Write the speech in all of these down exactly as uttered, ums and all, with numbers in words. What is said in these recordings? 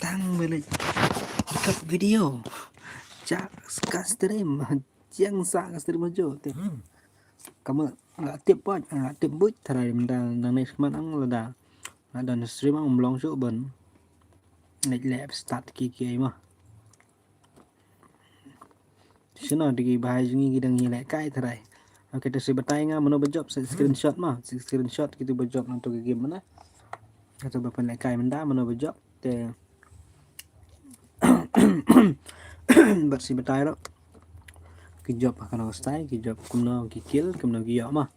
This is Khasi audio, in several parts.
Tang balik. Cut video. Chak ka stream. Chiang sa ka stream jo. Te. Kama nga tip pat, nga tip buit tharai mynta nang next month ang lada. Nga don stream ang mlong shu ban. Ngai le start ki ki ma. Sino digi bahai jong ngi ki dang ngi lehkai tharai. Okay, to sa batai nga mano ba jop sa screenshot ma. Sa screenshot kitu ba jop nangtu ka game mana. Katu ba pynlehkai mynta mano ba jop. Te bad sa batai ro. Ki jop ha kano stai, ki jop kumno ki kill, kumno ki ïoh ma.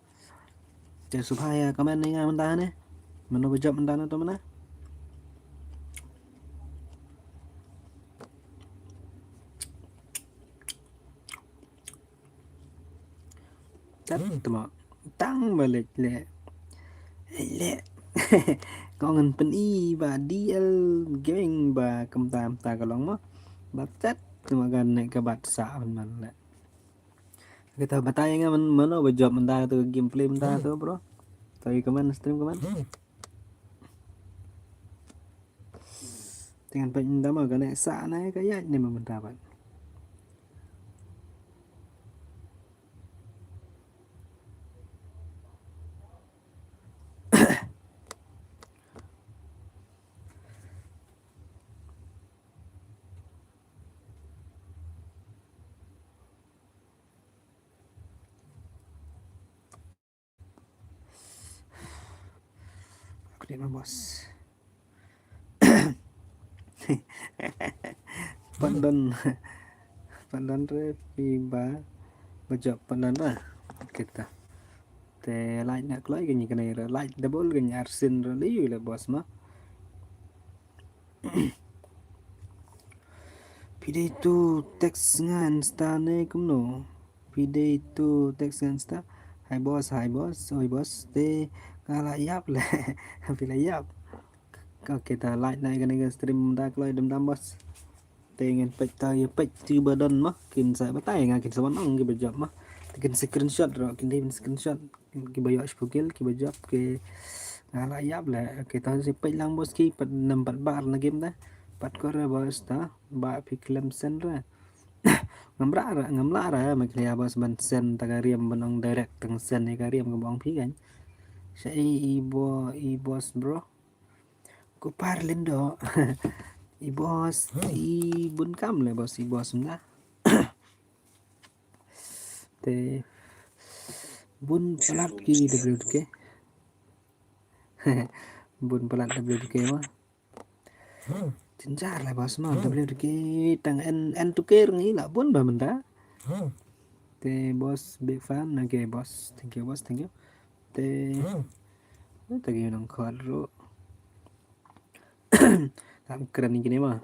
Te subha ïa comment ïa nga mynta ne. Mano ba jop mynta ne to mana. Tat tama tang balik le. Le. Kong ngan pyn-i ba D L Gaming ba kumta kumta ka long ma. Ba tat tama kan ne ka bat sa man man le. Kita batai nga man mano ba jop mynta tu gameplay mynta tu bro. Tawi comment stream comment. Te ngan peit mynta ma kane sa na ka ïaid ne ma mynta pat. Update ma boss. Pat don. Pat don re phi ba ba jop pat don re. Kita. Te like na kloi kani kani re like double kani arsin re liu le boss ma. Phi dei tu text nga Insta ne kumno? Phi dei tu text nga Insta. Hi boss, hi boss, oi boss. Te nga la ïap le. Phi la ïap. Okay, ta like na kane ka stream da kloi dum dam boss. Te ngan peit ta ïa peit tu ba don ma. Kin sa batai nga kin sa wan ong ki ba jop ma. Te kin screenshot ro, kin dei screenshot. Ki ba ïoh shiphew kill, ki ba jop, ki nga la ïap le. Okay, ta sa peit lang boss ki pat nam pat bar na game da. Pat ko re boss ta ba phi klem sen re. Ngam ra re, ngam la re ma ki ïa boss ban sen ta ka riam ban ong direct tang sen ïa ka riam ka bong phi kan. Sha i i bo i boss bro. Ku par lindo. I boss i bun kam le boss i boss na. Te bun palat ki W K. Bun palat W K ma. Jinjar le boss ma W K tang en en tuker ngi la bun ba mynta. Te boss big fan. Okay boss, thank you boss, thank you. Te te gi nang khot ro. Tam kren ni kini ma.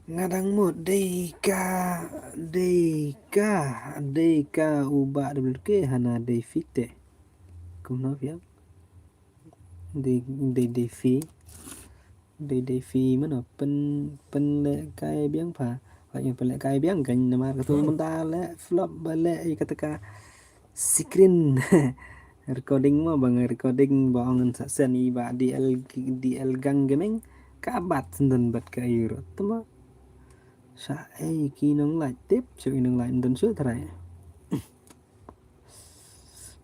Nga dang mut dei ka, dei ka, dei ka u bah W K hana dei fite. Kumno phi ong? Dei, dei, dei phi. Dei, dei phi mano pyn, pynlehkai biang pha. Wat ïa pynlehkai biang kan namar katu mynta leh flop ba leh ïa kata ka screen recording mo ba nga recording ba ong sa sen i ba D L, D L Gang Gaming ka bat sendon bat ka euro tama. Sa ei ki nong lait tip su i nong lait ndon su trai.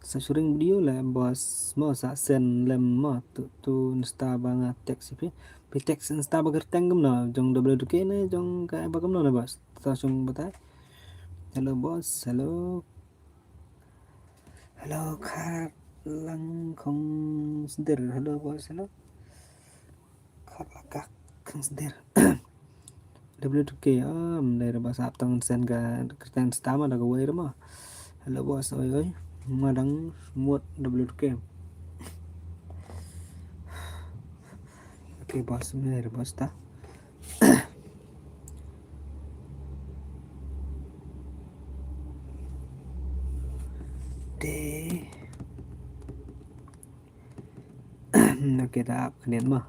Sa shuring video le boss mo sa sen lem mo tu tu nsta ba nga text phi. Phi text nsta ba kerteng kumno jong W K ne jong ka ba kumno ne boss. Sa sung batai. Hello boss, hello. Hello khat lang khong sder. Hello boss, hello. Khat la kak khong sder. W two K, ah, ym dei re boss, ap tang send ka kyrteng Insta ma da kawei re ma. Hello boss, oi oi. Ma dang mut W two K. Okay boss, ym dei re boss ta. Te. Okay, ta ap khyndiat ma.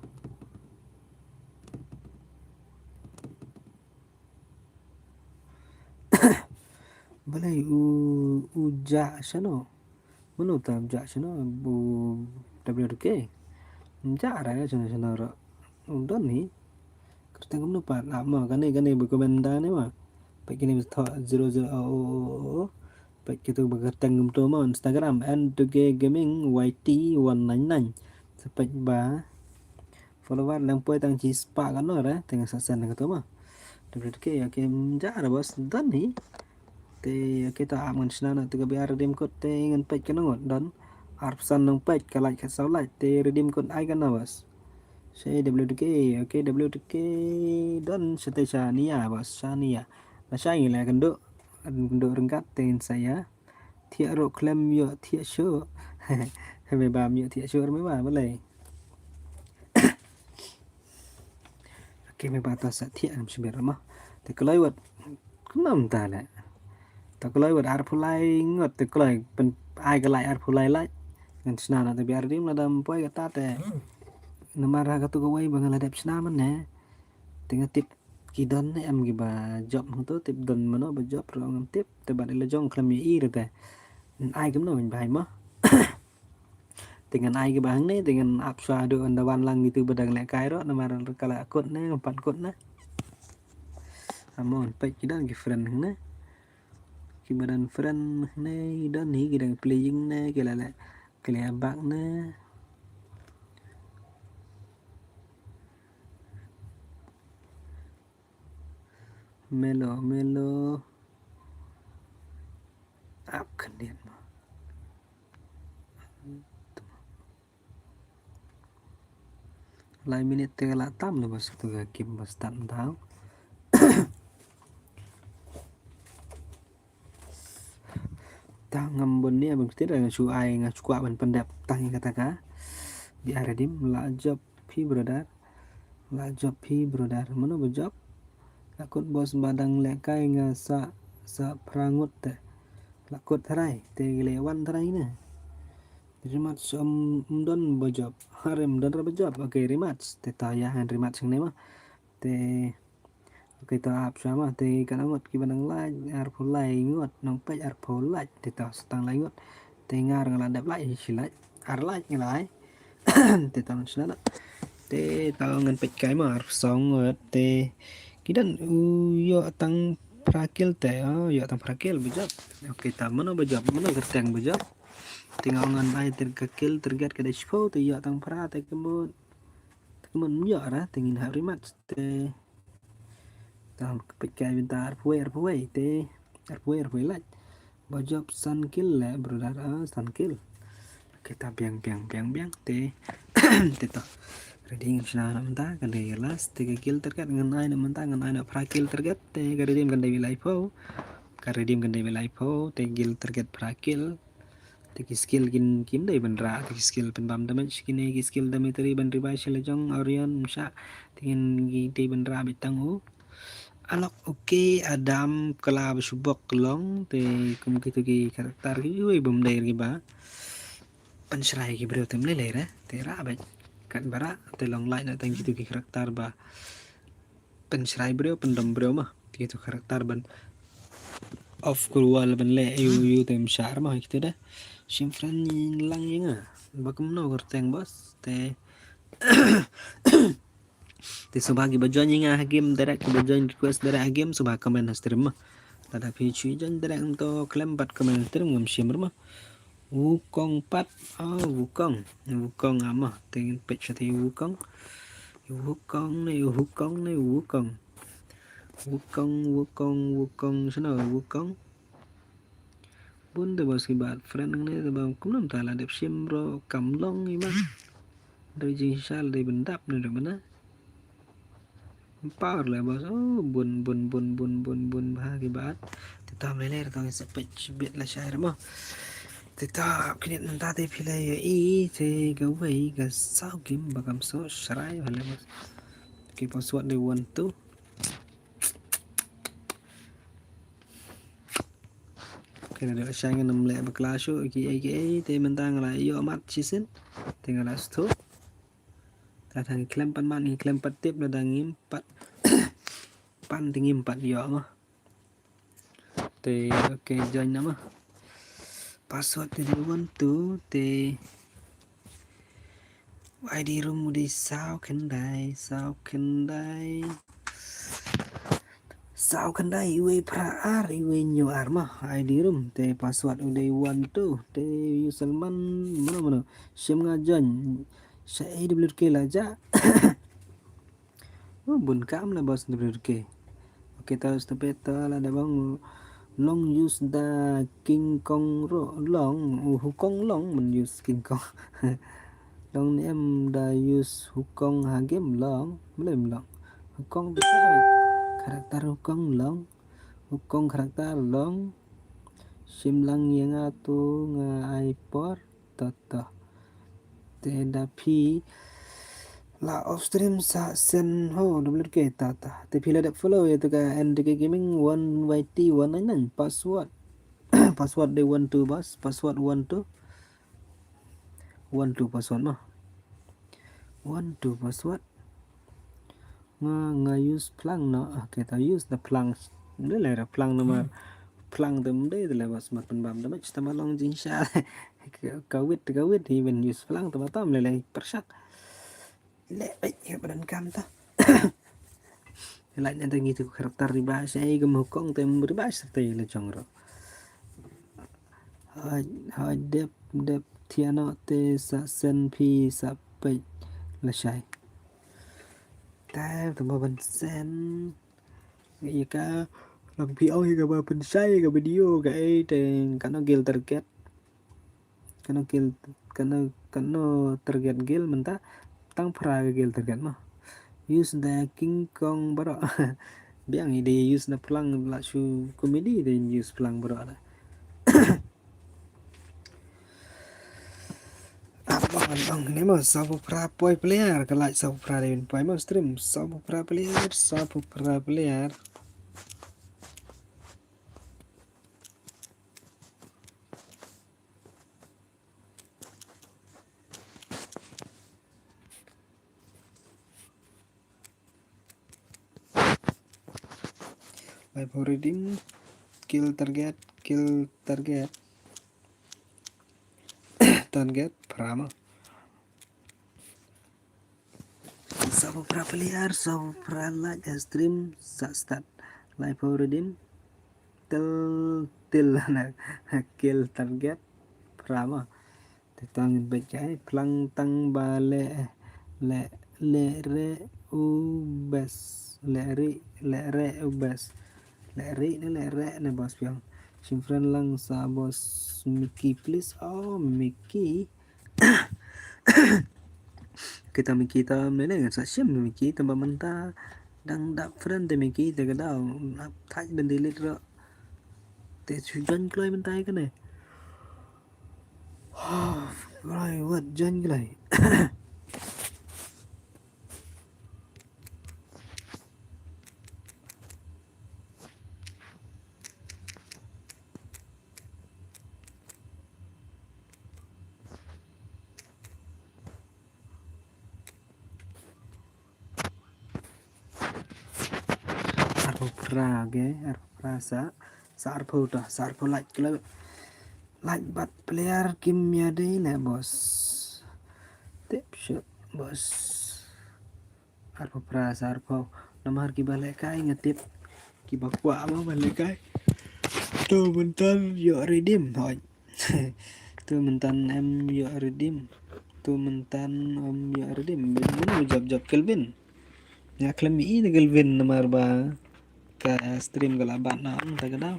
Balei u, u jah shano? Mano uta u jah shano? U W two K. Jah ra shano shano ra. U don hi. Kyrteng kumno pat, ah, ma kane, kane ba comment da ne ma. Peit kine ba thoh zero zero, oh, oh, oh, oh. Peit kitu ba kyrteng kumto ma, Instagram N two K Gaming Y T one nine nine. Sa peit ba follower lang poi tang shispah katno re, te nga sa send kato ma. W two K, okay, ym jah re boss, don hi. Te, okay, ta ap ngan shna na, te ka biar redeem code, te ngan peit katno ngut don. Arphew san nong peit, ka like khatsaw like, te redeem code ai katno boss. Sa W two K, okay, W two K don, sa te shaniah boss, shaniah. Lashai ngi la kynduh, kynduh ryngkat te ngin sa ïa thiah ruh khlem ïoh thiah shuh. Me ba ym ïoh thiah shuh me ba balei. Okay, me ba ta sa thiah ngam shim beit ma. Te kloi wat kumno mynta le. Ta kloi wat arphew lai ngut, te kloi pyn ai ka lai arphew lai lai. Ngan shna na te biar redeem, lada ym poi kata te. Namar ha katu kawei ba nga la dep shna mynne. Te nga tip ki don ne em kiba jop hangto, tip don mano ba jop ruh ngam tip, te bad i la jong khlem ïohi re te. Ngan ai kumno ban bai ma. Te ngan ai kiba hangne, te ngan ap shuwa haduh ynda wan lang kitu ba dang lehkai ruh, namar ka la kut ne, ngam pat kut ne. Amo, peit ki don ki friend hangne. Kiba don friend hangne, don hi ki dang playing ne, ki la leh, ki la back ne. Melo, melo. Ap khyndiat ma. Lai minit te la tam le boss, tu ka game ba start mynta. Tang ngam bun ne ban kti, nga shu ai, nga shu kwah ban pyndep tang ïa kata ka. Biar redeem, la jop phi brother. La jop phi brother. Mano ba jop? La kut boss, ba dang lehkai nga sa, sa phra ngut te. La kut tharai, te ki la wan tharai ne. Rematch ym, ym don ba jop. Are ym don re ba jop. Okay, rematch. Te ta ïa ngan rematch hangne ma. Te okay, ta ap shuwa ma, te katno ngut kiba nang like, arphew lai ngut, nong peit arphew like, te ta sa tang lai ngut. Te nga nga la dep like shi like, ar like nga la ai. Te ta ngan shna na. Te ta ngan peit kai ma arphew saw ngut, te ki don u ïoh tang phra kill te, oh, ïoh tang phra kill ba jop. Okay, ta mano ba jop, mano kyrteng ba jop. Te nga ngan ai te ka kill target ka dei shiphew, te ïoh tang phra, te ka mut. Te ka mut ym ïoh ra, te ngin hap rematch. Te ta peit kai bynta arphew wei, arphew wei te, arphew wei, arphew wei like. Ba jop san kill le brother, ah, san kill. Okay, ta biang, biang, biang, biang te. Te ta redeem shna na mynta, kan dei last, te ka kill target ngan ai na mynta, ngan ai na phra kill target, te ka redeem kan dei laiphew. Ka redeem kan dei laiphew, te kill target phra kill. Te ki skill kin, kin dei ban rah, te ki skill pynbam damage, kine ki skill damage te ban revive sha la jong Orion, Msha. Te kin ki dei ban rah beit tang u Alok, okay, Adam, Kala, ba shu bok long, te kum kitu ki character kiwei bym dei kiba pynshrai ki briew te ym lei lei re, te rah beit. Katba rah, te long lait na tang kitu ki character ba pynshrai briew, pyndom briew ma. Te kitu character ban off cruel ban leh ïu ïu te ym shah ma kitu de. Shim friend lang ïa nga. Ba kumno kyrteng boss. Te, te sngewbha kiba join ïa nga ha game direct, kiba join request direct ha game, sngewbha comment ha stream ma. Lada phi shu join direct to khlem pat comment ha stream ngam shim re ma. Wukong pat, oh, Wukong. Wukong ah ma, te ngin peit shatei Wukong. Wukong ne, Wukong ne, Wukong. Wukong, Wukong, Wukong, shano Wukong? Bun te ba sngewbha friend ne, te ba kumno mynta la dep shim ruh kam long i ma. Dei jingshisha la dei ban dap ne dei bana. Par le boss. Oh, bun bun bun bun bun bun bha ki bat. Te tam le le tang sa pech bit la shai mo. Te ta kini nanta te phi la ïohi te kawei ka saw game ba kam so shrai bha le boss. Ki password de one two. Kena da shang nam le bakla shu ki ai ki ai te mynta nga la ïoh mat shisien. Te nga la stop. Ta thang klem pat man, klem pat tip na dang ngim pat. Pan te ngim pat ïoh ma. Te okay, join nama. Password te one two te I D room u dei saw khyndai, saw khyndai. Saw khyndai, iwei phra ar, iwei hynñiew ar ma. I D room te password u dei one two te user man mano mano. Shim nga join. Sha A W K la ja. Oh, bun kam la boss W K. Okay, ta stop ta la da bang long use da King Kong ro long, oh, Hukong long, men use King Kong. Long ni em da use Hukong ha game long, mlem long. Hukong da karakter Hukong long, Hukong karakter long. Shim lang ïa nga tu nga ai por. Ta ta. Te da phi la off stream sa send ho W K ta ta. Te phi la dep follow ïa tu ka N D K Gaming one Y T one nine nine password. Password de one two boss, password one two. One two password ma. One two password. Nga, nga use phlang no. Okay, ta use da phlang. Mdei le ra phlang namar. Phlang te mdei te le bas mat pynbam da mach tama long jingsha. Ka wit, ka wit hi ben use phlang tama tam le le pyrshak. Le ai ka badan kam ta. Lai ne ta ngi tu karakter riba shai ka mukong te riba shai te le jong ro. Hai, hai dep, dep thiano te sa send phi sa peit la shai. Te tama ban send. Ïa ka lang phi ong ïa ka ba pynshai ka video ka ei te kano gel target. Kano gel, kano, kano target gel mynta tang phra ka gel target ma. Use da King Kong baroh. Biang i de use na phlang la shu comedy de use phlang baroh da. Abang abang ne mo sabu phra poi player ka like sabu phra de poi mo stream sabu phra player sabu phra player. Live redeem, kill target, kill target. Target, phra ma. Sabu phra player, sabu phra like stream, sa start. Live redeem. Til, til na kill target. Phra ma. Te tang in bek kai, phlang tang ba le, le, le re u bes, le ri, le re u bes. Le ri ne le re ne boss piang. Shim friend lang sa boss Mickey please. Oh, Mickey. Kita Mickey ta mene ngan sa shim Mickey tamba mynta dang dap friend te Mickey te ka dau ap thaj ben delete ro. Te su join kloi mynta ka ne. Kloi wat join kloi. Arphew phra, okay, arphew phra sa, sa arphew to, sa arphew like, like, like bad player kim ïadei ne boss. Tip shot boss. Arphew phra sa arphew. Namar kiba lehkai nga tip. Kiba kwah ma ba lehkai. To mynta ïoh redeem hoi. To mynta em ïoh redeem. To mynta em ïoh redeem. Mano jop jop Kelvin. Nga khlem i da Kelvin namar ba ka stream ka la bat na ong ta ka daw.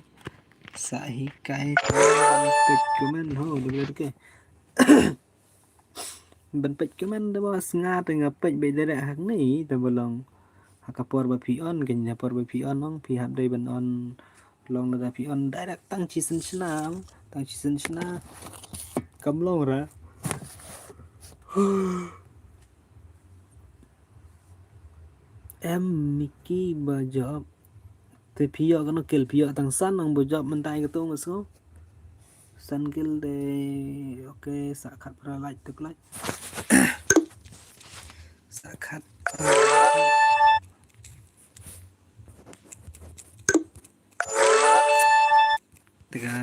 Sa hikai. Peit comment ho da ka. Ban peit comment da ba snga te nga peit beit direct hangne te ba long. Ha ka por ba phi on, kane ha por ba phi on, ong phi hap dei ban on. Long lada phi on direct tang shisien shna, tang shisien shna. Kam long ra. Em Mickey ba jop. Te phi ïoh kano kill, phi ïoh tang san, nang ba jop mynta ïa kato nga sngew. San kill de, okay, sa khatphra like tuk like. Sa khat. Te ka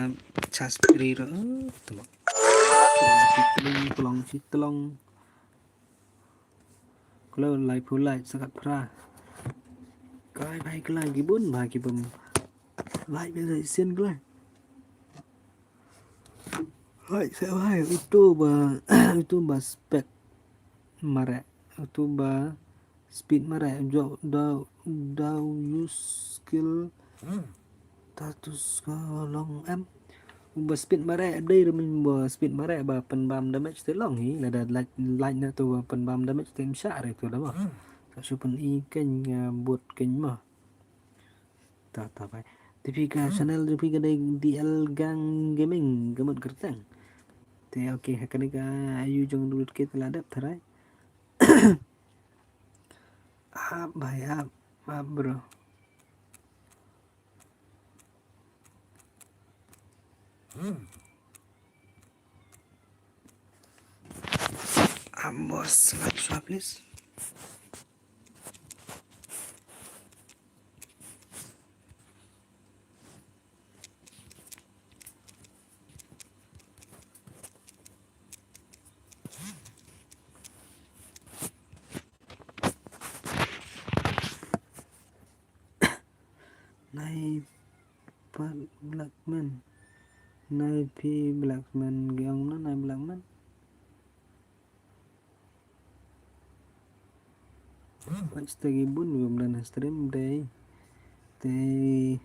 chas pri ro, eh, tama. Shi tlong, tlong, shi tlong. Klo lai phu lai sa khatphra. Kai bai klai ki bun ba ki bum. Lai be lai sien klai. Hai, sa hai, utu ba, utu ba spek mare, utu ba speed mare, jo, da, da use skill, status ka long em. Uba speed mare, dei remin ba speed mare, ba pynbam damage te long hi, lada light, light na tu ba pynbam damage te msha re tu da ba. Sa shu pyn i keng, eh, bot keng ma. Ta, ta bai. Te phi ka channel, te phi ka dei D L Gang Gaming, ka mut kyrteng. Te, okay, ha kane ka ayu jong dulut ke te la dep tharai. Ap bai, ap, ap, bro. Ap, boss, like, subscribe, please. Nai pat Blackman. Nai phi Blackman, giong na nai Blackman. Pat stegi bun, bun dan stream dei. Te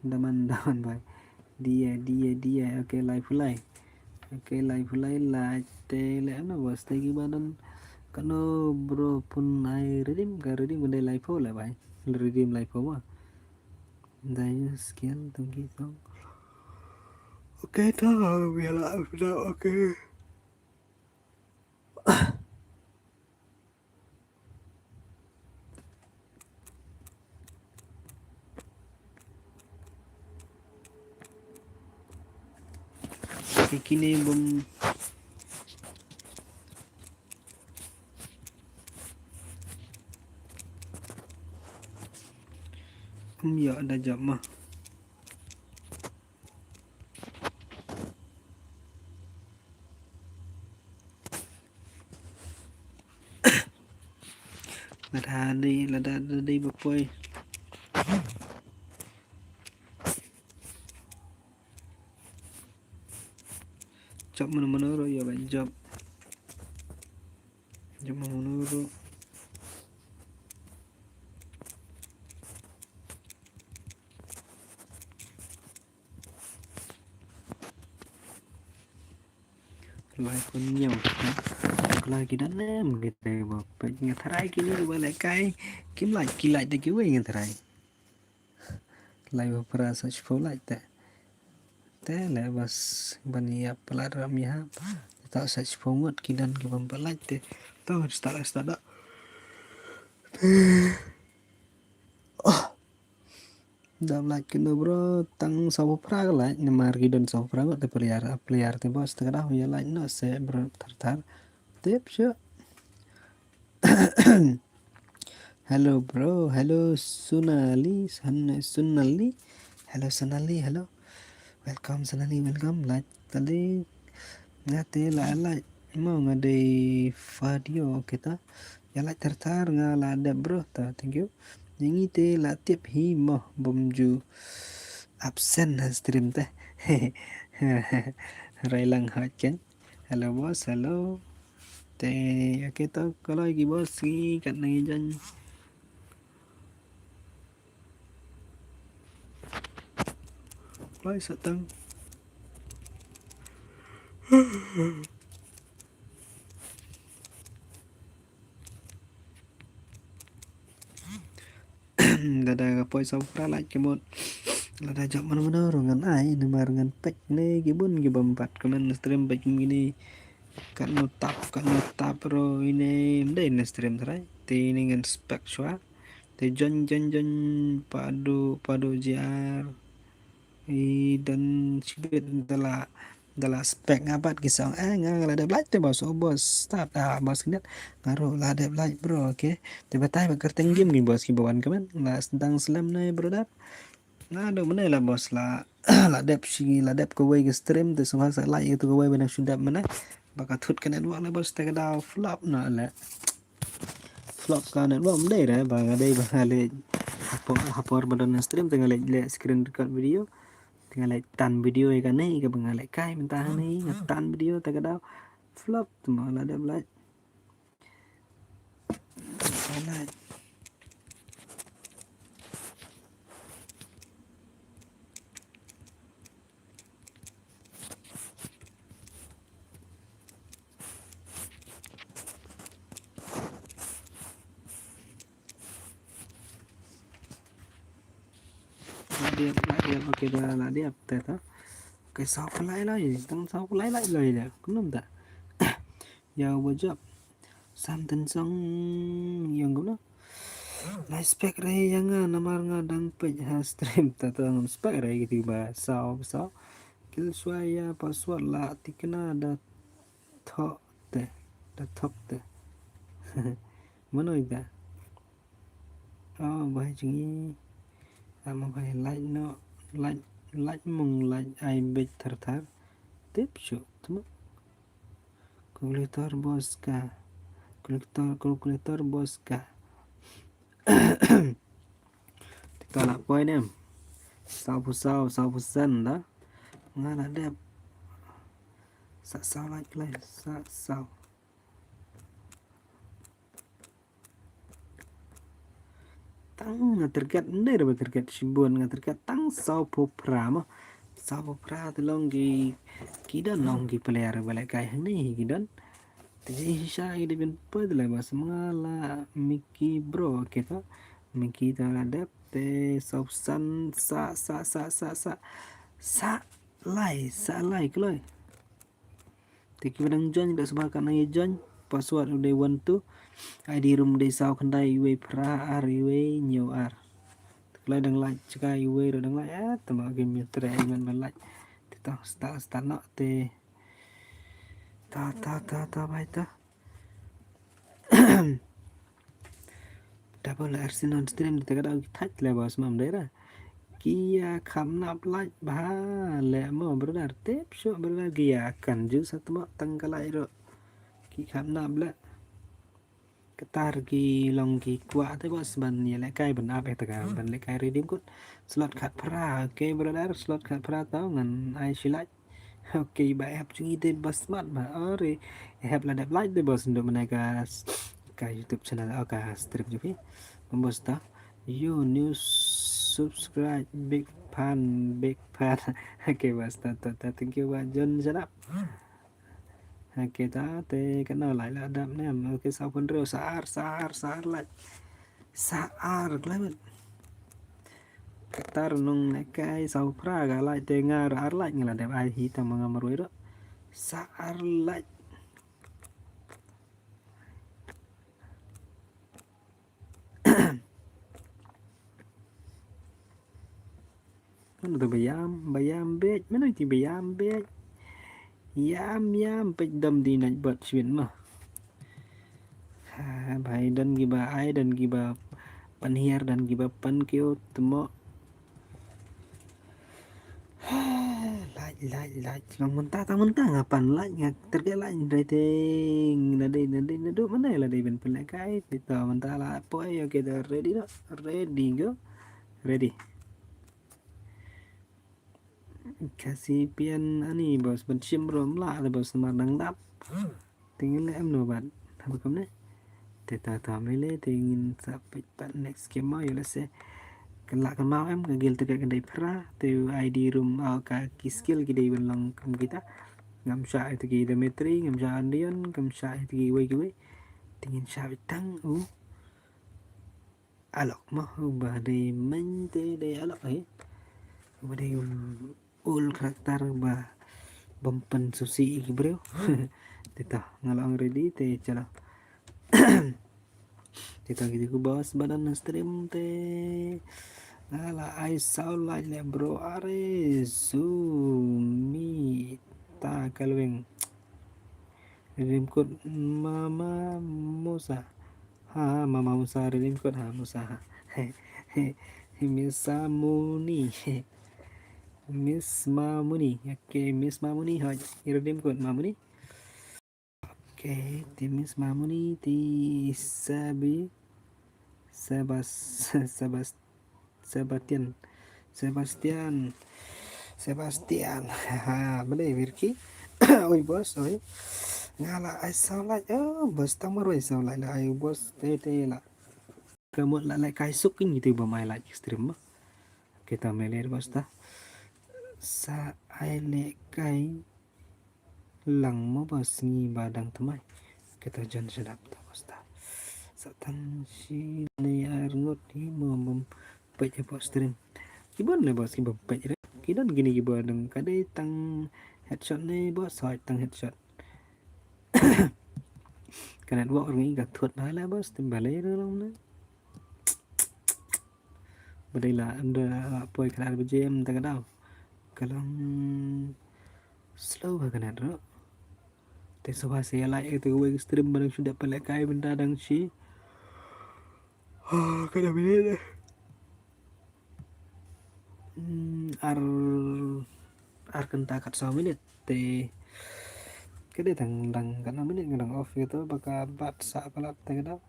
daman, daman bai. Dia, dia, dia. Okay, lai phu lai. Okay, lai phu lai, lai te le ano ba stegi ba dan. Kano bro pun ai redeem ka, redeem ka dei lai phu lai bai. Redeem lai phu ba. Dai skill tong ki tong. Okay, ta biar lah, okay. Kine bym, bym ïoh da jop ma. Lada dei, lada dei ba poi. Jop mano mano ruh ïoh ban jop. Jop mano mano ruh. Lai kun ñiew, ha? Lai ki da nem ki te ba peit nga tharai kine ba leh kai. Kim lait ki lait da kiwei nga tharai. Lai ba phra sa shiphew lait te. Te leh bas ban ïa palat ram ïa ha. Te ta sa shiphew ngut ki don ki bym pat lait te. To start start da. Oh. Dap lait kino bro, tang sawphew phra ka lait, namar ki don sawphew phra ngut te player, player te boss te ka dap ïa lait noh se bro thar thar. Tip shuh. Hello bro, hello Sunali, Sun-, Sunali. Hello Sunali, hello. Welcome Sunali, welcome. Lait tali. Nga te la lait. Mo nga dei Fadio kita. Ïa lait thar thar nga la dep bro ta. Thank you. Ïa ngi te la tip hi mo bym ju absent ha stream te. Rai lang hot ken. Hello boss, hello. Te, okay to, kloi ki boss ki kat nang ijan. Kloi satang. Hmm, lada ka poi saw phra like ka mut. Lada jop mano mano ruh ngan ai, namar ngan peit ne ki bun ki bym pat comment na stream peit kum kine. Katno tap, katno tap ruh ine ym dei na stream trai. Te ine ngan spek shuwa. Te join, join, join, padu, padu J R. I don shibit da la, da la spek nga bad ki song. Eh, nga la dep like te boss, oh boss, start ah boss knet. Nga ruh la dep like bro, okay. Te batai ba kyrteng game ki boss ki ba wan comment. La sdang slem ne brother. Nga do mene la boss la, la dep shi, la dep kawei ka stream te sngewbha sa like ïa tu kawei ba nang shu dep mene. Ba ka thut ka network ne boss te ka daw flop na le. Flop ka network ym dei re ba nga dei ba nga leh hapor, hapor ba don stream te nga leh, leh screen record video. Te nga leh tan video ïa kane ïa ka ba nga leh kai mynta hangne nga tan video te ka daw flop te ma la dep leh. Alright. La dep, la dep, okay, da la dep te ta. Okay, saw pynlait lai, tang saw pynlait lai lai da. Kumno ta? Ïa ba jop. Sam ten song ïa kumno? Lai spek re ïa nga namar nga dang peit ha stream ta, ta ngam spek re kiti ba saw, saw. Kil shuwa ïa password la tikna da thok te, da thok te. Mano ita? Oh, bai jngi. Ama bai lait no, lait, lait mung, lait ai bej thar thar. Tip shu, tma. Calculator boss ka. Calculator, calculator boss ka. Te ka la poi ne em. Saw phew saw, saw phew san da. Nga la dep. Sa saw lait kloi, sa saw. Tang nga target, ym dei re ba target shibun, nga target tang saw phew phra mo. Saw phew phra te long ki, ki don long ki player ba lehkai hangne ki don. Te shisha ki dei ban poi te leh ba sa ma nga la Mickey Bro kita. Mickey ta la dep te saw san sa, sa, sa, sa, sa. Sa lai, sa lai kloi. Te kiba dang join da sngewbha kan nang ïa join. Password u dei one two. I D room u dei saw khyndai wei phra ar wei hynñiew ar. Te kloi dang lait, jaka wei ruh dang lait. Ah, tama ki mih trei man ban lait. Te to start, start noh te. Ta, ta, ta, ta, bai ta. Double Arsenal stream te ka dang ki thait le bos mam dei ra. Ki ïa kham nap lait bha le mo brother, tip shuh brother, ki ïa kan ju sa tmo tang ka lait ruh. Ki kham nap le. Katar ki long ki kwah te bos ban ïa lehkai ban ap eh te ka ban lehkai redeem code. Slot khat phra, okay brother, slot khat phra tau ngan ai shi lait. Okay, ba app jong ngi te ba smart ba. Ore, app la dep lait te bos ndu mana ka, ka YouTube channel, oh, ka stream jong phi. Bos ta. You new subscribe, big fan, big fan. Okay, bos ta, ta, ta, thank you ba John Shadap. Okay, ta te kano lai la dap ne. Okay, sa pun ro sa ar, sa ar, sa ar lai. Sa ar lai. Katar nong ne kai saw phra ka lait te nga ruh ar lait nga la dep ai hi tang ma nga marwei ruh. Sa ar lait. Mano tu bayam, bayam bej, mano ti bayam bej. Yam, yam, pej dam di naj bat shwin ma. Ha, bai dan ki ba ai, dan ki ba pan hiar, dan ki ba pan kio tmo. Lait, lait, lait. Long mynta, tang mynta nga pan lait, nga terke lait, dai ting, na dei, na dei, na dei, mana la dei ben pan lait kai, di to mynta la poi, okay, da ready no, ready go, ready. Kasi pian ani bos ban shim rom la, la bos mar nang dap. Te ngin leh em no bad. Haba kumne. Te ta ta mele te ngin sa peit pat next game ma ïoh lehse. Kan lah kan mau em ka guild te kan dei phra te I D room, ah, ka ki skill ki dei ban long kum kita. Ngam shah ïa ki Dimitri, ngam shah Andeon, ngam shah ïa ki wei ki wei. Te ngin shah ïa tang u. alok mo, ba dei mynta dei alok eh. Ba dei ul karakter ba bym pynsngewsih ïa ki briew. Te to nga la ong ready te chalo. Te to ki ku boss ba don stream te. Nga la ai saw like leh bro, are Sumita Kalweng. Redeem code Mama Musa. Ha, Mama Musa redeem code ha, Musa ha. Miss Mamuni. Miss Mamuni. Okay, Miss Mamuni, hoi. Redeem code Mamuni. Okay, ti Miss Mamuni, ti Sabi, Sebas, Sebas, Sebastian, Sebastian, Sebastian. Ha, bale Virki. Oi boss, oi. Nga la ai saw like. Oh boss, tang mar ai saw like la ai boss. Te te la. Ka mut la lehkai suk kin gitu ba mai like stream ma. Kita mele boss ta. Sa ai lehkai lang mo ba sngi ba dang thymmai. Kita jan shadap ta boss ta. Sa tang shi ne ar ngut hi mo bym peit ha stream. Ki bun ne boss ki bym peit re. Ki don kine ki ba dang ka dei tang headshot ne boss, hoi tang headshot. Ka network ngi ka thut ba la boss, te ba le re long ne. Ba dei la ynda poi khyndai baje mynta ka daw. Ka long slow ha ka net ruh. Te sngewbha sa ïa like ïa kawei ka stream ba dang shu dep pynlehkai mynta dang shi. Ha, ka dang minit eh. Hmm, ar, ar kynta kat saw minit te. Ka dei tang dang kat saw minit nga dang off ïa to ba ka bat sah palat te ka daw.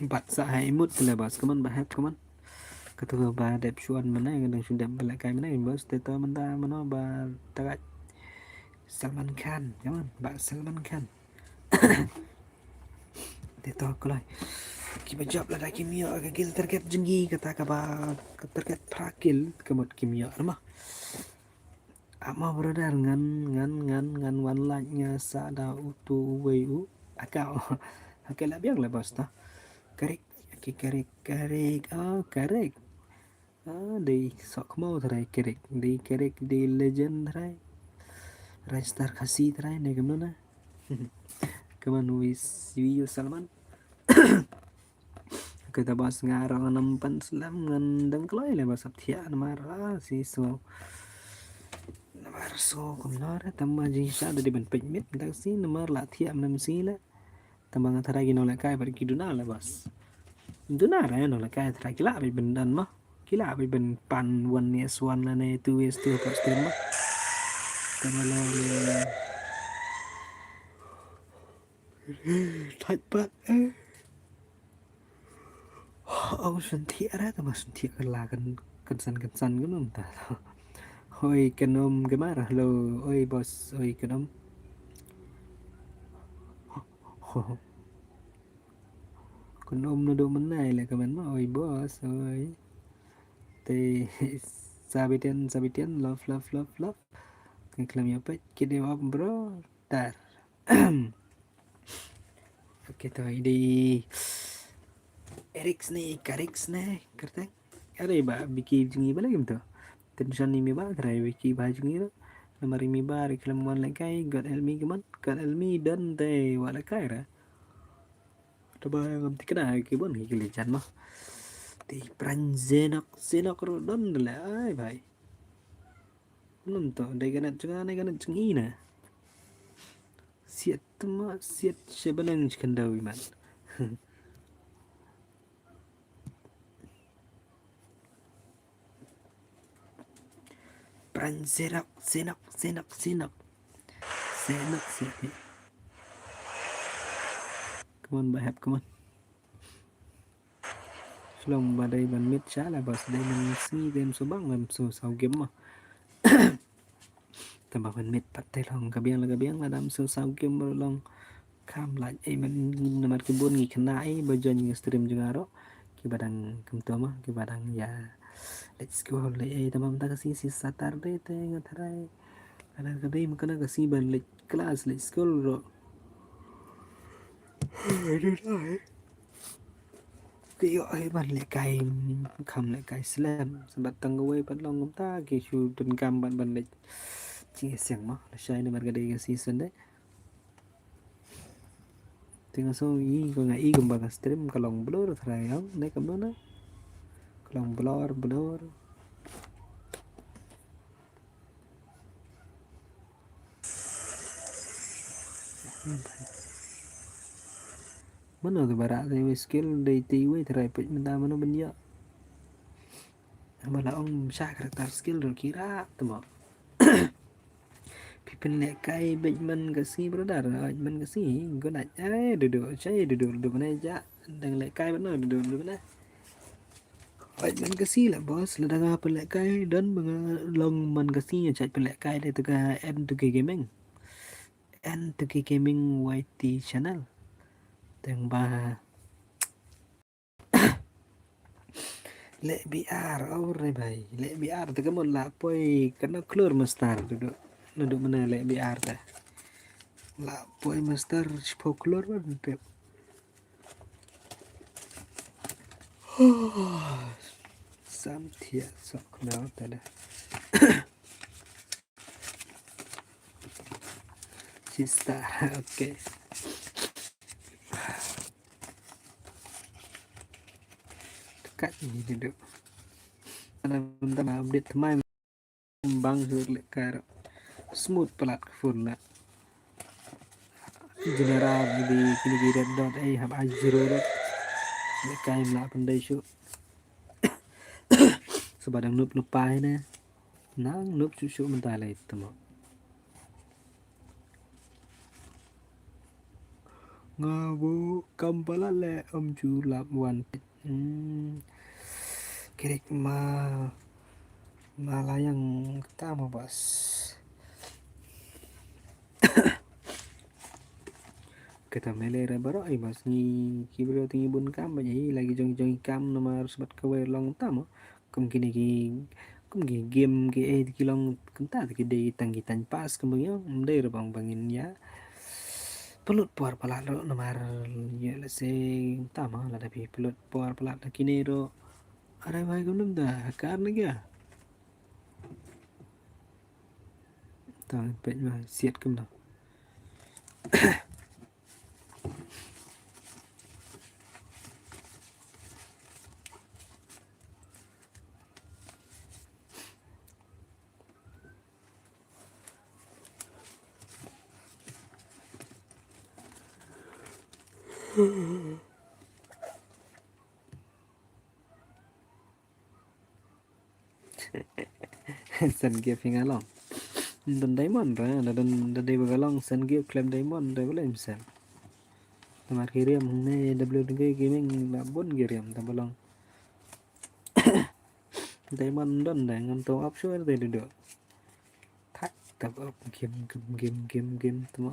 Bat sah ha i mut te le boss, ka mon ba hep ka mon. Kato ba dep shu wan mynne, nga dang shu dep ba lehkai mynne boss, te to mynta mano ba tagait Salman Khan, ka mon ba Salman Khan. Te to kloi. Ki ba jop lada kim ïoh ka kill target jong ngi, kata kaba ka target phra kill, ka mut kim ïoh ma. Ama brother ngan, ngan, ngan, ngan wan like nga sa da utu uwei u account. Okay, la biang la boss ta. Karik, okay, karik, karik, oh, karik. Ah, dei sok mo trai karik, dei karik, dei legend trai. Rai star Khasi trai ne kamna na. Kaman wis, wi Salman. Kata boss nga ruh ngan ym pan slem ngan dang kloi le boss ap thiah namar ah si so. Namar so kumno re tama jingshisha da dei ban peit miet da si namar la thiah mynta si le. Tama nga tharai ki nonglehkai bad ki duna le boss. Duna re nonglehkai tharai ki lah beit ban don mo. Ki lah beit ban pan one S one lane two S two pat stream mo. Tama le thait pat eh. Ong sngewthuh ara tama sngewthuh ka la kan kan san kan san kan um ta. Hoi kan um gamar hello oi boss oi kan um. Kan um na do menai le kamen ma oi boss oi. Te sabitian sabitian love love love love. Kan klam ya pet kide wa bro tar. Okay, to i dei Eric sne, Karik sne, kerteng. Are ba biki jngi ba lagi to. Tension ni mi ba trai biki ba jngi ro. Namar mi ba Eric lem wan lehkai, God help me kaman, God help me don te wa lehkai ra. To ba ngam tikna ki bon ki le jan ma. Te pran zenok, zenok ro don le ai bai. Nonto dei ka net jong nga ne ka net jong i ne. Siat tma siat sha banang jkandau iman. Pran senok senok senok senok. Senok senok. Come on, bahap, come on. Shlong ba dei ban mit sha la bas dei ban sngi dei so bang lam so saw game ma. Tang ba ban mit pat te long ka biang la ka biang la dam so saw game ba long. Kam lait ei man namar ki bun ngi kena ei ba join ngi stream jong aro. Ki ba dang kem to ma ki ba dang ya. Let's go le ei tang ba mynta ka sngi si Saturday te nga tharai. Ada ka dei ma kana ka sngi ban leit class leit school ro. Ki ïoh hi ban lehkai, kham lehkai slem. Sngewbha tang kawei pat long kumta ki shu donkam ban ban leh jingïaseng mo. Lashai namar ka dei ka season de. Te nga sngew i, ko nga i kumba ka stream ka long blur tharai ïa ne kumno na. Ka long blur, blur. Mano te ba rah te wei skill dei te wei tharai peit mynta mano ban ïa. Ba la ong sha character skill ruh ki rah te mo. Phi pynlehkai bad man ka sngi brother, bad man ka sngi. Ko na ai dudu, chai dudu, dudu mana ja. Dang lehkai bad no dudu, dudu mana. Bad man ka sngi la boss, la dang pynlehkai don ba nga long man ka sngi, chai pynlehkai dei tu ka N two K Gaming. N two K Gaming Y T channel. Teng ba leh B R, oh re bhai, leh B R te ka mon la poi kano klur master dudu. Nadu mana leh B R te. La poi master shiphew klur ba dudu. Sam thiah sok nau te da. Sister, okay. Kat ni duduk. Ana benda ma update thymmai bang sur lehkai. Smooth palat ka phone na. General ni di kini di red dot ai hab ai zero dot. Lehkai mla pyndai shu. Sngewbha dang nup nup pai ne. Nang nup shu shu mynta lei temo. Nga bu kam palat le em ju lap wan. Hmm. Kirik ma ma layang kata ma bas. Kata mele re baroh ai bas ngi ki briew te ngi bun kam ba ngi lagi jong jong i kam namar sbat kawei long tamo. Kum kine ki, kum ki game ki eh ki long kumta ki dei tang ki time pass kum bang ïa, ym dei re bang bangin ïa. Pynlut por palat ruh namar ïa lehse tamo lada phi pynlut por palat na kine ruh. Are bhai kum nam da kar na kya. Tang pet ma siat kum nam. Sen gift hi nga long. Don diamond ra, da don da dei ba ka long sen gift klem diamond da ba lem sen. Namar ki riam ne W D K gaming la bun ki riam da ba long. Diamond don da ngam tong up sure da dudu. Thak tab up game game game game game temo.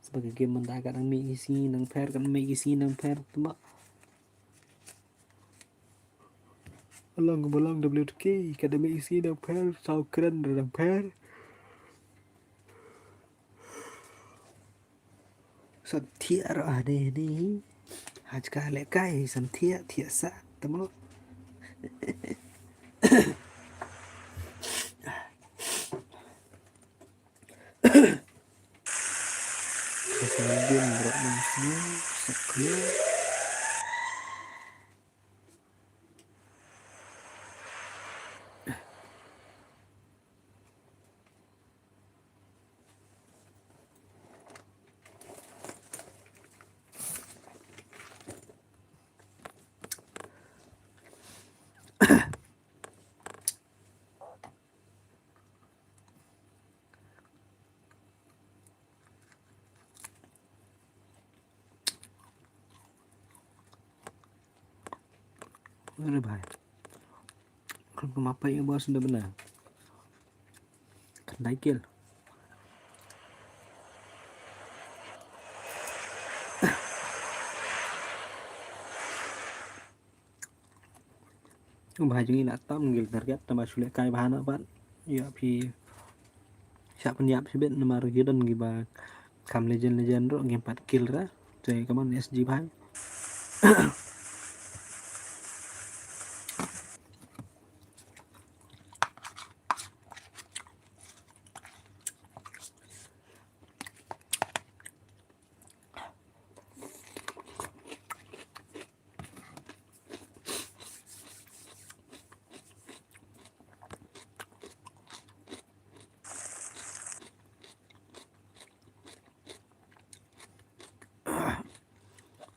Sba ka game man da ka dang mih ki sngi nang pher, ka dang mih ki sngi nang pher temo. Along ba long W T K ka dang mih ki sngi nang pher, saw kren da dang pher. Sa thiah ruh ah dei dei. Haj ka lehkai sa thiah thiah sa temo. Sa dim ruh nang sini sa clear. Aduh bhai. Kan kemapa ya bos udah benar. Kan daikil. Bha jong ngi la tam gil target tang ba shu lehkai bha na pat. Ïa phi shah pynïap shibit namar ki don kiba kham legend legend ruh ngim pat kill ra. Te kaman S G bhai.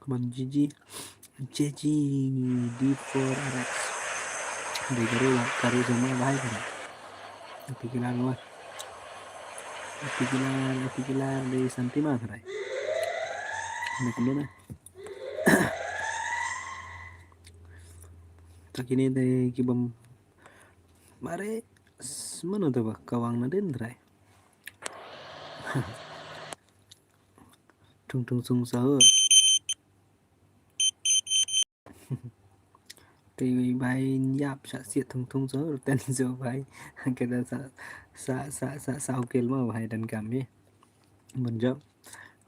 Kaman G G, G G D four R X. Dei kari lah, kari sama bhai kari. Api kilar wah. Api kilar, api kilar dei santima kari. Dei kumno na. Ta kine dei ki bym mare s-, mano te ba kawang nadien trai. Tung tung sung sahur. Te wei bhai ñiap sa siat tung tung sahur ten so bhai. Kata sa, sa, sa, sa, sa ukil ma bhai dan kami. Bon jop.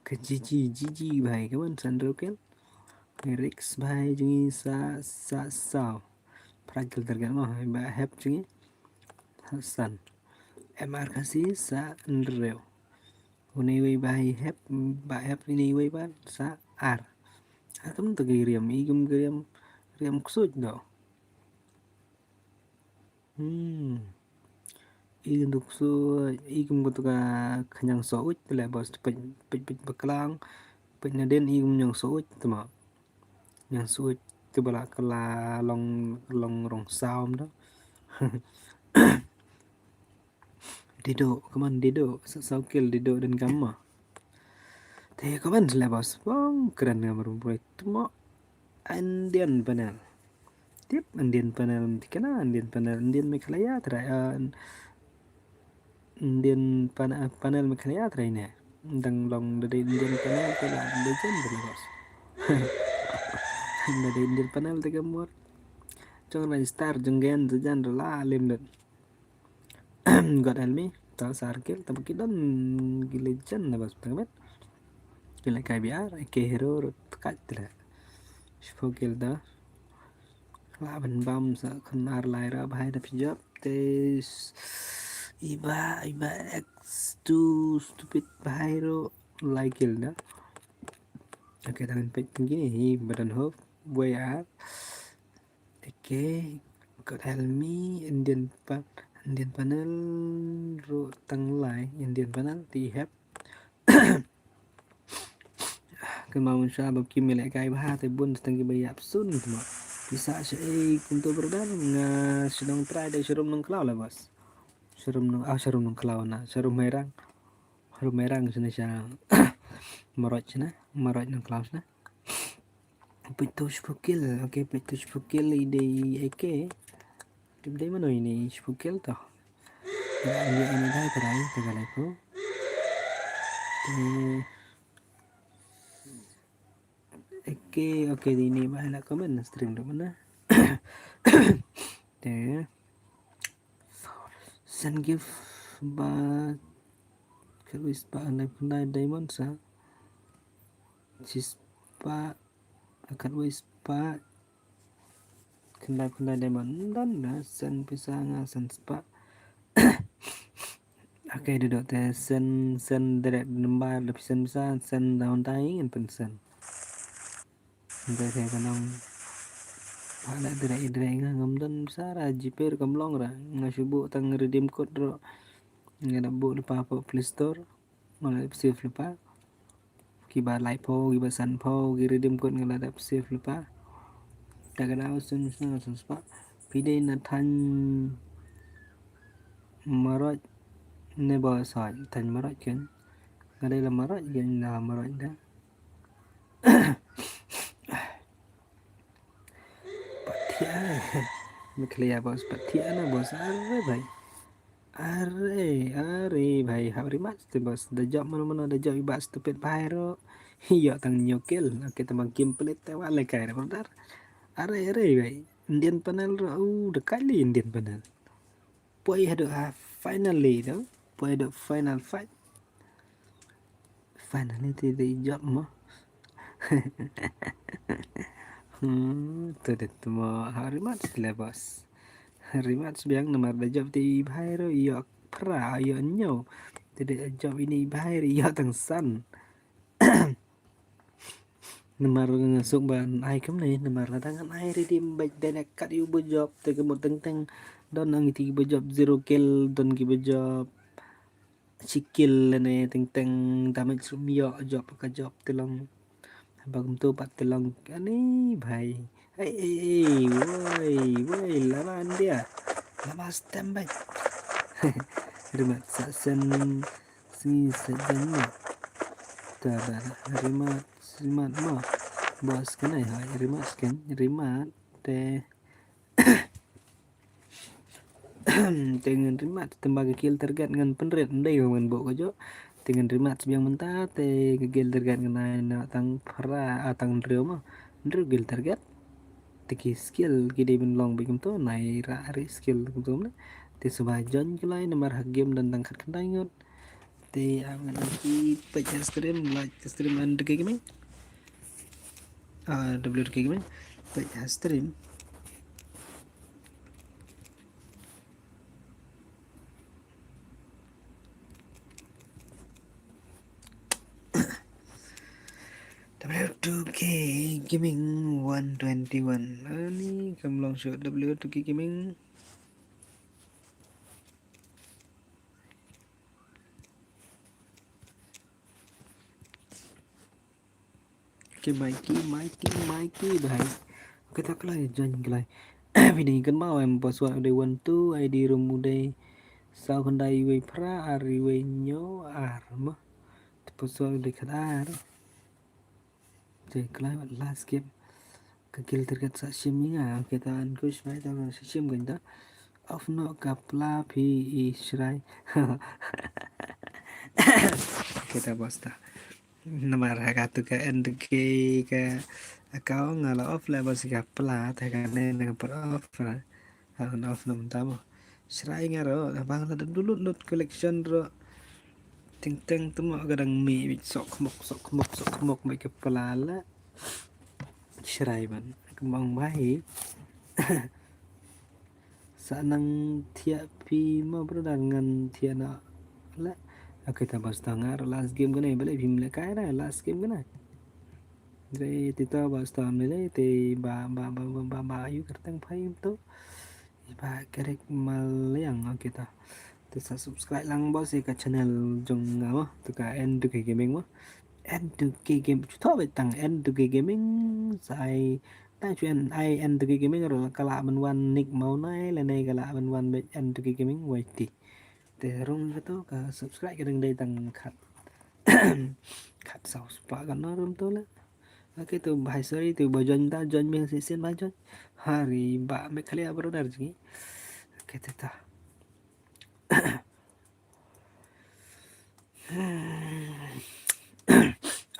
Ka G G, G G bhai, kaman san rukil. Riks bhai jong ngi sa, sa, sa. Pragil target ma, ba hep jong ngi. San. M R Khasi sa hynriew. Une wei ba hep, ba hep une wei ba sa ar. Atam to ki riam, i kum ki riam, riam ksuid do. Hmm. I kum to ksuid, i kum to ka khñiang suid, te le bos peit, peit, peit baklang, peit nadien i kum ñiang suid, te ma. Ñiang suid, te ba la ka la long, long rong saum do. Dido, kaman dido, sa, sa ukil dido dan kama. Te kaman syllabus, bang kren ngam rumpoi, tmo Indian panel. Tip Indian panel, tikana Indian panel, Indian Meghalaya trai, ah, Indian pana-, panel Meghalaya trai ne. Dang long da dei Indian panel te la legend da bos. Da dei Indian panel te ka mut. Jong rai star jong gen te jan da la lim det. God help me, ta sar kill, ta ki don ki legend na bas tang bet. Ki le kai B R, ke hero rut kat tila. Shiphew kill da. La ban bam sa khun ar lai ra bhai da phi jop. Te s-, iba, iba X two stupid bhai ro lai kill da. Okay, tangan pet tinggi ni, hi badan hop, way ar. Okay, God help me, Indian pa-, Indian panel ro tang lai, Indian panel ti hep. Kan ma mun sha ba kim le kai bha te bun tang ki ba yap sun tma. Ki sa sha ei kum to brother nga shnong trai de sharum nong klau la bas. Sharum nong, ah, sharum nong klau na, sharum Mairang. Sharum Mairang sini sha Maroj sini, Maroj nong klau sini. Peit to shiphew kill, okay, peit to shiphew kill i dei A K. Tip dei mano ini shiphew kill to. Ya, ini, ini dei trai, te ka lai phew. Te, A K, okay, dei ini ba la comment na stream do mana. Te. Send gift ba khatwei spah khyndai phew khyndai diamond sa. Shi spah khatwei spah khyndai phew khyndai diamond. Don na send pisa nga send spah. Okay, dei dok te send, send direct number da phi send pisa, send down tai ngan pyn send. Hynrei te ka nong. Haba dei dei nga ngam don pisa ra GPay ruh kam long ra. Nga shu buh tang redeem code ruh. Nga da buh lypa hapoh Play Store. Nga la dep save lypa. Kiba laiphew, kiba sanphew, ki redeem code nga la dep save lypa. Ta ka daw sien sien sien spah. Phi dei na thaiñ Maroj ne ba sah thaiñ Maroj ken. Nga dei la Maroj ken, la Maroj da. Pathia. Meghalaya bos, pathia na bos, are bhai. Are, are bhai, hap ri mat te bos. Da jop mano mano, da jop i ba stupid bhai ro. Ïoh tang hynñiew kill. Okay, tang ba game play te wa le kai re brother. Are, are bhai. Indian panel ro, u da kai li Indian panel. Poi haduh ha final lei tu. Poi haduh final fight. Final lei te dei jop mo. Hmm, tu deh tu mo ha rematch le boss. Rematch biang namar da jop te i bhai ro ïoh phra ïoh ñiew. Te da jop ine i bhai ro ïoh tang san. Namar nga suk ban ai kumne namar lada ngan ai redeem bad da kat ïa uba jop te ka mut teng teng don nang iti kiba jop zero kill don kiba jop shi kill lane teng teng damage rum ïoh jop ka jop te long. Haba kumtu pat te long ani bhai. Ei ei ei woi woi lama ndia. Lama stem bhai. Rematch sa sen sngi sa jan ma. Ta ba rematch rematch ma. Boss kan ai hai rematch kan rematch te. Te ngan rematch te ba ka kill target ngan pynrit ndai ngan bok ka jok. Te ngan rematch biang mynta te ka kill target ngan ai na tang phra a tang hynriew ma. Hynriew kill target. Te ki skill ki dei ban long bad kumto nai ra ri skill kumto ne. Te sngewbha join ki lai namar ha game don tang khat khyndai ngut. Te am ngan ki page ha stream like stream and gaming. Ah, W T K Gaming. Page ha stream. W two K Gaming one twenty-one. Ani kam long shuh W two K Gaming. Okay, Mikey, Mikey, Mikey, bhai. Okay, ta kloi, join kloi. Bini kan mau em password udah one two, I D room udah saw khyndai wei phra ar wei ñiew ar mo. Password udah khat ar. Te kloi last game. Ka kill target sa shim ïa nga. Okay, ta an kush bai ta sa shim kan ta. Off no ka pla phi i shrai. Okay, ta boss ta. Namar ha katu ka N T K ka account nga la off la boss ka pla ta ka ne na ka per off la. Ha off na mynta mo. Shrai nga ro, bang la da download collection ro. Teng teng tu mo ka dang mi bit sok mok sok mok sok mok bit ka pla la. Shrai ban. Kembang bai. Sa nang thiah phi ma brother ngan thiah na la. Okay, ta bas ta ngar last game kane bale phim le kai na last game kane. Dre ti ta bas ta mle te ba ba ba ba ba ba yu kertang phai to. Iba kerek malyang. Okay, ta. Te sa subscribe lang bos ïa ka channel jong nga mo. Tu ka N two K Gaming mo. N two K Game chuto bet tang N two K Gaming sa ai tang chu N I N two K Gaming ro ka la ban wan nick mau nai le ne ka la ban wan bet N two K Gaming Y T. Te rung ka to ka subscribe ka dang dei tang khat khat saw spah ka no rum to le. Okay, tu bhai sorry tu ba join ta join meng si sin ba join. Hari ba me khali abro dar jngi. Okay, tu ta.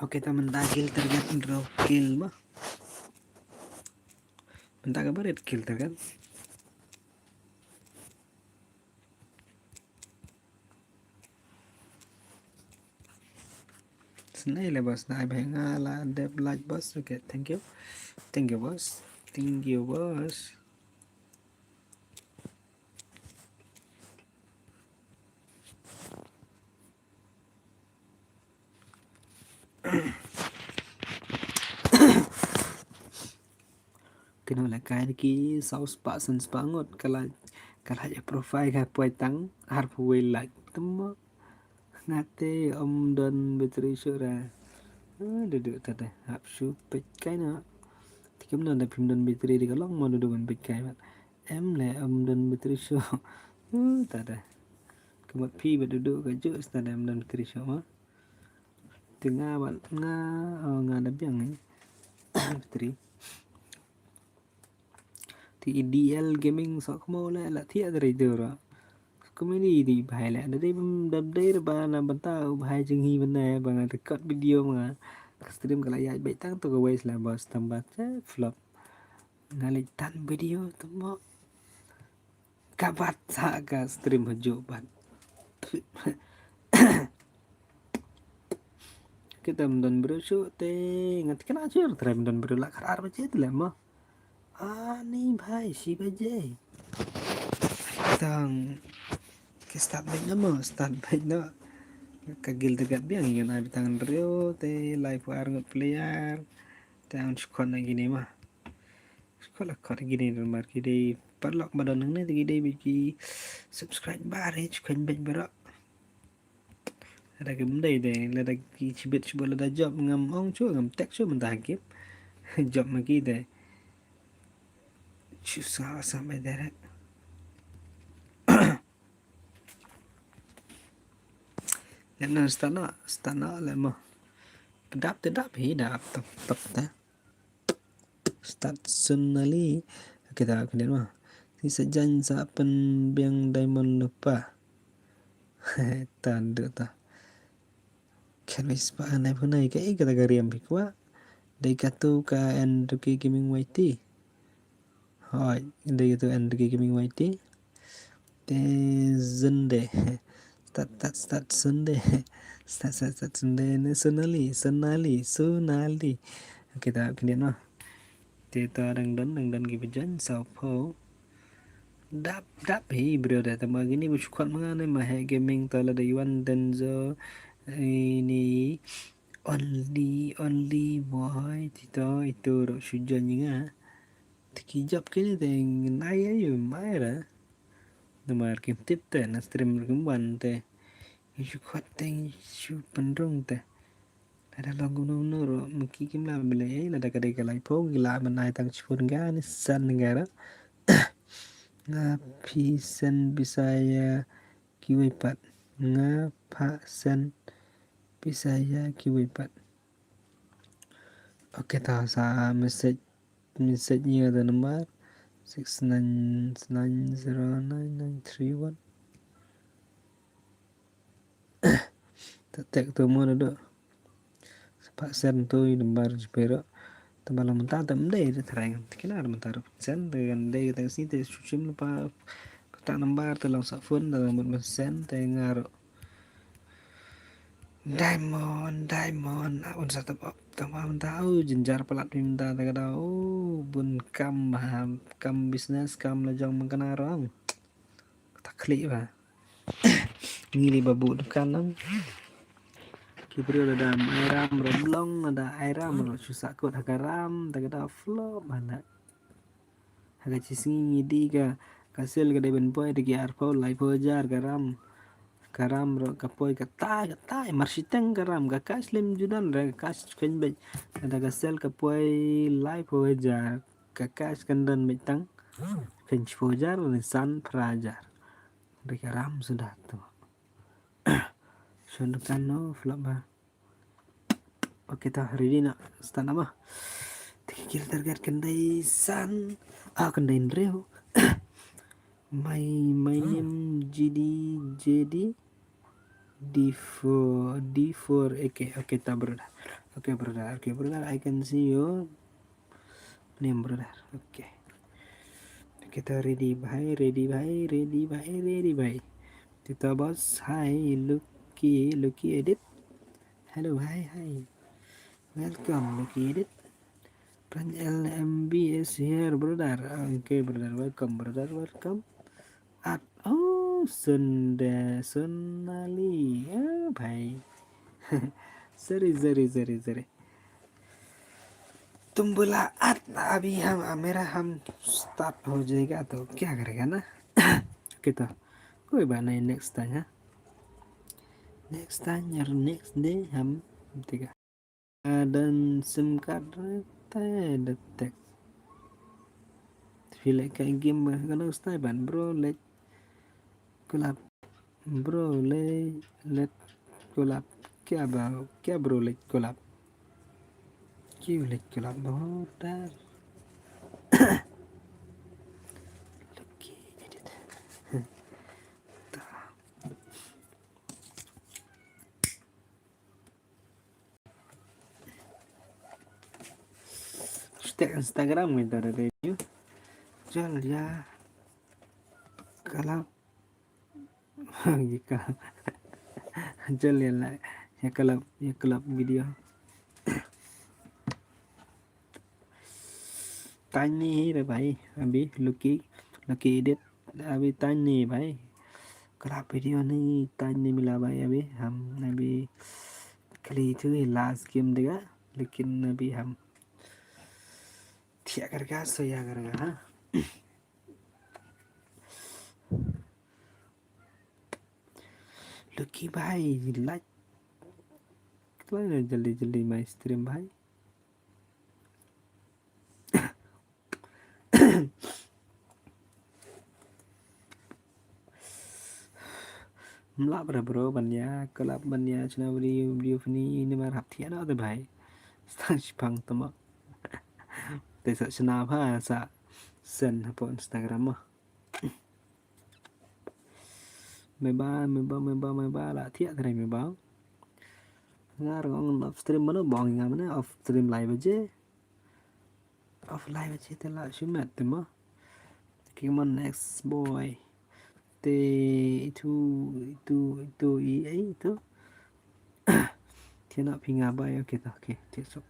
Okay, ta mynta kill target draw kill ma. Mynta ka barit kill target. Snai le boss na ai bhai nga la dep like boss. Okay, thank you. Thank you boss. Thank you boss. Kino la kai ki saw spah san spah ngut ka la ka la ya profile ka poi tang har poi like temo. Ngate om don battery sura. Dudu tade hap shu pet kai na. Tikem don da pim don battery di ka long mo dudu ban pet kai mat. Em le om don battery shu. Tade. Kemat pi ba dudu ka ju tade om don battery shu ma. Te nga bad nga, oh, nga da biang ni. Battery. Te D L Gaming sok mo le la thiah da rai dura. Kumini di bhai le da dei bam da dei ba na banta bhai jing hi bana ba nga record video nga. Ka stream ka la ya bai tang to ka wei sla bas tam ba che flop. Nga le tan video to mo. Ka bat sa ka stream haju bat. Kita ym don briew shuh te, nga te kane shuh te ym don briew la khatar baje te leh mo. Ani bhai, shi baje. Tang ke start beit na mo, start beit na. Ka guild te gat biang ngan ai tang briew te, lai phew ar ngut player. Te un shu khot na kine ma. Shu khot la khot kine namar ki dei paralok ba don hangne te ki dei beit ki subscribe bar hi shu khot beit baroh. Lada kim dei de, lada ki chibit chibit lada jop ngam ong shuh, ngam tek shuh mynta ha game. Jop ma ki de. Shu sa sa me direct. Leh na start na, start na leh mo. Dap te dap hi dap tap tap te. Start soon ali. Kita kane mo. Ni sa jan sa pynbiang diamond lypa. Tan du ta. Khan wis pa nai phu nai ka i kata ka riam phi kwah. Dei katu ka N two K Gaming Y T. Hoi, dei katu N two K Gaming Y T. Te Sunday. Start, start, start Sunday. Start, start, start Sunday ne Sonali, Sonali, Sonali. Okay, ta kini no. Te ta dang don, dang don ki ba join, saw phew. Dap, dap hi briew da tama kini ba shu khot ma nga ne ma Heh Gaming ta lada Iwan Denzo, ini Only, Only Boy, ti to, itu ruh shu join ïa nga. Te ki jop kine te ngan ai ïa u mai ra. Namar kim tip te na stream ruh kim wan te. Ngi shu khot te ngi shu pynrung te. Lada long kumno kumno ruh ma ki kim lah ban leh ei, lada ka dei ka laiphew ki lah ban ai tang shiphew tyngka ne san tyngka ruh. Nga phi send pisa ïa kiwei pat. Nga pha send pisa ïa kiwei pat. Okay, ta sa message, message ïa ka number six nine nine zero nine nine three one. Ta tek tu mo da do. Sa pha send tu i number jipero. Taba la mynta te ym dei te thrang te kina mynta ruh send te kan dei te sni te shu shim lypa kata number te long sa phone te long mut send te nga ruh. Diamond, diamond, ah, un sa top up tang ba mynta u jynjar palat mynta te ka dau bun kam ba kam business kam la jong man kana rong. Kata khlieh ba. Ngi li ba buh dukan nang. Ki briew lada ai ram ruh long, lada ai ram ruh shu sah kut ha ka ram, ta ka da flop ba na. Ha ka chi sngi ngi di ka, ka sale ka dei ban poi da ki arphew, laiphew hajar ka ram. Ka ram ruh ka poi katai, katai, mar shiteng ka ram, ka cash lem ju don re, ka cash khein beit. Lada ka sale ka poi laiphew hajar, ka cash kan don beit tang khein shiphew hajar, ne san phra hajar. Dei ka ram suda tu. Shon dukan no, flop ba. Okay, ta ready na. Start na ba. Te ki kill target kan dei san. Ah, kan dei hynriew. My, my name G D, G D, D four, D four. Okay, okay, ta brother. Okay, brother. Okay, brother, I can see you. Name brother. Okay. Kita ready bhai, ready bhai, ready bhai, ready bhai. Kita boss, hi, Lucky, Lucky Edit. Hello, hi, hi. Welcome, Lucky Edit. Pranjal M B is here, brother. Okay, brother, welcome, brother, welcome. At, oh, Sunday, Sonali. Oh, bhai. Sorry, sorry, sorry, sorry. तुम बोला आत अभी हम, मेरा हम start हो जाएगा तो क्या करेगा ना? Okay, तो कोई बात नहीं, next time, हाँ? Next time और next day हम देगा। Don sim card रहता है, the text. Feel like a game, kan style ban, bro, like, collab. Bro, le, let collab. Kya ba, kya bro, let collab? Kyu let collab, bahut dar. Lucky Edit. Hashtag Instagram kita ada review. Jal ya. Kalau Jika jol ïa la Ya kalap, ya kalap video. Tiny hi re bhai, abhi Lucky, Lucky Edit, abhi tiny bhai. Kalap video nahi tiny mila bhai, abhi hum abhi khali tu hi last game dega, lekin abhi hum thiah karega, soya karega, ha. Lucky bhai, like. Khlai jaldi jaldi my stream bhai. Mlap re bro, ban ïa kalap ban ïa shna video, video funny namar hap thiah noh te bhai. Stang shipang tama. Te sa shna bha sa send hapoh Instagram ma. Meba, meba, meba, meba la thiah te meba. Ngar ngong off stream mano bong nga mane off stream live aje. Off live aje te la shumet te ma. Come on next boy. Te itu, itu, itu, i, eh, itu. Thiah noh phi nga bai, okay to, okay, thiah suk.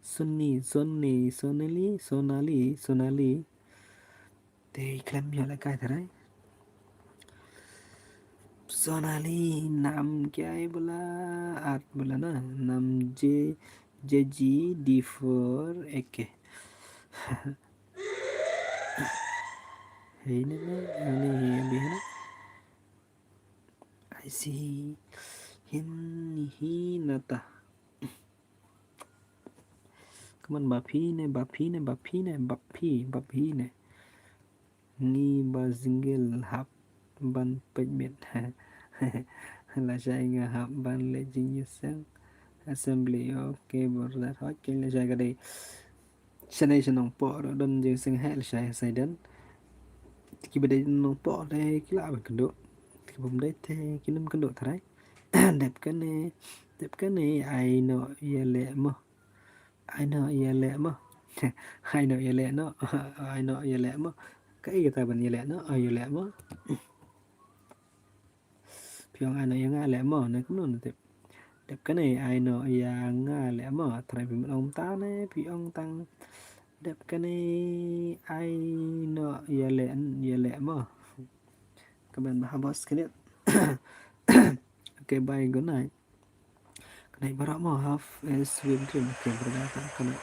Sunny, Sunny, Sonali, Sonali, Sonali. Te khlem ïoh lehkai tharai. Sonali, nam kya hai bola, art bola na, nam J, J G D four A K. Hey, ne, ne, ne, ne, ne, ne. I see. Hin, hi, nata. Kaman baphi ne, baphi ne, baphi ne, baphi, baphi ne. Ngi ba jingle hap ban peit miet. Lashai nga hap ban leh jingïaseng assembly. Okay, brother. Okay, lashai ka dei. Shane sha Nongpoh ruh don jingseng heh lashai Saidan. Kiba dei Nongpoh te ki lah ban kynduh. Kiba ym dei te kin ym kynduh tharai. Dep kane, dep kane ai noh ïaleh mo. Ai noh ïaleh mo. Ai noh ïaleh noh. Ai noh ïaleh mo. Kaei kata ban ïaleh noh, ai ïaleh mo. Phi ong ai noh ïa nga leh mo, ne kumno ne tip. Dep kane ai noh ïa nga leh mo, trai phi mut ong ta ne, phi ong tang. Dep kane ai noh ïaleh, ïaleh mo. Kaban ba ha boss kane. Okay, bye, good night. Kane baroh mo half is sweet dream. Okay, brother, kane.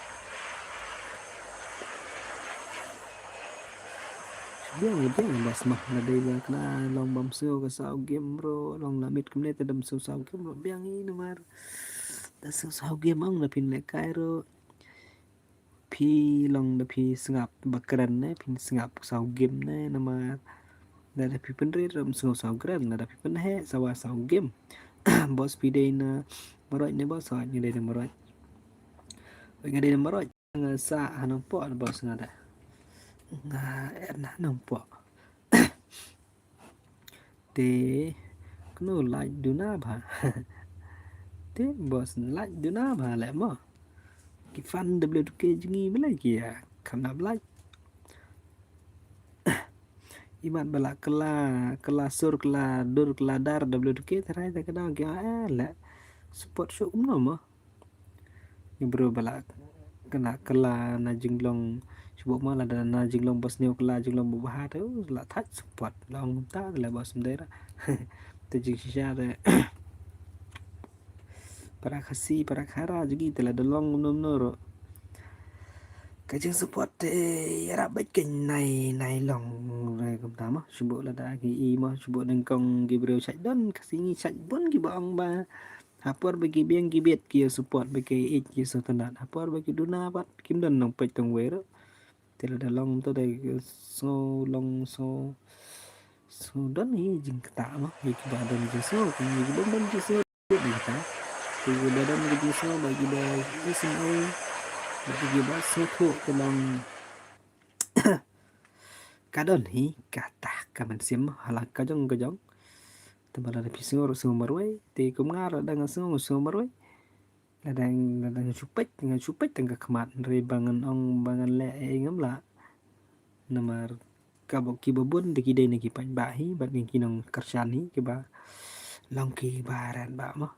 Biang, biang, bas mah, na dei ba kane long bam sio ka saw game bro, long la mit kumne te dam sio saw game bro, biang i namar. Da sio saw game ang na phin lehkai ro. Phi long da phi sngap ba kren ne, phin sngap saw game ne, namar. Da da phi pynrit ram sngap saw kren, da da phi pynheh sawa saw game. Bos phi dei na Marwai ne bos, sawa ngi dei na Marwai. Ngi dei na Marwai. Nga sa ha Nongpoh bos nga da. Nga er na Nongpoh. Te kano like duna bha. Te bos like duna bha leh mo. Ki fan W two K jngi bele ki ya kham nap like. Imat bala kela, kela sur, kela dur, kela dar W two K tharai ta kena ki eh leh support show kumno mo. Ngi bru bala kena kela na jinglong shubu ma lada na jinglong bas neu kela jinglong bu baha tu la thaj support long ta la bas mdera. Te jing shisha te para Khasi para Khara jigi te lada long mno mno ro. Ka jing support te yarap bait ke nai nai long re kumta ma shubu lada ki i ma shubu nengkong ki bru chaj don Khasi ngi chaj bon ki ba ong ba. Hapor ba ki biang ki biet ki support ba ki ij ki sngewtynnat. Hapor ba ki duna pat kim don nongpeit tang wei ruh. Te lada long to da sngew long sngew sngew don hi jingktah mo. Hi kiba don jingsngew, hi kiba don jingsngew. Hi kiba don jingsngew ba kiba isngew ba kiba sngewthuh ka long. Ka don hi kata ka mynsiem hala ka jong ka jong. Te ba lada phi sngew ruh sngew marwei te kum nga ruh dang sngew sngew marwei. Lada dang shu peit nga shu peit tang ka khmat re ba ngan ong ba ngan leh ei ngam lah. Namar ka bok kiba bun te ki dei na ki paidbah hi bad ngi ki nongkyrshan hi kiba long ki ba rat ba mo.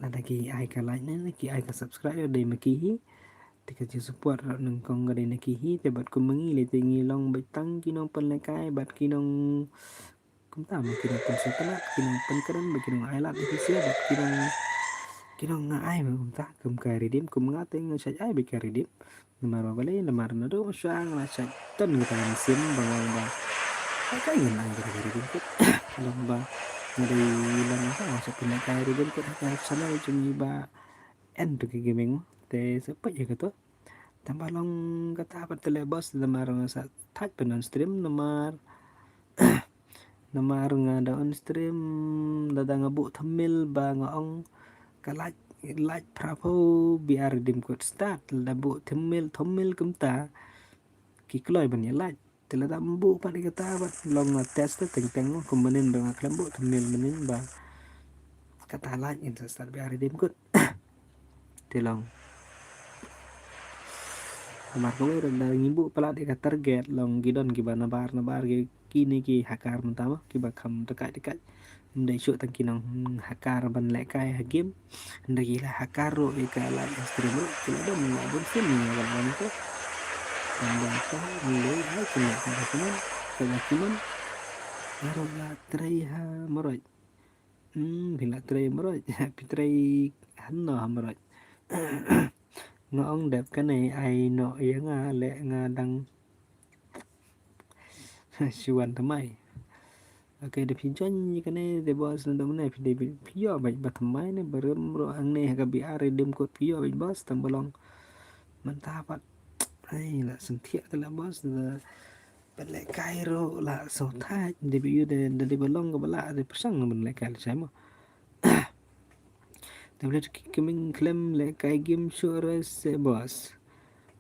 Lada ki ai ka like ne, ki ai ka subscribe dei ma ki hi. Te ka jingsupport ruh nyngkong ka dei na ki hi, te bad kum ma ngi lei te ngi long beit tang ki nongpynlehkai bad ki nong, kumta ma ki nongpynsngewtynnat, ki nongpynkren bad ki nong ai lad ïa ki sha bad ki nong, ki nong ai ma kumta kum ka redeem, kum nga te nga shait ai beit ka redeem. Namar ba balei, namar naduh shuwa nga la shait don kata ka mynsiem ba nga ong ba, ai kai ngin ai kata ka redeem code. Long ba nga dei long ba nga shait pynlehkai redeem code ha ka channel jong ngi ba N two K Gaming. Te sa peit ïa kato. Tang ba long kata pat te leh boss, namar nga sa thait pyn on stream namar namar nga da on stream, lada nga buh thumbnail ba nga ong ka like, like phra phew B R redeem code start, lada buh thumbnail, thumbnail kumta ki kloi ban ïa like. Te lada ym buh pat ïa kata bad long nga test te teng teng mo, kum mynnin ba nga khlem buh thumbnail mynnin ba kata like ngin sa start B R redeem code. Te long. Namar kawei ruh lada ngi buh palat ïa ka target long ki don kiba nabar nabar ki, kine ki hacker mynta mo, kiba kham tyngkai tyngkai. Ym dei shuh tang ki nong hacker ban lehkai ha game. Hynrei ki la hacker ruh ïa ka live stream ruh, ki la don la bun sien ïa ka ban ko. Tang ba ka ngi lei ha ki lehkai ha ki mon, ka ba ki mon. Nga ruh la trei ha Mawroit. Hmm, phi la trei Mawroit, phi trei hano ha Mawroit. Nga ong dep kane ai noh ïa nga leh nga dang shu wan thymmai. Okay, da phi join ïa kane te boss, naduh mynne phi dei phi ïoh beit ba thymmai ne ba rim ruh hangne ha ka B R redeem code phi ïoh beit boss, tang ba long mynta pat. Ai, la synthiah te la boss, la pynlehkai ruh la sngewthait, dei ba ïoh de, de dei ba long kaba lah, dei pyrshang ban lehkai lashai mo. Te balei ki kming khlem lehkai game shuh re se boss.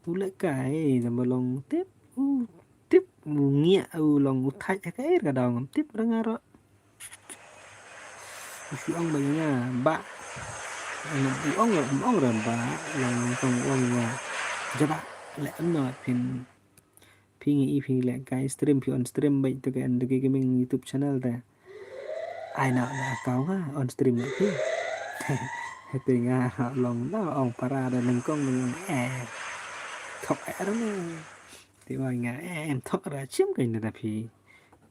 U lehkai, tang ba long tip, u tip, u ngiah, u long u thait ha ka air ka daw ngam tip re nga ruh. U shu ong ba ïa nga, ba. U ong, u ong re ba, long tang u ong ïa nga. Jaba, leh ano phin Phi ngi i phi lehkai stream, phi on stream beit to ka N two K Gaming YouTube channel te. Ai na na kau nga on stream na phi. Te nga long na ong para da nyngkong nyngkong eh. Thok er ne. Te wa nga eh em thok ra chim kai na da phi.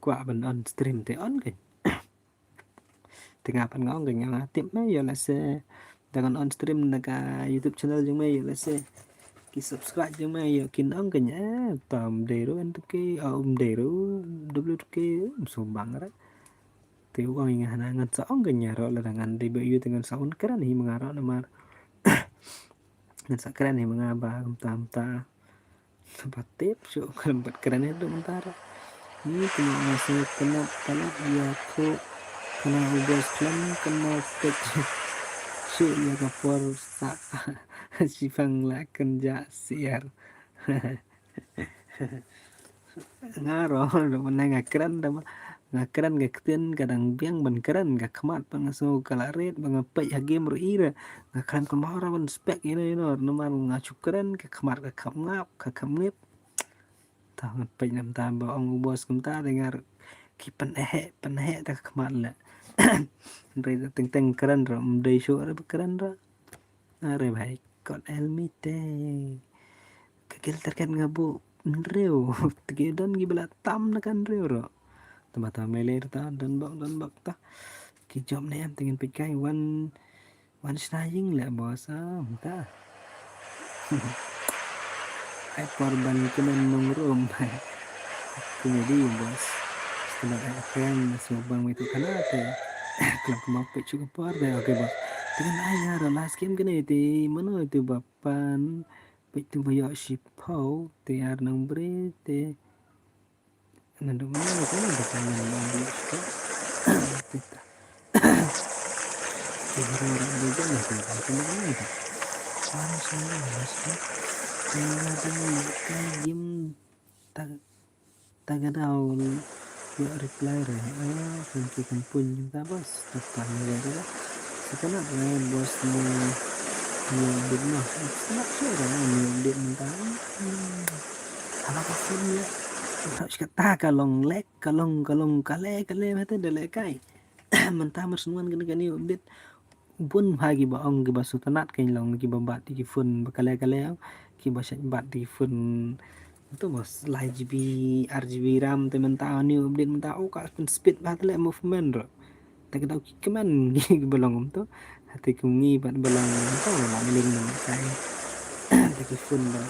Kwah ban on stream te on kai. Te nga pat nga ong ka nga tip me ïoh lehse da ngan on stream na ka YouTube channel jong me ïoh lehse ki subscribe jong me ïoh kin ong ka nga tam dei ruh N two K, um dei ruh W two K, um sumbang ra. Te u ong nga hana ngan sa ong ka nga ruh lada ngan dei ba ïoh te ngan sa on kren hi ma nga ruh namar ngan sa kren hi ma nga ba kumta kumta. Ba tip shuh khlem pat kren ïa u mynta ruh. Ni kumno nga sngewtynnat palat ïa phuh. Kane u boss khlem kynmaw peit shuh ïa ka por sa shipang la kynjah siar. Nga ruh ruh mynne nga kren da ma nga kren ka ktien ka dang biang ban kren ka khmat ba nga sngew ka la rit ba nga peit ha game ruh i re nga kren ka mawra ban spek ïa ino ïa ino namar nga shu kren ka khmat ka khap ngap ka khap ngip. Ta nga peit namta ba ong u boss kumta te nga ki pynheh pynheh ta ka khmat le. Hynrei teng teng kren ruh ym dei shuh re ba kren ruh. Are bhai kot el mite. Ka gel terket nga buh hynriew. Te ki don ki ba la tam na ka hynriew ruh. Tama tama lei lei ta don bok don bok ta. Ki jop ne em te ngin peit kai wan wan shna ïing le boss am ta. Ai por ban kmen nongrum. Kumedi boss. Kena ai kren sngewbang itu kana te. Khlem kumba peit shu ka por de. Okay boss. Te kan ai nga ruh last game kane te mano itu ba pan peit tu ba ïoh shiphew te ar nang bre te. Naduh mynne ka dei ka nang bre shiphew. Te ta. Te hero ruh dei jong te ka nang bre. Wan shiphew wan shiphew. Te nga dang ïoh ka game ta Ta ka daw ïoh reply re. Ah, kan ki kan pun ta boss. Ta ta ni re re. Sa ka na re boss ni ni update no. Sa na sure re ni update ni ta. Hmm. Ala ka phone le. Ka ta ka long lag, ka long ka long ka le ka le mate de le kai. Mynta mar sngewbha kane ka new update, bun bha kiba ong kiba sngewtynnat kein long kiba bat ïa ki phone ba kale kale, kiba shait bat ïa ki phone. To ba lai GB, ar GB RAM te mynta new update mynta, oh, ka pyn speed bha te leh movement ruh. Te ka dei ki kmen kiba long kumto. Hate kum ngi bad ba long to la mling na kai. Te ki phone ba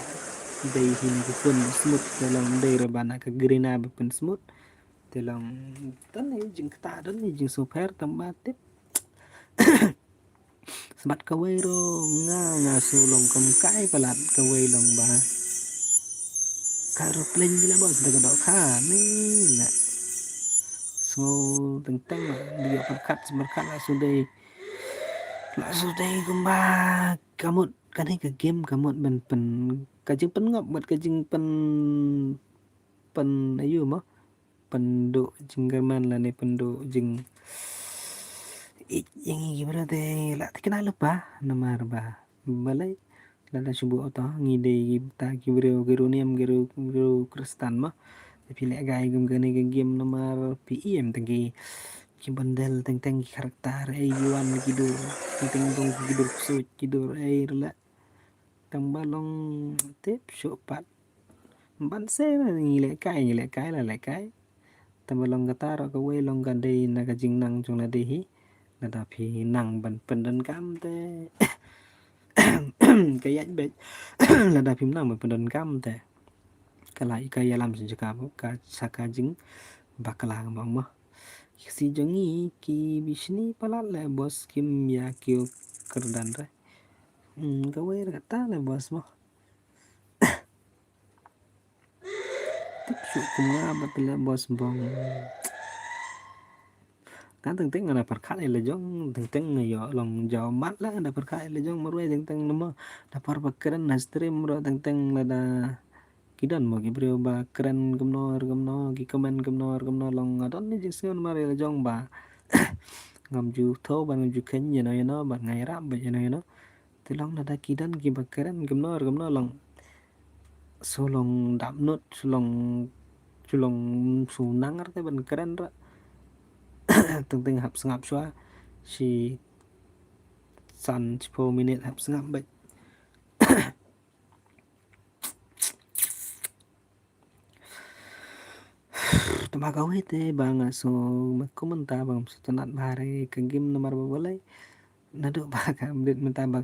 dei hi na ki phone smooth te long dei ruh ba na ka green ba pyn smooth. Te long don hi jingkata, don hi jingsngewpher tang ba tip. Sbat kawei ruh nga nga sngew long kum kai palat kawei long ba ka aeroplane ki la bos da ka dohkha ni na. Sngew teng teng la di ïa pyrkhat smarkhat la sudei. La sudei kumba ka mut kane ka game ka mut ban pyn ka jingpynngop bad ka jingpyn pyn ayu mo. Pynduh jingkyrmen lane pynduh jing ïeit ïa ngi ki briew te la te kena lypa namar ba balei lada shu buh auto ngi dei kita ki briew ki riewniam ki riew ki riew Khristan mo. Te phi leh kai kum kane ka game namar phi ïohi em tang ki ki bundle teng teng ki character ei ki wan ki dur teng teng dong ki dur ksuid ki dur ei rla. Tang ba long tip shuh pat. Ban se na ngi leh kai ngi leh kai la leh kai. Tang ba long kata ruh kawei long ka dei na ka jingnang jong lade hi. Lada phi nang ban pyndonkam te ka ïaid beit. Lada phim nang ban pyndonkam te ka la ïa ka ïalam sha ka ka sha ka jingbakla ka bang mo. Ki si jong ngi ki bishni palat leh bos kim ïa kiew kyrdan re. Hmm, kawei re kata leh bos mo. Tip shuh kum nga ba te leh bos bong. Kan teng teng nga da pyrkhat ïa la jong teng teng nga ïoh long jaw mat la nga da pyrkhat ïa la jong marwei teng teng namo da par ba kren na stream ruh teng teng lada ki don mo ki briew ba kren kumno kumno ki comment kumno kumno long nga don ni jingsngew namar ïa la jong ba ngam ju tho ban ngam ju khein ïa no ïa no ban ngai rap ba ïa no ïa no. Te long lada ki don kiba kren kumno kumno long. Su long dap nut su long su long su nang ar te ban kren ra. Teng teng hap sngap shuwa shi san shiphew minit hap sngap bad. Tama kawei te ba nga sngew kumta ba ngam sngewtynnat bha re ka game namar ba balei. Naduh ba ka update mynta ba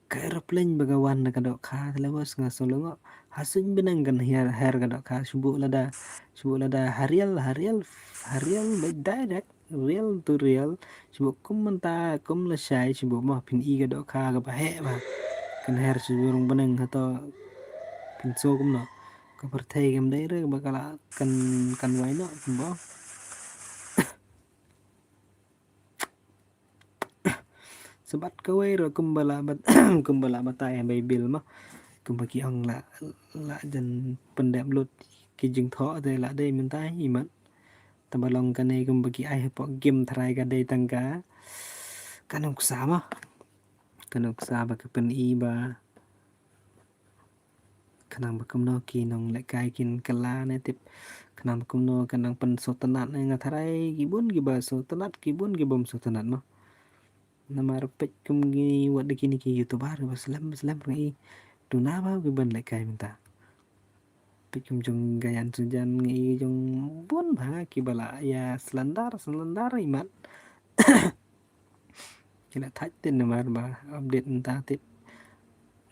ka aeroplane ba ka wan na ka dohkha te leh bos nga sngew lyngngoh. Ha suiñ bneng kan her her ka dohkha shu buh lada shu buh lada ha real ha real ha real ba direct. Real to real. Shu buh kum mynta kum lashai shu buh mo phin i ka dohkha kaba heh ba kan her shu buh rung bneng hato phin sngew kumno. Ka pyrthei kam dei re ba ka la kan kan wai noh kumba. Sbat kawei ruh kumba la bat kumba la batai ha Baibil mo. Kumba ki ong la la jan pyndep lut ki jingthoh te la dei mynta hi mat. Taba long kane kumba ki ai hapoh game tharai ka dei tang ka ka nuksa ma ka nuksa ba ka pyni ba ka nang ba kumno ki nong lehkai kin kylla ne tip ka nang ba kumno ka nang pynsohtynnat ne nga tharai ki bun ki ba sohtynnat ki bun ki bym sohtynnat ma. Namar peit kum ngi wat da kine ki youtuber ba slem ba slem ngi duna ba ki ban lehkai mynta. Peit kum jong Gayan Sujan ngi jong bun ba ki ba la ïa slander slander imat. Ki la thait te namar ba update mynta tip.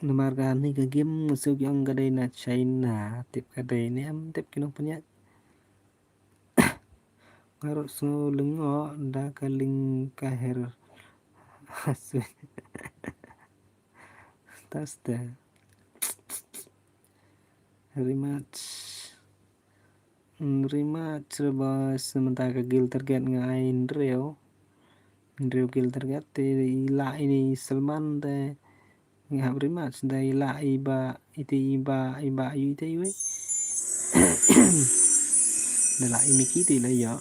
Namar kane ka game nga shu ki ong ka dei na China tip ka dei ne em tip ki nongpynïaid. Nga ruh sngew lyngngoh da ka link ka her. Taste. Rematch. Rematch re bos mynta ka guild target nga ai hynriew. Hynriew guild target te i la ini Salman te. Ngi hap rematch da i la i ba ite i ba i ba yu ite i wei. Da la i Mickey te la ïoh.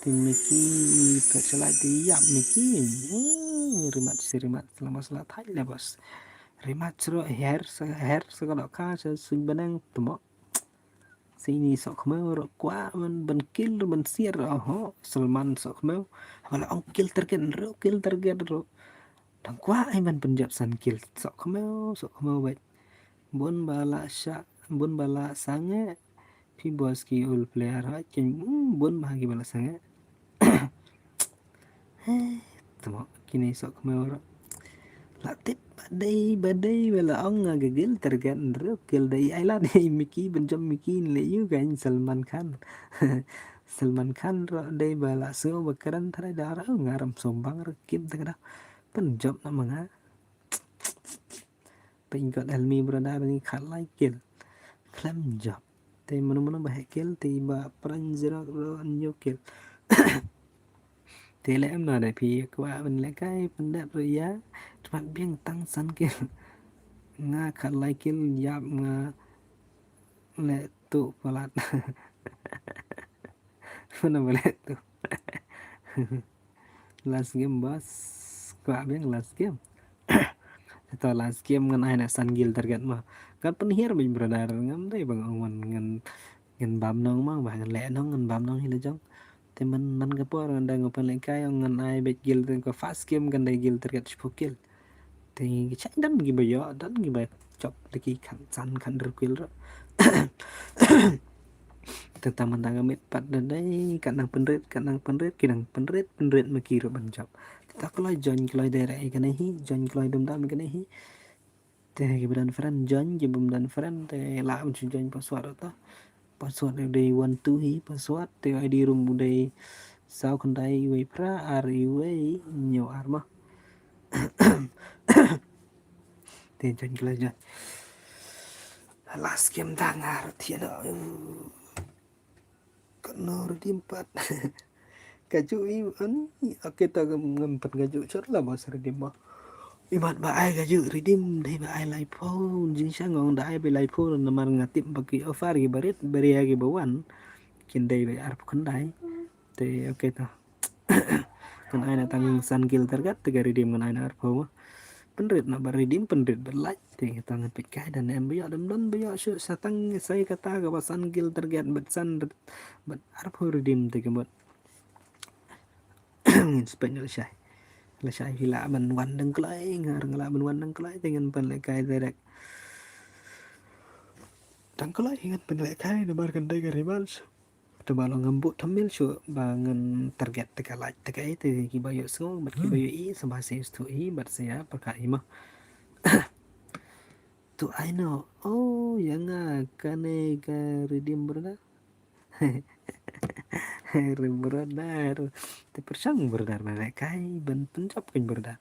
Te Mickey pet sala te ïap Mickey. Hmm, rematch si rematch lama sala thait le bos. Rematch ro her sa her sa ka dohkha sa suiñ bneng temo. Sini sohkhmew ruh kwah ban, ban kill, ban siat ruh, oho, Salman sohkhmew. Haba la ong kill target ruh, kill target ruh. Dang kwah ai ban pynjop san kill, sohkhmew, sohkhmew bad. Bun ba la shah, bun ba la sangeh. Phi boss ki ul player ha, kin, hmm, bun ba ki ba la sangeh. Heh, tamo, kine sohkhmew ruh. La tip ba dei, ba dei, ba la ong nga ga kill target ruh, kill dei ai la dei Mickey, ban jop Mickey leh ïu kan Salman Khan. Salman Khan ruh dei ba la sngew ba kren tharai da ruh nga ram sombang ruh kim ta ka da. Ban jop na ma nga. Pynjop Elmi brother ngi khat lai kill. Khlem jop. Te mano mano ba heh kill, te ba pran zero ro an yo kill. Te le em na da phi kwah ban lehkai pyndep ruh ïa. Tmat biang tang san kill. Nga khat lai kill ïap nga leh tu palat. Mano ba leh tu. Last game boss. Kwah biang last game. Te last game ngan ai na san kill target ma. Kan pynhiar bad brother ngam dei ba nga ong ngan, ngan bam nong ma, ba ngan leh nong, ngan bam nong hi la jong. Te man, man ka por ngan dang pynlehkai ong ngan ai bad kill te ka first game kan dei kill target shiphew kill. Te ngi ki chak dan ki ba ïoh, dan ki ba jop da ki khan san khan ruh kill ruh. Te ta man ta ka miet pat da dei, kat nang pynrit, kat nang pynrit, ki nang pynrit, pynrit ma ki ruh ban jop. Te ta kloi join kloi direct ïa kane hi, join kloi dum dam ïa kane hi. Te ki ba don friend join, ki bym don friend, te lah ban shu join password ruh ta. Password u dei one two hi, password, te I D room u dei saw khyndai wei phra, ar wei hynñiew ar ma. Te join kloi join. Last game ta nga ruh thiah noh. Kano redeem pat. Kajuh i ani. Okay ta ngam, ngam pat kajuh shot la boss redeem ma. Imat ba ai kajuh redeem dei ba ai laiphew. Jingshisha nga ong da ai ba laiphew namar nga tip ba ki offer ki barit, baria ki ba wan. Kin dei ba arphew khyndai. Te okay ta. Ngan ai na tang san kill target, te ka redeem ngan ai na arphew ma. Pynrit na ba redeem, pynrit ba lait. Te ta ngan peit kai dan em ba ïoh, dam don ba ïoh shu sa tang sa kata ka ba san kill target bad san, bad arphew redeem te ka mut. Ngin spek na lashai. Lashai phi lah ban wan dang kloi, nga ruh nga lah ban wan dang kloi, te ngan pynlehkai direct. Dang kloi ngan pynlehkai namar kan dei ka rematch. Te ba long ngam buh thumbnail shuh ba ngan target te ka like te ka ei te ki ba ïoh sngew bad ki ba ïoh i sngewbha sa ïoh sngewthuh i bad sa ïa pyrkhat i ma. To I know. Oh, ïa nga kane ka redeem brother. Redeem brother. Te pyrshang brother ba lehkai ban pynjop kan brother.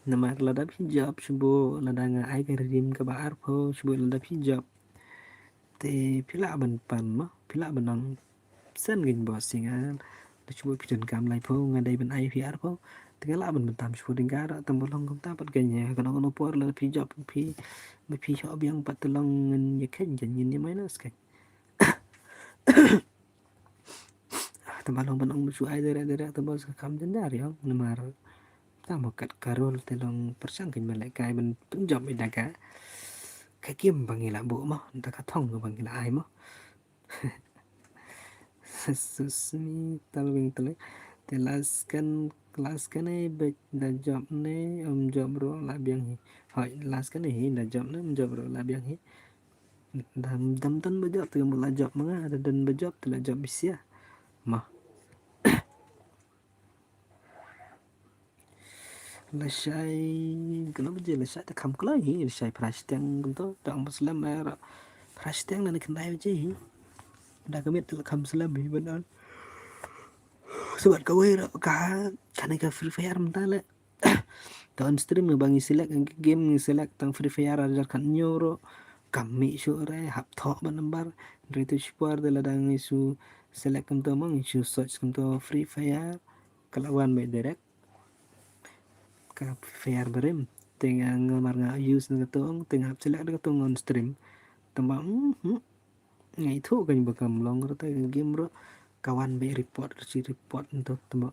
Namar lada phi jop shu buh lada nga ai ka redeem ka ba arphew shu buh lada phi jop. Te phi lah ban pan ma, phi lah ban ong send kan boss ïa nga. Da shu buh phi donkam laiphew nga dei ban ai phi arphew. Te nga lah ban bynta shu buh dang ka ruh tang ba long kumta pat kan ïa kano kano por lada phi jop phi, ba phi shoh biang pat te long ngan ïa khein kan ngin ïa minus kan. Tang ba long ban ong ba shu ai direct direct te boss ka kam jynjar ïa namar tang ba kat ka role te long pyrshang kan ban lehkai ban pynjop ïa da ka, ka game ba ngi la buh mo, da ka thong ka ba ngi la ai mo. Susmi talwing talwing. Te last kan, last kan eh bad da jop ne, um jop ruh la biang hi. Hoi, last kan eh hi da jop ne, um jop ruh la biang hi. Dam, dam don ba jop te kam la jop ma nga, da don ba jop te la jop bisia. Ma. Lashai, kano baje lashai te kham kloi hi, lashai phra shiteng kumto, dang ba slem eh ra. Phra shiteng na ne khyndai baje hi. Da ka miet te la kham slem hi ban on. Sngewbha kawei ruh ka, kane ka Free Fire mynta le. Te on stream nga ba ngi select, ka game ngi select tang Free Fire ar hajar khathynñiew ruh. Kam mih shuh re, hap thoh ba number. Hynrei tu shipor te lada ngi shu select kumto mo, ngi shu search kumto Free Fire. Ka la wan beit direct. Ka Free Fire barim. Te nga, nga mar nga use na kato ong, te nga hap select na kato ong on stream. Tang ba, hmm, hmm. Nga ithuh kan ba kam long ruh te ka game ruh. Ka wan beit report, shi report nto tang ba.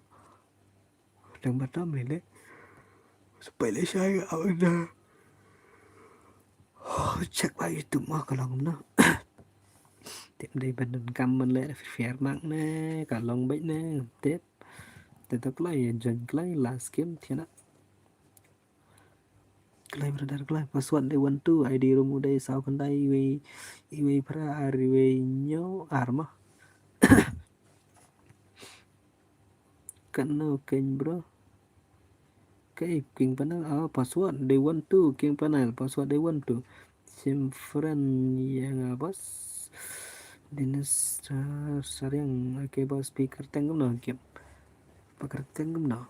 Dang ba tam lei lei. Sa peit lashai ka au na. Check ba YouTube mo ka long kumno. Tip dei ban donkam ban leh Free Fire mak ne ka long beit ne tip. Te to kloi ïa join kloi last game thiah na. Kloi brother kloi, password dei one two, ID room u dei saw khyndai, iwei iwei phra ar iwei hynñiew ar mo. Katno keiñ bro? Kei King Panel, ah, password dei one two, King Panel, password dei one two. Sim friend ïa nga boss. Dennis Sar-, Sariang, okay boss, phi kyrteng kumno game? Phi kyrteng kumno?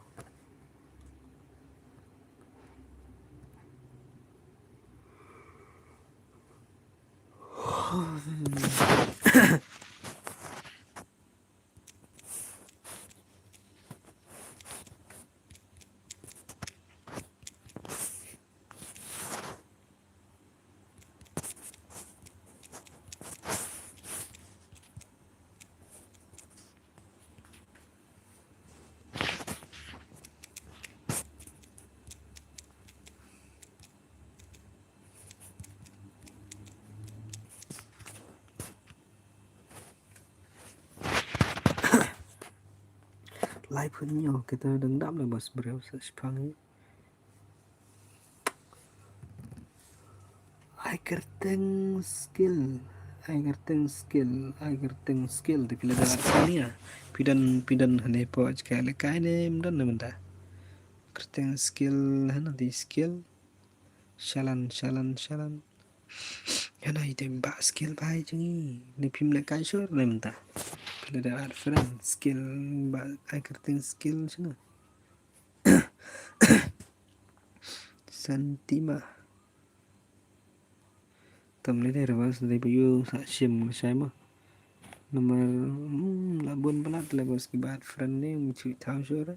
Lai phun nyo kita dang dam la bos briew sa shipang. Ai kyrteng skill, ai kyrteng skill, ai kyrteng skill. Te phi la da ar kane ïa. Phi don, phi don hane po jka le kai ne mdon ne mynta. Kyrteng skill hana di skill. Shalan, shalan, shalan. Hana ite ba skill bai jngi. Ne phim le kai shor ne mynta. Phi la da ar friend skill ba ai kyrteng skill shana. Santima. Tam le de rebas de bayu sa shim shai ma. Nomor, hmm, la bun palat le bas ki bat friend ne mu chui thau shore.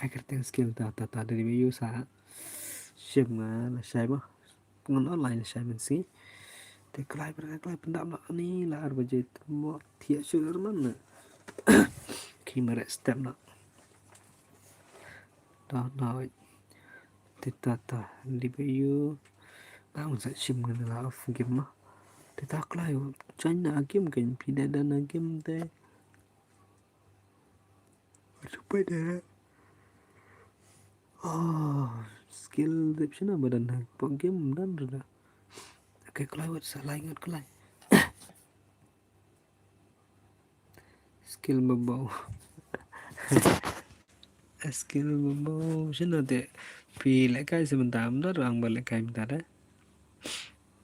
Ai kyrteng skill ta ta ta de bayu sa shim nga la shai ma. Ngan online sha mynsi. Te klai ber klai pyndap la ani la ar baje mo thiah shu ler man na. Ki mare step na. Da na. Te ta ta di be yu. Na un sa shim ngan la off game ma. Te ta klai join na game kan phi da da na game te. Super deh. Oh, skill dep shina badan ha pok game dan rada. Okay, kloi wat sa lai ngat kloi. Skill babau. Skill babau shina te. Pi lekai sebentar amdar ang ba lekai minta da.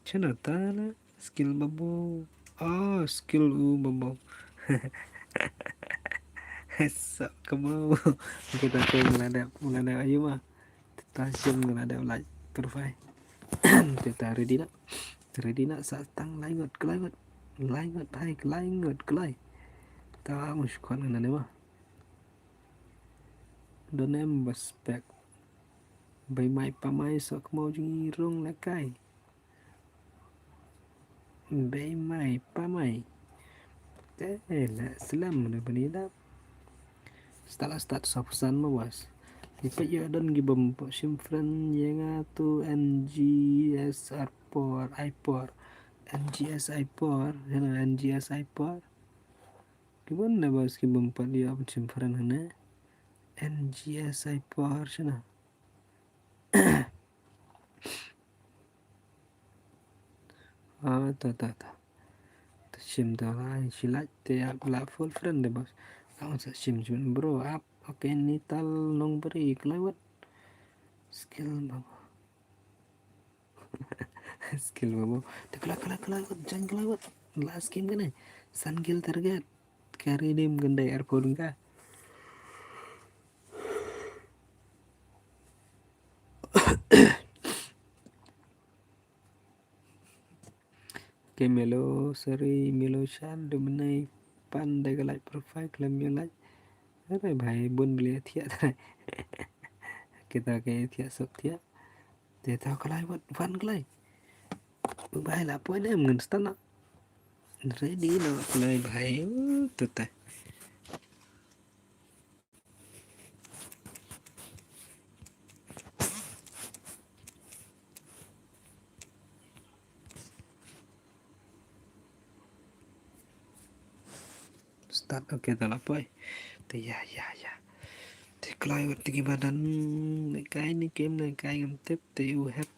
Chana ta la skill babo. Ah, skill u babo. Sok kamo. Kita te ngeladap, ngeladap ayu ma. Kita sim ngeladap like profile. Kita ready na. Ready na sa tang lai ngot, klai ngot. Lai ngot, hai, klai ngot, klai. Ta mus kwan ngana ne ma. Donem baspek. Bai mai pa mai sok kamo jngi rung lekai. Bei mai pa mai. Te la slem na bani da. Start la start sa phew san ma was. Ni peit ïa don ki bym poi shim friend ïa nga tu N G S R four I four. N G S I four, hello N G S I four. Ki bun da bas ki bym pat ïa shim friend hane. N G S I four shana. Ah, ta, ta, ta. Ta shim ta la, shi lait te ap la full friend de bas. La un sa shim jun bro ap. Okay, ni tal nong bri klai wat. Skill babo. Skill babo. Te klai, klai, klai wat, jan klai wat. Last game kane. San kill target. Ka redeem kan dei airport ka. Ke melo sari melo shan du menai pan da ka like profile klem ïa like. Are bhai bun beli thiah trai. Kita ke thiah sok thiah. Te ta ka lai wat van ka lai. Bhai la poi dem ngan stana. Ready noh kloi bhai. Tuta. Start, okay, ta la poi. Te ya ya ya. Te kloi wat te ki ba don. Ne kai ni kem ne kai ngam tip te u hep.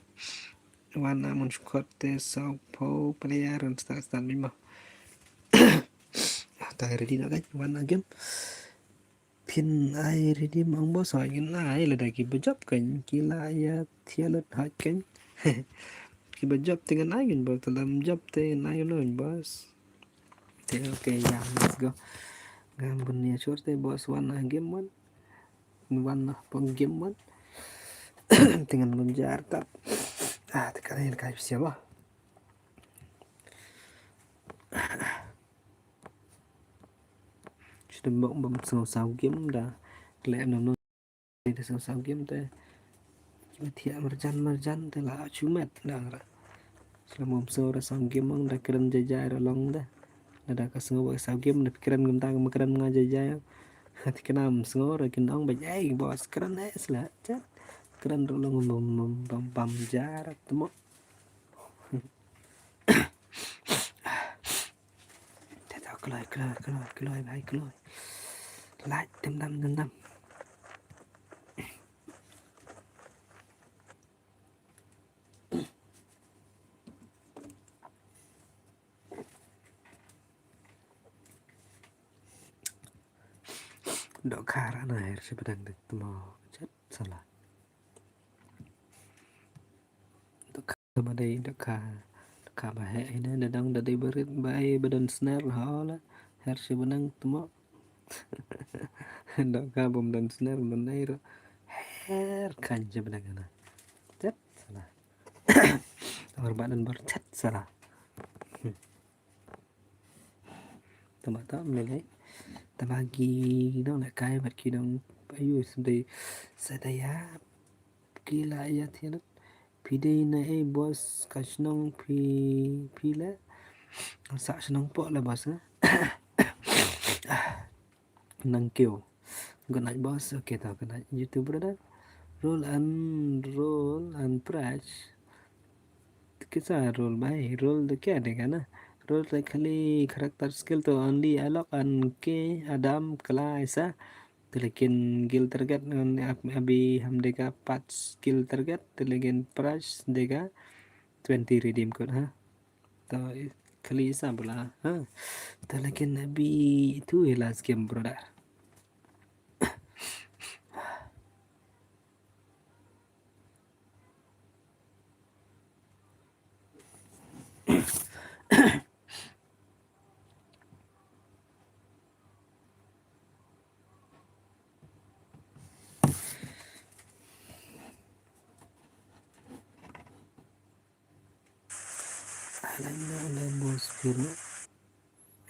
Wan amon shukot te saw pho player and start start mi ma. Ta ready na kan wan a game. Phin ai ready mang boss, hoi ngin ai lada ki ba jop kan ki la ya thialat hoi kan. Ki ba jop te ngan ai ngin boss, ta lam jop te ngan ai ngin boss. Te okay ya, let's go. Ngam bun ya short te boss, wan a game wan. Wan na pong game wan. Te ngan bun jar tap. Ah, te kan ai kai siapa. Sdem bok bam sngew saw game da. Leh nam no da sngew saw game te. Kiba thiah marjan marjan te la chumet da ra. Sdem bam sngew ra saw game mang da kren jai jai ra long da. Da da ka sngew ba saw game da kren gam ta ma kren nga jai jai. Te kena sngew ra kin ong ba ai boss kren eh sla chat. Kren ra long bam bam bam bam jar tmo. Te to kloi kloi kloi kloi bhai kloi. Like dam dam dam dam. Dohkha ra na her shi badang dik tmo chet sala. Dohkha ma dei dohkha. Dohkha ba heh ina da dang da dei barit ba ai ba don sner ha la. Her shi badang tmo. Dohkha bum don sner bum dei ro. Her kan shi badang na. Chet sala. Or ba don bor chet sala. Tama ta mele. Tama ki dong na kai mat ki dong ayu sedai sedaya ki la ya thialat. Phi dei na ei boss ka shnong phi phi le. Sa shnong po le boss eh. Nang kiew. Good night boss. Okay ta good night YouTube brother. Roll and roll and press. Kisa role bhai, role to kya dega na? Role to khali character skill to only alok an ke adam kala aisa. To lekin guild target ngan abi ham dega pat skill target, to lekin price dega twenty redeem code ha. To khali isa bula ha. To lekin abi itu hi last game brother. Ai like noh le boss phi ruh.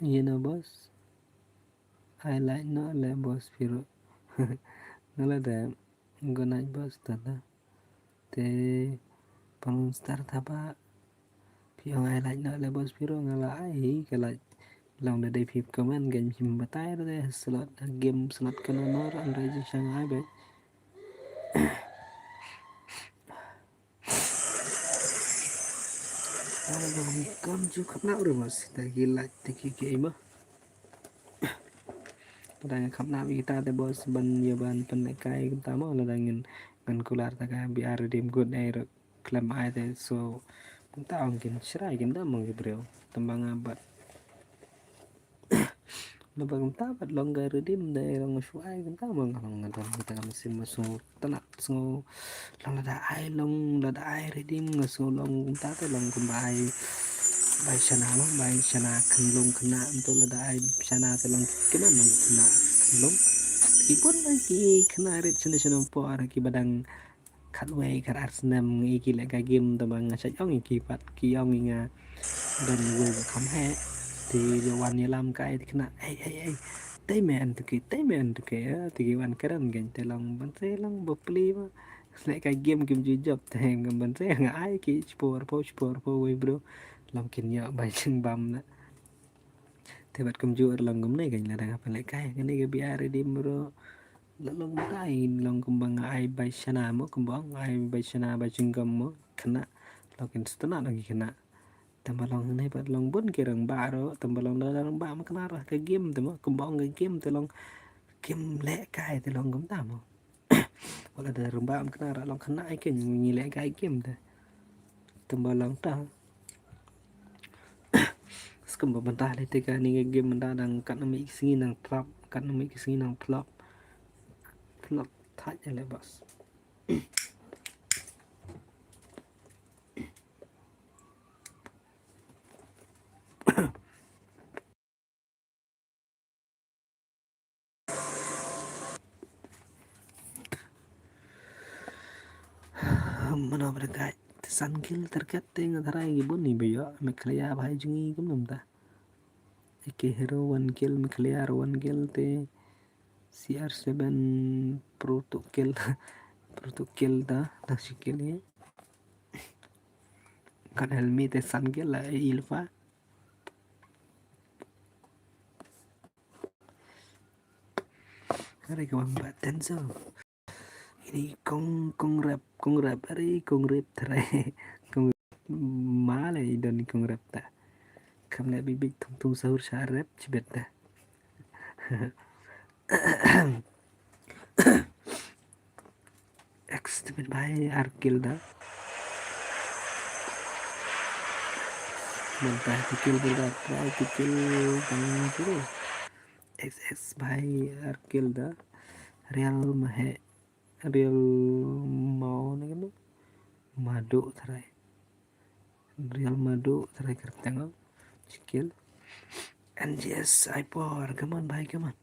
Ïa na boss. Ai like noh le boss phi ruh. Nga la da good night boss ta la. Te pang star ta ba. Phi ong ai like noh le boss phi ruh nga la ai ka like. Long da dei phi comment gan phim batai da dei slot game slot kana nor an rai jin shang ai be. Ai ba kam ju kham na ur mas ta ki like ta ki ke ma. Pada nga kham na kita te boss ban ya ban pen kai kumta mo la dang ngan kular ta ka B R redeem code ai ro klem ai te so kumta ong kin shrai kin da mong ki briew tembang abat. Naba kumta pat long ka redeem da long shuai kumta ma nga long nga don kita ka masim ma sngew tana sngew long lada ai long lada ai redeem nga sngew long kumta te long kumba ai bai shana ma bai shana khnlung khna nto lada ai shana te long kina nong khna khnlung ki pun ki khna rit shana shana por ki badang khatwei khatar snem ngi ki leh ka game taba nga shait ong ïa ki pat ki ong ïa nga don wei ba kham heh. Te wan ïalam kai te khynnah ei ei ei tei me an tu ki tei me an tu ki te ki wan kren gen te long ban se long ba pli ma leh ka game kim ju jop te ngam ban se nga ai ki shipor po shipor po wei bro long kin ïoh bai jingbam na. Te bad kumjuh ruh long kumne, kan lada nga pynlehkai kane ka B R Redeem ruh la long kumta, i long kumba nga ai bai shana mo, kumba ong ai bai shana bai jinggam mo, khynnah long kin sngewtynnat, long ki khynnah. Tangba long hangne pat long bun ki rangbah ruh, tangba long da rangbah ma kane ruh ka game te mo, kumba ong ka game te long game lehkai te long kumta mo. Wat la da rangbah ma kane ruh long khynnah ai kin ngi lehkai game te. Tangba long ta. Skum ba bynta lei te kane ka game mynta dang katno mih ki sngi nang flop, katno mih ki sngi nang flop. Flop thait ïa leh bas. Mano ba dang kait, te san kill target te nga tharai ki bun hi ba ïoh, Meghalaya bha jong ngi kumno mynta. A K Hero one kill, Meghalaya ruh one kill te C R seven Pro two kill. Pro two kill ta, ta shi kill hi. Kan helmi te san kill la Ilfa. Are ka wang ba tenso. Ini kong, kong rep, kong rep, are kong rep tharai. Kong ma le i don kong rep ta. Kam le bibik tung tung sahur sha rep chibet ta. Estimate bhai ar kill da. Mynta ki kill brother, try ki kill tang sini. X X bhai ar kill da. Real mahe, real mau ne kan. Madu tharai. Real madu tharai kyrteng. Shi kill. N G S Hyper, come on bhai, come on.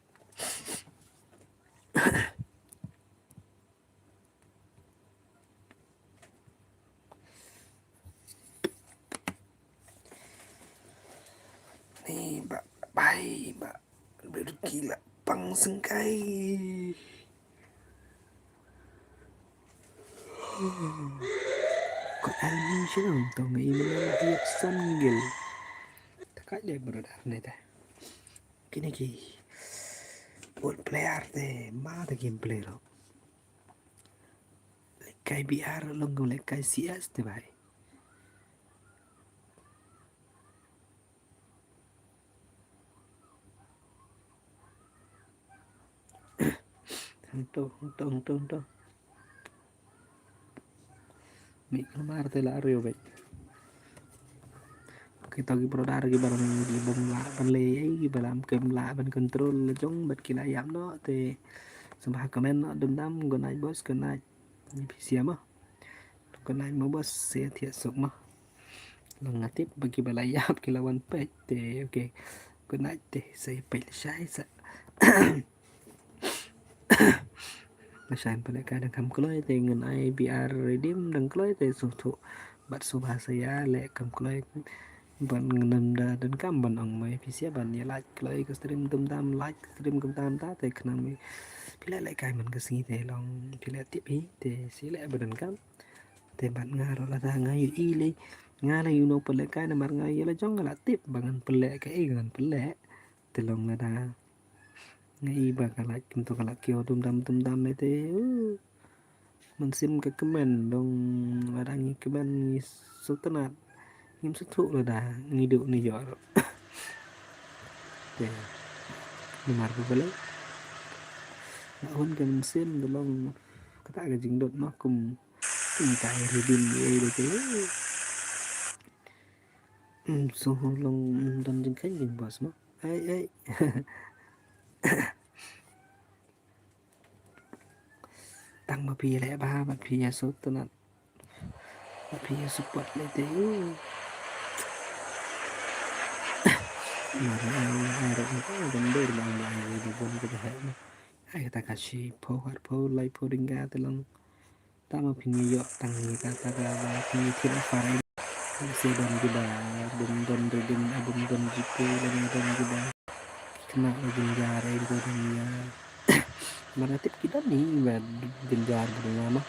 Ni ba bai ba berkila pang sengkai. Ko almi shino tong i mena la iak san gil. Takai le brother ne ta. Kini ki old player te ma ta game player. Lehkai B R long ko lehkai C S te bhai. Hangto, hangto, hangto, hangto. Mih kulmar te la riew beit. Kita ki brother ki ba lam ki bym lah ban leh ei, ki ba lam kem lah ban control la jong bad ki la ïap noh te. Sngewbha comment noh dum dam, good night boss, good night. Ni phi sia mo. Good night mo boss, sia thiah suk mo. Long nga tip ba ki ba la ïap ki la wan peit te, okay. Good night te, sa ïa peit lashai sa. Lashai pynlehkai dang kham kloi te ngan ai B R redeem dang kloi te sngewthuh. Bad sngewbha sa ïa leh kham kloi. Ban ngam da donkam ban ong mo ïa phi sia ban ïa like kloi ka stream dum dam, like ka stream kumta kumta te khnang mo. Phi leh lehkai man ka sngi te long phi leh tip hi te sa leh ba donkam. Te bad nga ruh lada nga ïohi lei nga la ïohi no pynlehkai namar nga ïa la jong nga la tip ba ngan pynleh kaei ngan pynleh. Te long lada nga i ba ka la kumto ka la kiew dum dam dum dam lei te. Mynsiem ka kmen dong lada ngi kmen ngi sngewtynnat. Ngim sngewthuh lada ngi duh ne ïoh. Te namar ba balei nga hun ka mynsiem da long kata ka jingdon ma kum kum ka redeem ei da te. Ym sngewthuh long don jingkheiñ jingboss ma. Ei ei. Tang ma phi leh ba ma phi ïa sngewtynnat. Ma phi ïa support leh te. Ma ai ai ro ko ban ber ma ai ai ro bon ko ba hai ma. Ai kata ka shi pho har pho lai pho ringa te long. Tang ma phi ngi ïoh tang ngi ta ta ka ba phi ngi thil offer ai. Se don ki ba bum don redeem bum don jipe le ngi don ki ba. Kena la jynjar ai ko don ïa. Ba da tip ki don ni ba jynjar ba don ma.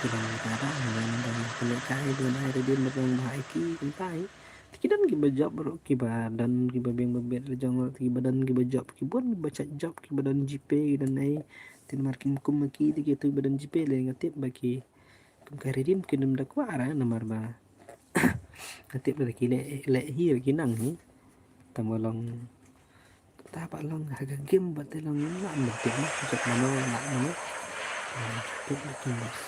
Ki don ka ba ngan don pynlehkai don ai redeem ba don ba ai ki kumta ai. Te ki don kiba jop ruh, kiba don kiba biang ba bit la jong ruh, kiba don kiba jop, ki bun kiba chait jop, kiba don GPay, ki don ei. Te namar kim kum ma ki, te ki tu ba don GPay lei nga tip ba ki kum ka redeem kin ym da kwah ra namar ba nga tip ba ki leh, leh hi ki nang hi. Tang ba long, ta ba long ha ka game ba te long la ma tip ma jop mano la mano. Tip ba kin bas.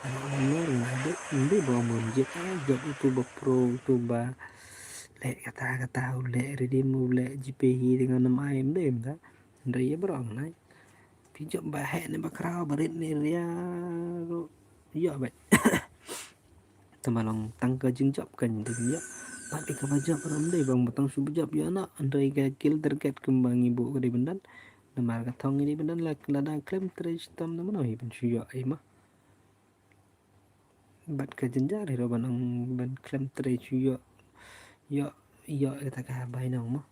Ana mano la de, ym dei ba mon jep, ah, jop utu ba pro, utu ba leh kata kata, u leh redeem, u leh GPay hi, te nga nam ai, ym dei, ym da. Hynrei ïa baroh nai. Phi jop ba heh ne ba khraw, ba rit ne ria ruh ïoh beit. Tang ba long tang ka jingjop kan dei ïoh. Pat ïa kaba jop ruh ym dei ba ong ba tang shu ba jop ïoh noh. Hynrei ka kill target kumba ngi buh ka dei ban don. Namar ka thong ngi dei ban don la, lada khlem trei shitom na mano hi ban shu ïoh ei ma. Bad ka jynjar hi ruh ban ong ban khlem trei shu ïoh, ïoh, ïoh kata ka bai nong ma.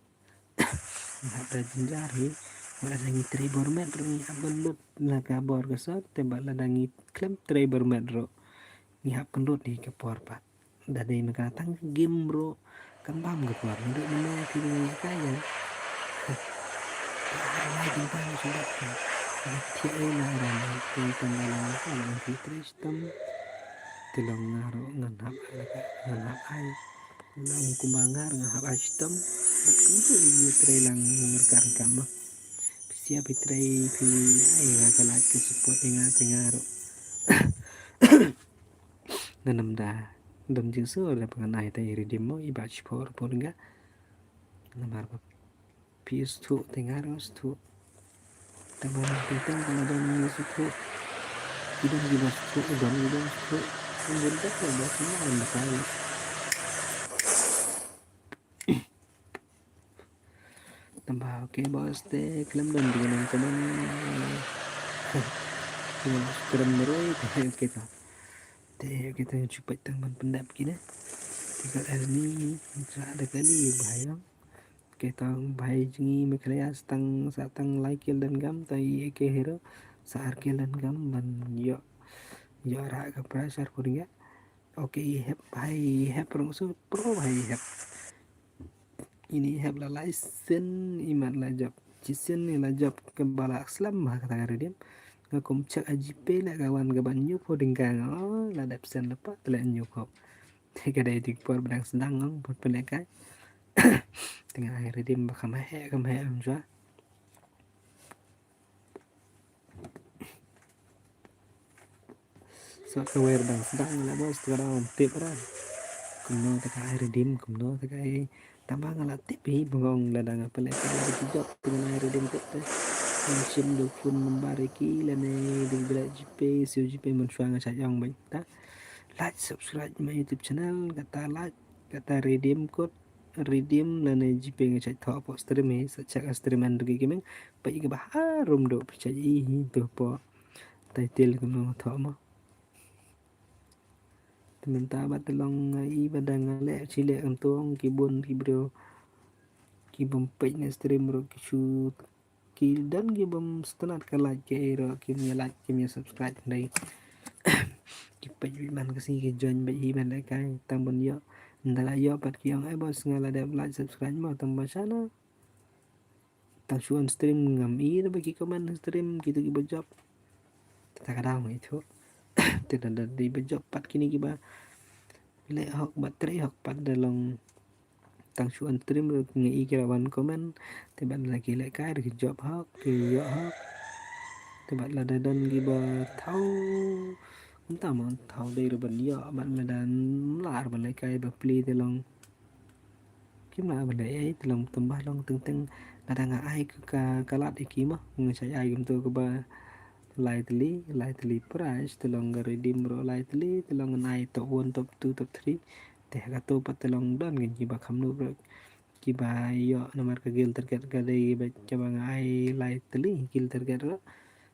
Nga hap da jynjar hi. Bad lada ngi trei bor met ruh ngi hap ban lut la ka bor ka sor, te bad lada ngi khlem trei bor met ruh ngi hap pynlut hi ka por pat. Da dei ma ka tang game ruh kan bam ka por, ngi dei ma phi dei ka ïa. Ai dei tang shu da. Thiah ei na ram te tang da long ka long phi trei shitom. Te long nga ruh ngan hap ai, ngan hap ai. Long kumba nga ruh ngan hap ai shitom. Bad kumjuh ïa trei lang ngan rkar kan ma. Phi sia phi trei phi ai nga ka like ka support ïa nga te nga ruh. Ngan ym da don jingsngew da ba ngan ai te redeem mo i ba shipor por nga. Namar ba phi sngewthuh te nga ruh sngewthuh. Te ba teng teng ka la don ngi sngewthuh. Ki don ki ba sngewthuh, ki don ki ba sngewthuh. Ngi don te ba sngewthuh. Tamba, okay boss, te khlem don dei nang comment. Khlem kren marwei te, okay ta. Te okay ta, ju peit tang ban pyndep kine. Te ka Erni sa da kali bhai ong. Okay ta, bhai jngi Meghalaya sa tang, sa tang lai kill don gam, ta i eke hero sa ar kill don gam ban ïoh, ïoh ra ka prize ar pud ïa. Okay, i hep bhai, i hep rong su pro bhai, i hep. Ini hep la lai sien, i mat la jop. Chi sien i la jop ka ba la slem ha kata ka redeem. Nga kum check ha GPay la ka wan ka ban hynñiewphew tyngka nga. Oh, la dep sien la pat la hynñiewphew. Te ka dei tik por ba dang sdang ong, por pynlehkai. Te nga ai redeem ba kham heh, kham heh ym jua. Sa ka wer dang sdang la boss, te ka dang tip ra. Kumno te ka ai redeem, kumno te ka ai. Tamba nga la tip hi bngong la dang apa leh ka la ki jop te nga ai redeem tip te. Ngan shim da phone number ïa ki lane dei ba la GPay, siew GPay mynshuwa nga shait ong beit ta. Like, subscribe my YouTube channel, kata like, kata redeem code, redeem lane GPay nga shait thoh hapoh stream hi, sa check ha stream Andrew Gaming, peit ïa kaba harum duh phi shait i hi to hapoh title kumno nga thoh mo. Te mynta bad te long nga i ba dang nga leh shi leh kumto ong ki bun ki briew ki bym peit na stream ruh ki shu ki don ki bym sngewtynnat ka like ki ei ruh kim ïa like kim ïa subscribe hynrei ki peit beit man ka sngi ki join beit hi ban lehkai tang ban ïoh. Ynda la ïoh pat ki ong ai boss nga la dep like subscribe mo tang ba shano. Tang shu on stream ngam i da ba ki comment on stream kitu kiba jop. Te ta ka daw ngi tu. Te da da dei ba jop pat kine kiba leh hok bad trei hok pat da long. Tang shu on stream ruh ngi i ki la wan comment. Te bad la ki lehkai ruh ki jop hok ki ïoh hok. Te bad la da don kiba thaw. Kumta mo thaw dei ruh ban ïoh bad la da mlar ban lehkai ba pli te long. Kim lah ban leh ei te long tang ba long teng teng lada nga ai ka ka lad ïa ki mo nga shait ai kumto kaba lai tylli lai tylli prize te long ka redeem ruh lai tylli te long ngan ai top one top two top three te ha kato pat te long don ngan kiba kham nup ruh kiba ïoh namar ka kill target ka dei kiba kaba nga ai lai tylli kill target ruh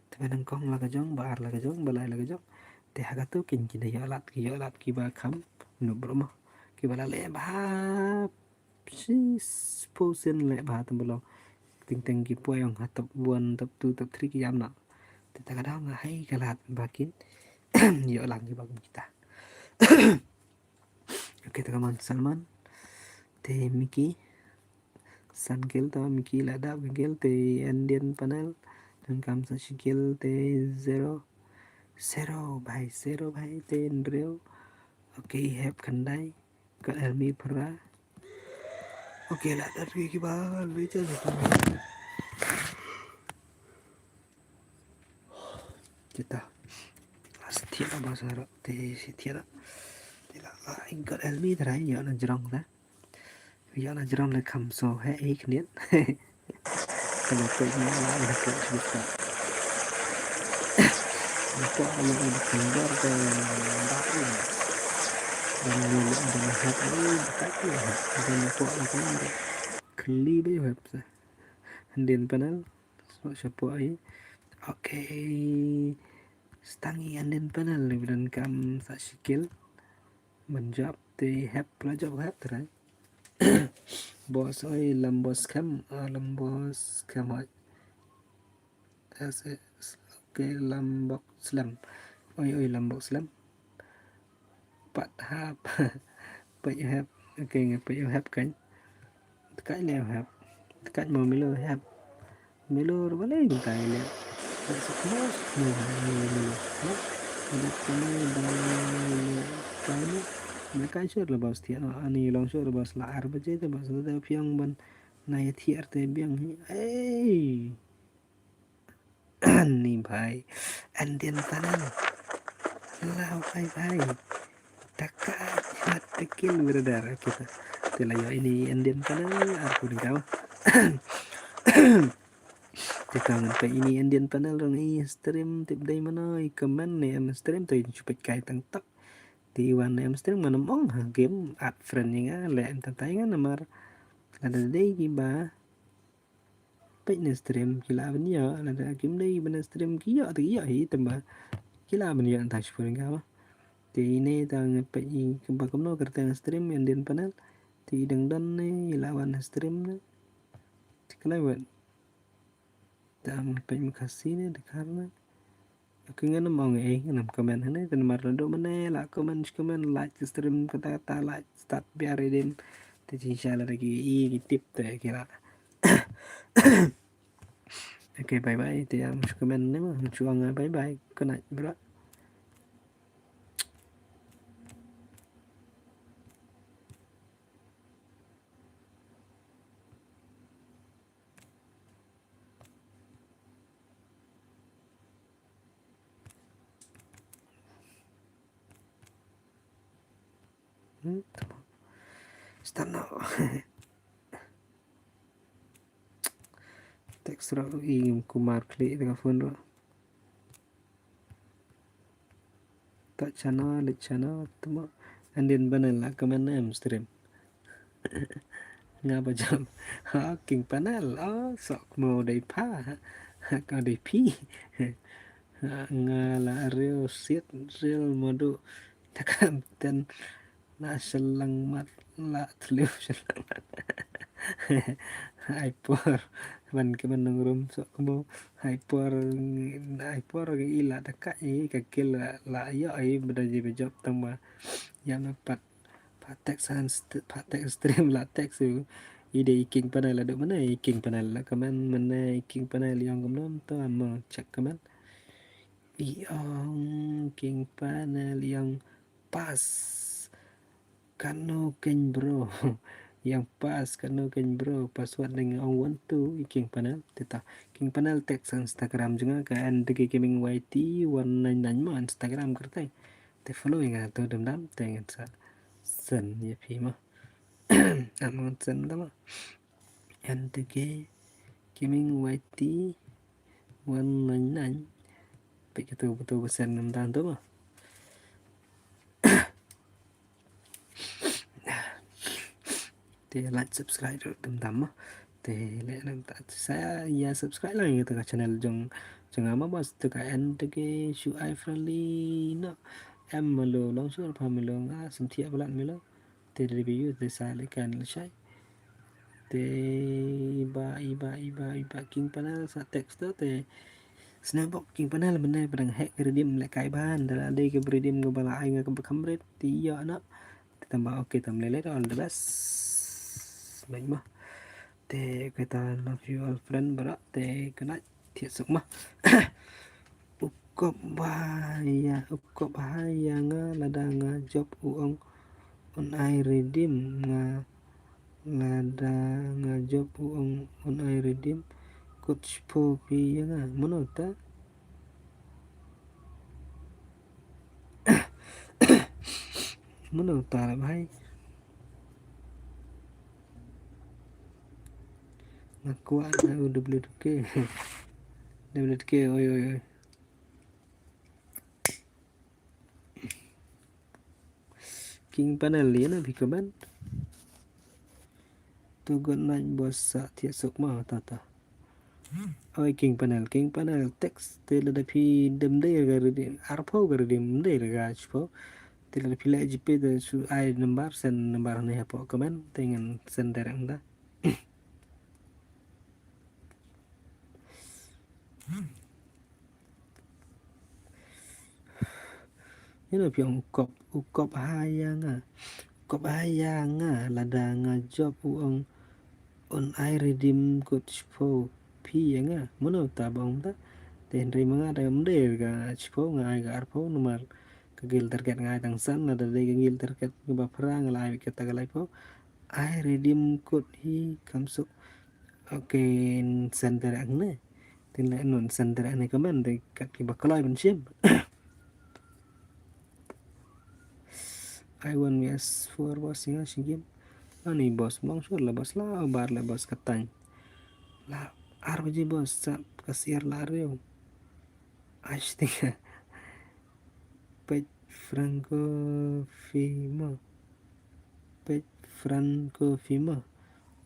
te ba nyngkong la ka jong ba ar la ka jong ba lai la ka jong te ha kato kin kin da ïoh lad ki ïoh lad kiba kham nup ruh mo. Kiba la leh bha shi sien leh bha tang ba long teng teng ki poi ong ha top one top two top three ki ïam na. Te ta ka daw nga hai ka lad ba kin ïoh lang kiba kum kita. Okay, ta ka man Salman. Te Mickey, san kill to, Mickey la dap ka kill, te Indian panel, donkam sa shi kill, te zero, zero bhai, zero bhai, te hynriew. Okay, Hep khyndai, Got Elmi phra. Okay, la dap ki ba, le cha le. Kita. Sthia ba sara, te sthia. Te la, la, Got Elmi trai, ïa na jrong ta. Ïa na jrong le kham so, he, eh, khniat. Kalau kau ni la, la, kau sibuk ta. Kau ni la, la, kembar ke, tak ni. Dan ni la, dan hat ni, tak ni. Dan kau la, kembar. Keli be web sa. Indian panel. Sngewbha shapoh ai. Okay. Stang ïa Indian panel ni ba donkam sa shi kill. Ban jop te Hep la jop Hep trai. Boss oi, Lambok Scam, ah, Lambok Scam oi. Yes, yes. Okay, Lambok Slem. Oi, oi, Lambok Slem. Pat hap. Pat hap. Okay, nga pat hap kan. Tekat le hap. Tekat mo milo hap. Milo rupa le tai le. Tak sekelas mo milo milo. Ada kena dah le tai le. Mereka sure lah bos tiak no. Ani long sure bos lah ar baje te bos ada piang ban. Na ya tiar te biang. Hey. Ni bhai. Indian panel. Lah bhai bhai. Taka hat te kill brother kita. Te la ïoh ine Indian panel aku ni kau. Te kau ngan peit ine Indian panel rong i stream tip dei mano i comment ne em stream te shu peit kai tang tak. Te i wan ne em stream ngan ong ha game add friend ïa nga le enta tai nga namar. Lada dei ki ba peit na stream ki lah ban ïoh, lada kim dei ban na stream ki ïoh te ki ïoh hi tang ba ki lah ban ïoh tang shu pun ka ba. Te ine tang peit i ba kumno kyrteng stream Indian panel. Te i dang don ne i lah wan na stream ne. Te kloi wat. Tang peit Mkhasi ne Dkhar ne. Aku ngan ym ong ei, ngan ym comment hangne, te namar naduh mynne la comment, comment, like, stream, kata kata, like, start biar redeem. Te jingshisha lada ki i ki tip te ki la. Okay, bye bye. Te ym shu comment ne mo, ym shu ong bye bye. Good night, bro. Hmm, tama. Start now. Text ruh i Kumar klik dekat phone ruh. Tak channel, leit channel, tama. Indian panel la comment em stream. Nga ba jam. Ha, King Panel. Oh, sok mo dei pha. Ha, ka dei phi. Ha, nga la real sit, real modu. Takam ten la selang mat, la tliu selang mat. Ai por. Ban ke ban nong rum sok mo. Ai por, ai por ke ila taka i ka kil la, la yo i bada ji ba jop tang ba. Ya me pat. Pat text han st-, pat text stream la text u. I dei i King Panel la duk mana i King Panel la comment mana i King Panel i ong kumno to amo check comment. I ong King Panel i ong pass. Kano keng bro. I ong pass kano keng bro. Password dang ong one two i King Panel. Te ta King Panel text Instagram jong nga ka N D K Gaming Y T one nine nine mo Instagram kyrteng. Te follow ïa nga to dam dam te ngan sa send ïa phi mo. Am ngan send da mo. N T K Gaming Y T one nine nine. Peit kato kato ba send dam dam to mo. Te like subscribe ruh dam dam mo. Te leh nang ta sa ïa subscribe lang ïa ka channel jong jong nga mo bas te ka N T K Shu Ai Friendly no. Em melo long sur pa melo nga sem thiah palat melo. Te review te sa leh kan leh shai. Te iba iba iba iba King Panel sa text to te. Snap bok King Panel bynta ba dang hack redeem leh kai ban da la dei ka redeem ka ba la ai nga ka ba kham rit te ïa na. Te tang ba okay tam leh leh all the best. Like ma. Te kata love you all friend bra te kena thiah suk ma. U kop ba ïa, u kop ha ïa nga lada nga jop u ong un ai redeem nga, lada nga jop u ong un ai redeem. Kut shiphew phi ïa nga mano ta. Mano ta la bhai. Nga kwah na u W T K. W T K oi oi oi. King panel ïa na phi comment. To good night boss sa thiah suk ma ta ta. Oi King panel, King panel text te lada phi dem dei ga redeem arphew ga redeem dei ga shiphew. Te lada phi leh G P te shu ai number, send number ne hapoh comment te ngan send direct da. Ïa na phi ong u kop, u kop ha ïa nga. U kop ha ïa nga lada nga jop u ong un ai redeem kut shiphew phi ïa nga. Mano ta ba ong ta. Te hynrei ma nga da ngam dei ga shiphew, nga ai ga arphew namar ka guild target nga ai tang san, lada dei ka guild target kaba phra nga la ai kata ka laiphew. Ai redeem kut hi kam suk. Okay, send direct ne. Tin le nun send direct ne comment de kat ki ba kloi ban shim. I one V S four boss ïa shi game. Ani boss mlong shur la boss la bar la boss katang. La ar baje boss sa ka siar la reu. Ash tinga. Page Franco Fimo. Page Franco Fimo.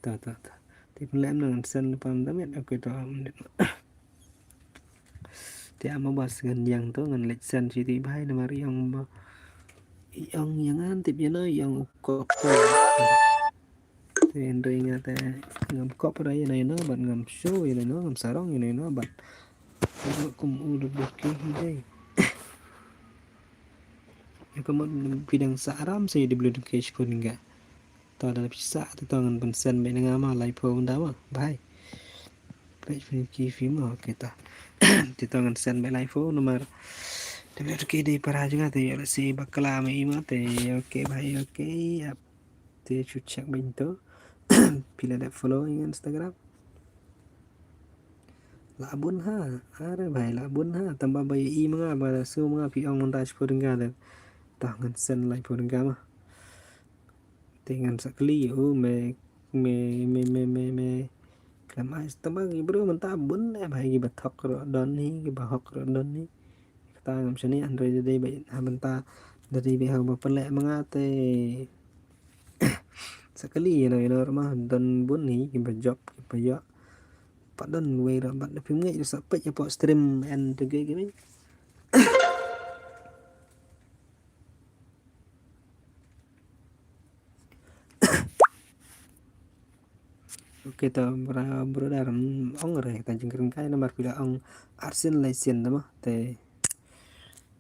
Ta ta ta. Tip lem nang send pam damit aku to am dit. Te ama bas ngan yang to ngan leit send shi ti bhai namar ïong ba. Ïong ïong an tip ïa no ïong u kop. Te hynrei nga te ngam kop ra ïa no ïa no bad ngam show ïa no ïa no ngam sarong ïa no ïa no bad. Kum u duk duk ki hi dei. Ïa ka mut phi dang sah aram sa ïa W T K shiphew dynga. To da phi sah te to ngan pynsend beit na nga ma laiphew ynda ma bhai. Peit phi ki phi ma okay to. Te to ngan send beit laiphew namar W T K dei para jong nga te ïa lehse bakla ma i ma te okay bhai okay ap. Te shu check beit to. Phi la dep follow ïa Instagram. La bun ha. Are bhai la bun ha. Tang ba ba i ma nga ba la sngew ma nga phi ong mynta shiphew dynga de. Tah ngan send laiphew dynga ma. Te ngan sa kylli ïa u me me me me me me. Khlem ai tang ba ki briew mynta bun eh bhai kiba thok ruh don hi kiba hok ruh don hi. Kata ngam shaniah hynrei da dei beit ha mynta da dei beit ha ba pynleh ma nga te. Sa kali ïa no ïa no ruh ma don bun hi kiba jop kiba ïoh. Pat don wei ruh bad da phim ngeit ruh sa peit hapoh stream en te ge ge. Okay to bra brother ong re ta jingkren kai namar phi la ong arsien laisien da ma te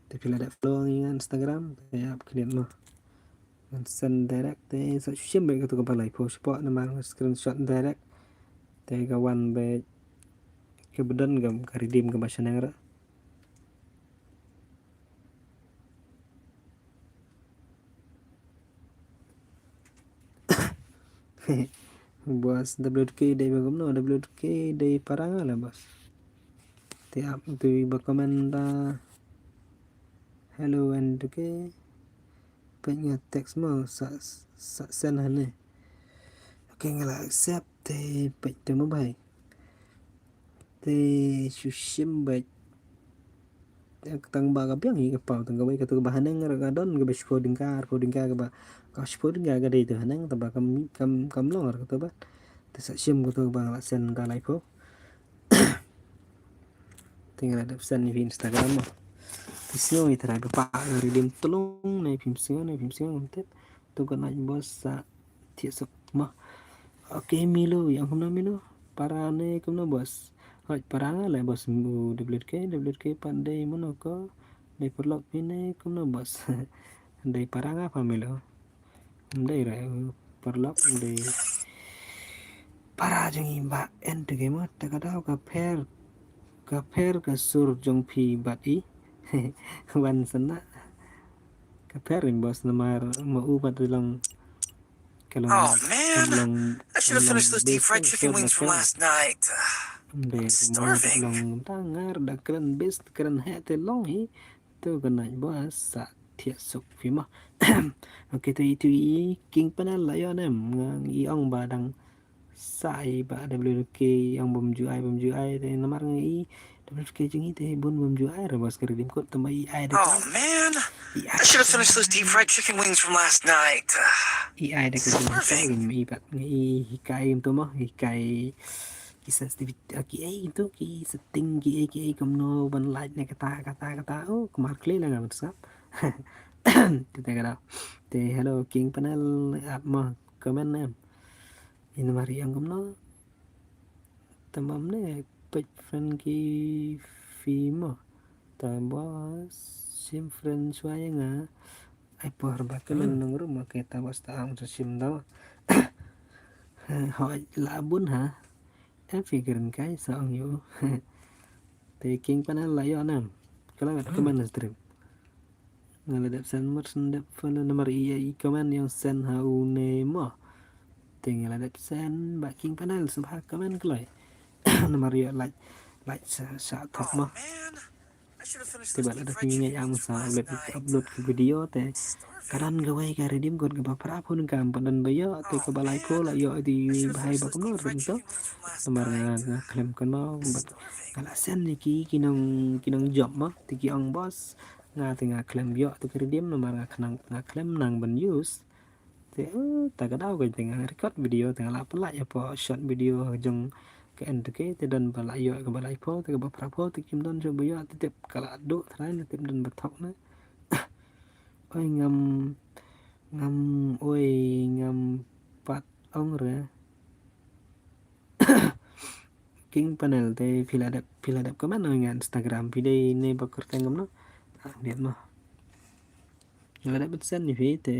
te phi la da follow ïa nga Instagram te ap khnit ma ngan send direct te sa shim beit ka to ka ba laiphew spot namar screenshot direct te ka wan beit ka ba don ka redeem ka ba shaneng ra. Boss W T K dei ba kumno W T K dei para nga la boss. Te ap tu ba comment da hello N T K. Peit nga text mo sa sa send hane. Okay nga la accept te peit te mo bhai. Te shu shim beit. Tang ba ka biang hi ka paw tang ka wei ka tu ka ba haneng ra ka don ka ba shiphew dynga arphew dynga ka ba ka shiphew dynga ka dei tu haneng tang ba kam kam kam long ra ka tu ba. Te sa shim ka tu ba la send ka laiphew. Te nga la dep send ïa phi Instagram mo. Te sngew ïa trai ba pa ka redeem tlung ne phim sngew ne phim sngew ngam tip. Tu ka nai boss sa thiah suk ma. Okay Milo ïa kumno Milo. Para ne kumno boss. Hoi para nga le boss W T K W T K pat dei mano ko. Dei paralok phi ne kumno boss. Dei para nga pa Milo. Dei re paralok dei. Para jong i ba en te ke mo, ta ka daw ka pher, ka pher ka sur jong phi bad i. Wan sana. Ka pher in boss namar ma u bad long. Ka long, Oh, man. long, I should have long finished those deep base fried ka chicken sur wings na from ka. last night. Be Starving. long ta ngar da kren base kren he te long hi. Tu ka nai boss sa thiah suk phi mo. Okay, tu itu i King Panel la ïoh nem nga i ong ba dang sa i ba W K i ong bym ju ai bym ju ai te namar nga i W K jong i te bun bym ju ai re boss ka redeem code tama i ai da Oh, ka. man. I ai I should have da finished those deep ka. fried chicken wings from last night. I ai da ka jong ka Starving. i ba nga i hikai tu mo hikai ki sensitivity ah, ki ai tu ki setting ki ai ki ai kumno ban light ne kata kata kata oh kumar kli la nga ban sap. Te te ka daw. Te hello King Panel ap mo comment em. Ina mari ang kumno. Tamam ne page friend ki fi mo. Ta boss sim friend shuwa ïa nga. Ai por ba ka Hmm. nang nang rum ma ke ta boss ta ang sa sim daw. Hoi la bun ha. Em fi kren kai sa ong yu. Te King Panel la ïoh nam. Ka la ngat Hmm. comment na stream. Nga la dep send mer send dep phone namar i i comment ïong send ha u ne mo. Te nga la dep send ba King Panel sub ha comment kloi. Namar ïoh like like sa sa top mo. Oh, man. I should have finished Te those ba la deep dak fried ngi chicken ngai ang wings sa from last upload night. upload ki video te. Starving. Ka don ka wei ka redeem code kaba phra phone kam pa don ba ïoh te Oh, kaba lai man. pho la ïoh I di should have bahai finished ba those kumno deep fried rim to. chicken wings from last Namar nga night. nga khlem kumno bad Starving. nga la send ne ki ki nong ki nong job mo te ki ong boss. Nga te nga khlem ïoh te ka redeem namar nga khnang nga khlem nang ban use. Te uh, ta ka daw ka te nga record video te nga la pynlait hapoh short video jong ka en te ke te don ba la ïoh kaba lai pho te kaba phra pho te kim don shuh ba ïoh te tip ka la duh trai ne tip don ba thok ne. Oi ngam ngam oi ngam pat ong re. King Panel te phi la dep phi la dep comment oi nga Instagram phi dei ne ba kyrteng kumno. Ah, biat mo. Nga la dep send ni phi te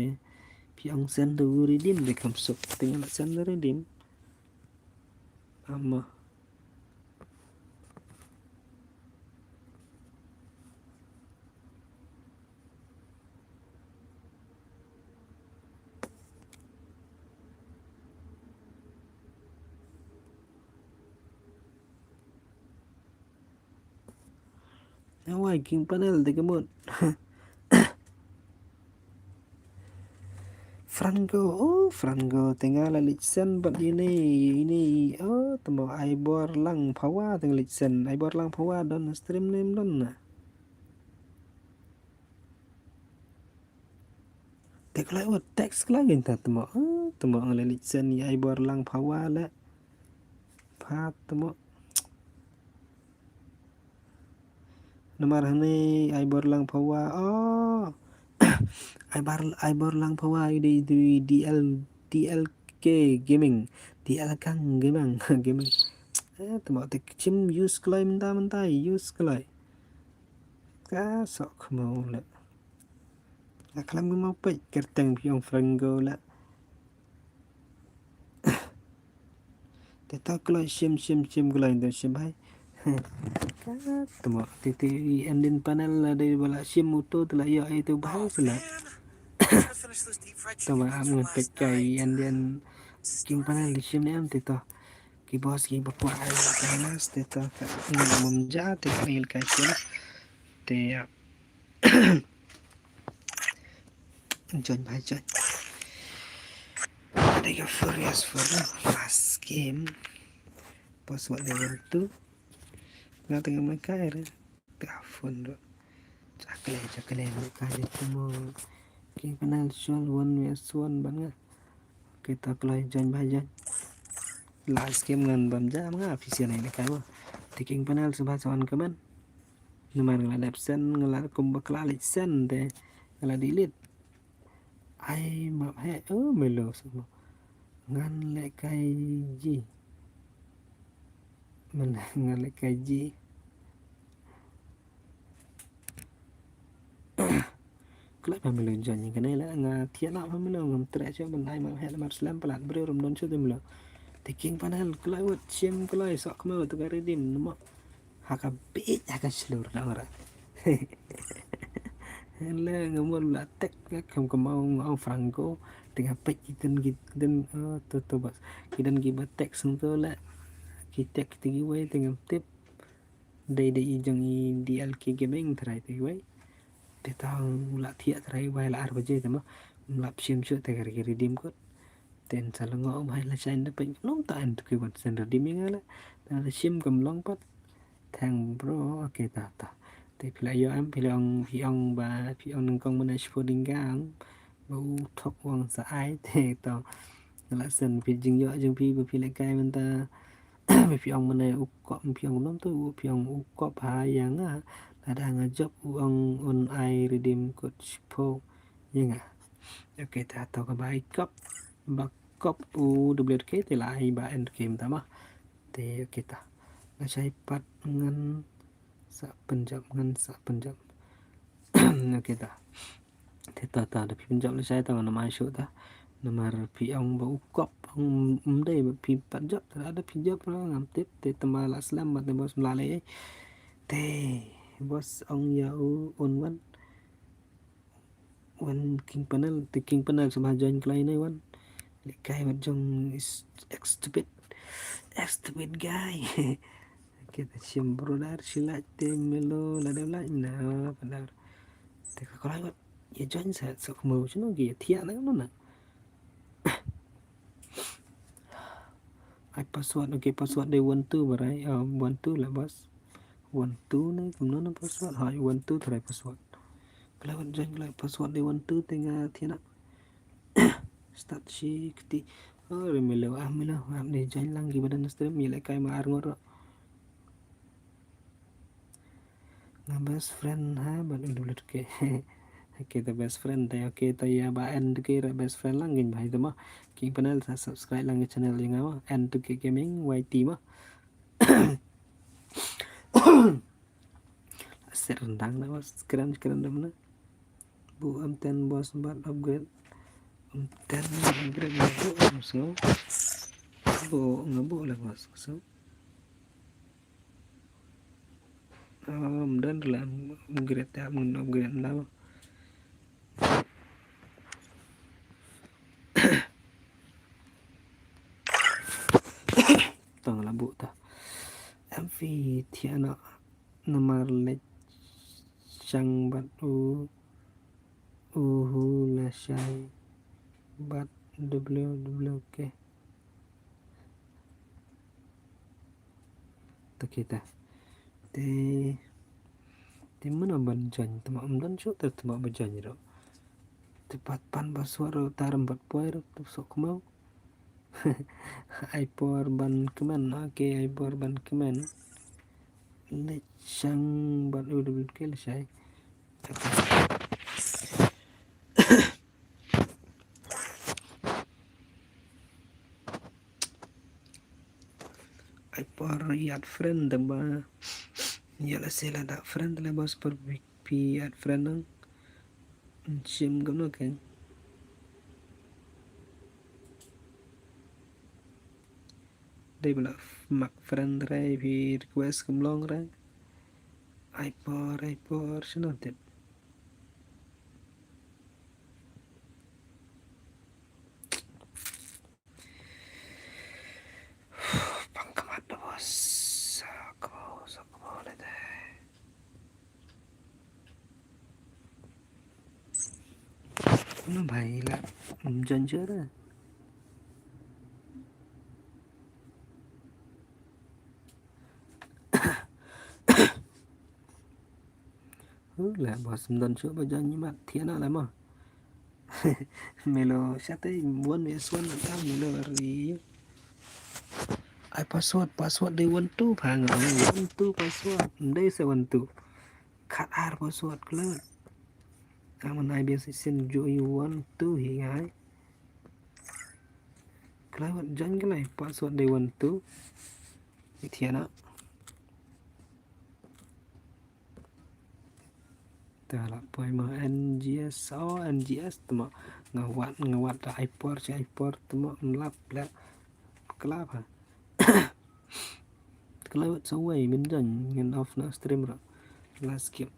phi ong send to redeem de kam suk te nga la send to redeem. Ama. Awai King Panel te ka mut. Franco, oh Franco, te nga la leit send bad ine ine oh temo Aibor Lang Phawa te nga leit send Aibor Lang Phawa don stream name don na. Te kloi wat text kloi gin ta temo. Ah, temo nga la leit send ïa Aibor Lang Phawa la. Pha temo. Namar hane Aibor Lang Phawa. Oh. Aibor Aibor Lang Phawa ide ide D L D L K Gaming. D L Kang Gaming. Gaming. Eh, temo te chim use kloi mynta mynta use kloi. Ka sok mo le. Nga khlem nga mau peit kyrteng phi ong Franco la. Te to kloi shim shim shim kloi to shim hai. Ka temo te te i endin panel la dei ba la shim uto te la ïoh ai to bhai pula. Temo am ngan peit ka i endin King Panel di shim ne am te to. Ki boss ki ba kwah ai ka mas te to ka ngan mum ja te ka il ka shim. Te ya. Join bhai join. They go furious for the last game. Boss what they will do. Nga tengah main kair. Tengah phone tu. Chakle chakle lu ka je tu mo. King Panel shol one vs one ban nga. Kita kloi join bhai join. Last game ngan bam jam nga official ni kai mo. Te King Panel subha sawan kaman. Namar nga la dep send nga la kum ba kla leit send te nga la delete. Ai map he oh melo semua. Ngan leh kai ji. Men ngan leh kai ji. Kla ba melo jan ni kane la nga thiah na ba melo ngam treh shuh ban ai map he lamar slem palat briew rum don shuh te melo. Te King Panel kloi wat shim kloi sok kmeu te ka redeem namo. Ha ka beach ha ka shlur dang ra. Hele ngamon la tek kam kam ong ong Franco. Te nga pek ki ten ki ten to to bas. Ki ten ki ba tek sung to le. Ki tek te ki wei te ngam tip. Dei dei i jong i D L K Gaming trai te wei. Te tang la thiah trai wei la ar baje te ma. Lap shim shu te kar ki redeem kot. Ten sa la ngo om hai la shine da pek nom ta an tu ki wan sen redeem nga la. Ta la shim kam long pat. Thank bro. Okay ta ta. Te phi la yo am phi la ong phi ong ba phi ong nang kong mana shpo ding gang. Ba u thok wang sa ai te to. La sen phi jing yo jing phi ba phi la kai man ta. Phi ong mana u kop phi ong nom tu phi ong u kop ha yang a. Lada nga jop u ong un ai redeem kot shpo. Ïa nga. Okay ta to ka bai kop ba kop u dublet ke te la ai ba en ke mta ma. Te okay ta. Nga shai pat ngan sa penjap ngan sa penjap. Okay ta. Te ta ta da phi penjap la shai ta ngan mai shu ta. Namar phi ong ba u kop ong um dei ba phi pat jap ta da phi jap la ngam tip te tama la slam ba te bos mla le. Te bos ong ïa u un wan. Wan King Panel te King Panel sa ba join klai nai wan. Lekai wat jong is stupid. Stupid guy. Kita shim brother sila te melo la de la na brother. Te ka klai wat ya join sa so kmo chno ki ya thiah na no na. Ai password okay password de one two barai one two la bas. One two ne kumno na password hai one two try password. Kala wan join kala password de one two tenga thiana. Start shi kti. Oh remelo ah melo ah ne join lang ki badan stream yele kai ma ar ngor. Nga best friend ha ban udulut ke. Okay the best friend te okay te ya ba end ke ra best friend lang gin bai te ma. King Panel sa subscribe lang ke channel yang ma end to ke gaming Y T ma. Ser rendang na bos keren keren dam na. Bu am ten bos bat upgrade. Am ten upgrade na bu am sngo. Bu ngabu la bos so. Am dan la upgrade ya mun upgrade la. Tang la bu ta. Am fi thiana. Namar leit shang bad u u hu lashai bad W W K. Ta kita te te mano ban join tama um don shu te tama ba join ro te pat pan ba suar ro taram bad poi ro te sok mau. Ai por ban kmen, okay, ai por ban kmen. Leit shang bad u dubul ke leit shai. Ai por add friend ba. Ya la sela da friend le bos por pi add friend nang. Shim gam no ken. Dei ba la mak friend re phi request kam long re. Ai por ai por shano tip. Pang kamat da bos. Sakbo sakbo le dei. Kumno bhai la um join shuh re. Huh, la bos um don shuh ba join mat thiah na la ma. Melo shate one vs one ta melo ri. Ai password password dei one two phang one two password dei se one two. Khat ar password kla. Aman ai biang session ju i one two hi ngai. Kla wat join kla password dei one two. Ithiana. Ta la poi ma N G S oh N G S tuma nga wat nga wat ta ai por si ai por tuma mlap la. Kala pha. Kala wat sa wai min jan ngan off na stream ra. Last game.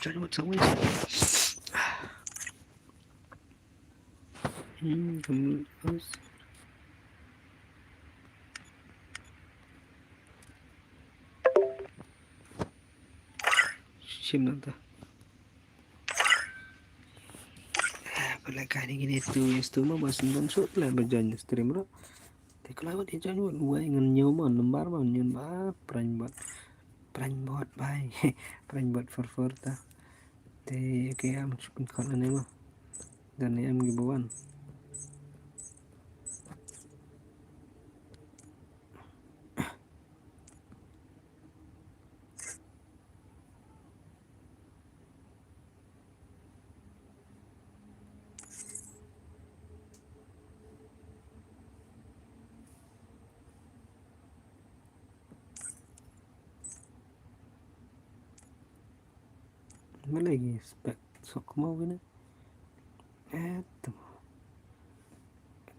Jan wat sa wai. Hmm, kamu terus. Shim nata. Pala kani gini tu, yes tu ma bas nang sut la ba join stream ro. Te kala wat join wat wai ngan nyu ma number ma nyun ba prank bot. Prank bot bai. Prank bot for for ta. Te okay am chukun khon ane ma. Dan ne am gi bawan. Mana lagi spek sok mau gini. Eh, tu.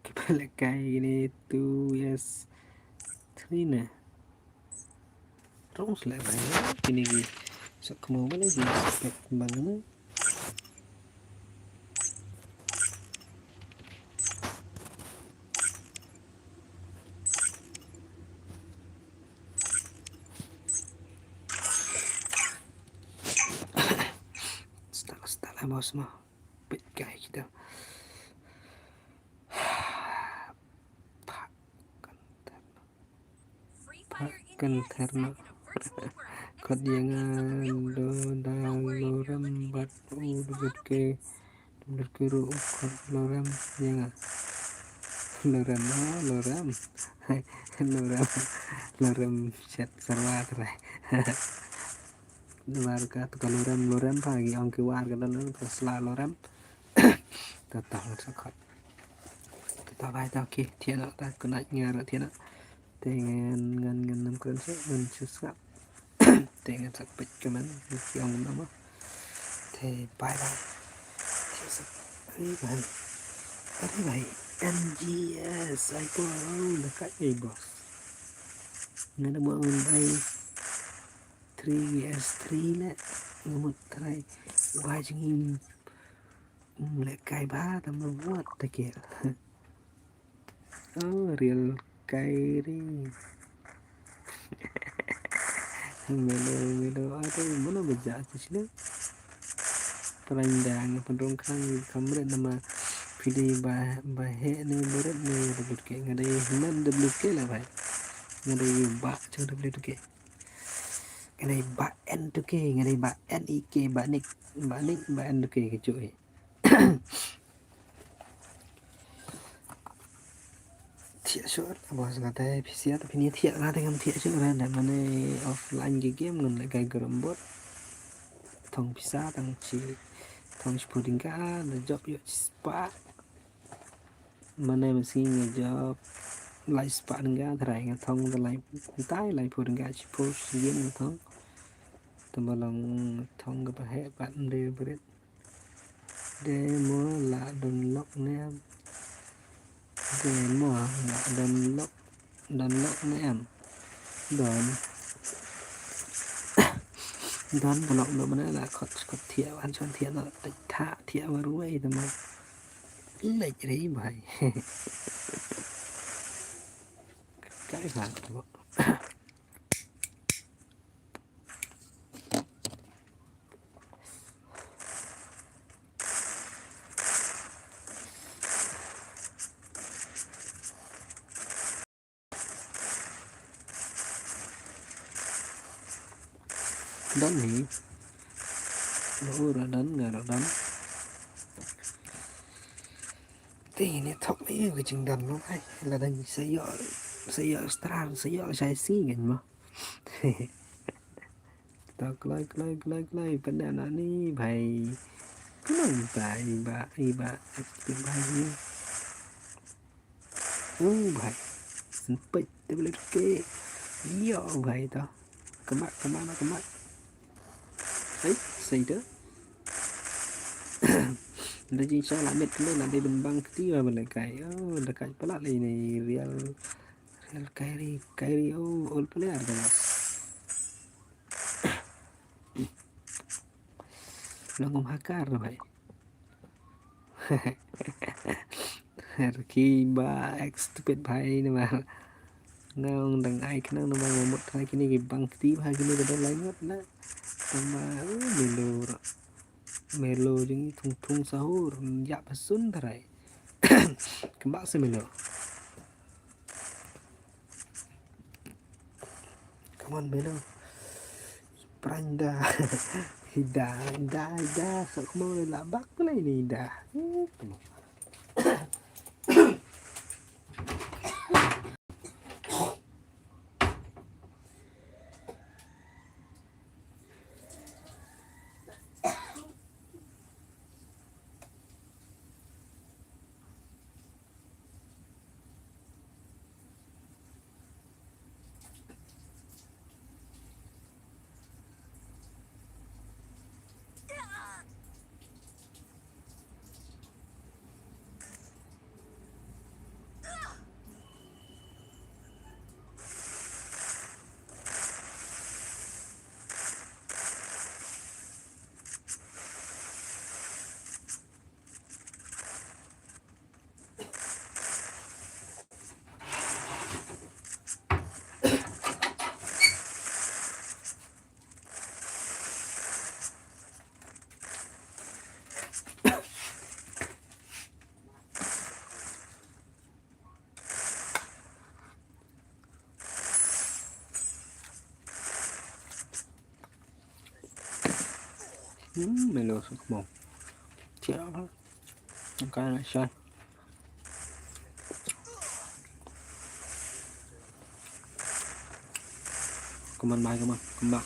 Kipala kai gini tu, yes. Three na. Rong sila bai. Kini gi sok mau mana gi spek bang na. Stala, stala, bos mo. Pit kai kita. Pak kan terno. Pak kan terno. Kot yang do da lorem bat u dubit ke. Lurkuru kot lorem, ya nga. Lorem, oh, lorem. Lorem, lorem shet sarwa trai. Luar ka tu ka lorem, lorem pa gi ong ki war ka dan ka sla lorem. Tata sa kot. Tata bai ta, okay, tiana ta kena ngar tiana. Te ngan, ngan, ngan nam kren suk, ngan shu sngap. Te ngan sak peit kmen, ngan ki ong nam. Te bye bye. Te suk. Are bhai. Are bhai. M G S, ai ko, na ka ei boss. Ngan mo ngan ai three V S three le. Ngan mo try. Wajing. Lehkai bha, tam na buat ta ke. Oh, real kai ri. Melo, melo, aduh, mana baja tu sini. Perandang, pendongkang, kamret nama pilih bah, bahek ni, beret ni, W K, ngadai himan W K lah, bhai. Ngadai ba, cang W K. Ngadai ba N two K, ngadai ba N E K, ba Nick, ba Nick, ba N two K, kecuali. Thiah shuh, abo sa kata phi siat, phi ni thiah na tengam thiah shuh, na da mane offline ki game ngan lehkai grum bot. Thong pisa tang chi, thong shiphew tyngka, da jop ïoh chi spah. Mane masi nga jop lai spah tyngka, tharai nga thong da lai, tai laiphew tyngka shiphew shi game nga thong. Tang ba long thong kaba heh pat nde brit. Dei mo la don lok ne em? Dei mo la don lok, don lok ne em? Don. Don ba lok do mane la khot, khot thiah wan chon thiah no, tha thiah wa ruai tang mo. Lek rei bhai. Kai bhai. Don hi. Lo ra don, nga ra don. Te ne thok ne ka jingdon mo bhai. La dang sa ïoh, sa ïoh stran, sa ïoh sa si ngan mo. Ta kloi, kloi, kloi, kloi, pynda na ni bhai. Kumno ta i ba, i ba, i ba ni. Oh bhai. Sempit te bela ke. Yo bhai to. Kemat, kemat, kemat. Ai, sai tu. Dah jin sa la met tu la dei ben bang kti ba bela kai. Oh, dah kai pala le ni real. Real Kyrie, Kyrie, oh, all player dah mas. Long um hakar bhai. Rki ba ek stupid bhai namar nga ong dang ai khnang namar nga mut ha kine ki bang kti bha kine ka don lai ngot na. Namar, oh, Melo. Melo jing thung thung sahur ya pasun tarai. Kembak se Melo. Come on, Melo. Pranda. Ida, ida, ida. Sok mau la bak pula ini ida. Eh, come on. Hmm, Melo sok mo. Tiap apa? Angkat nak shot. Come on, bhai, come on, come back.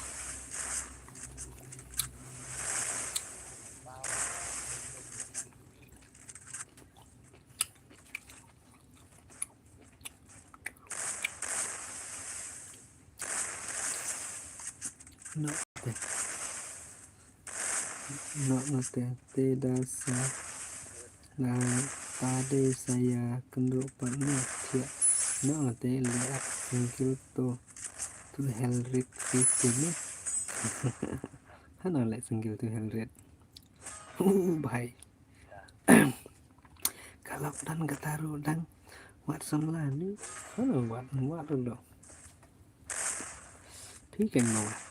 Nok te. Nok nok te. Te da sa. La ta de sa ya kendo pat ne thiah. Nok nok te le ak single to. To hell rit rit ne. Hana le single to hell rit. Uh, bhai. Ka lockdown kata ruh dang wat samla ni. Hana wat, wat ruh dong. Phi kan ma wat.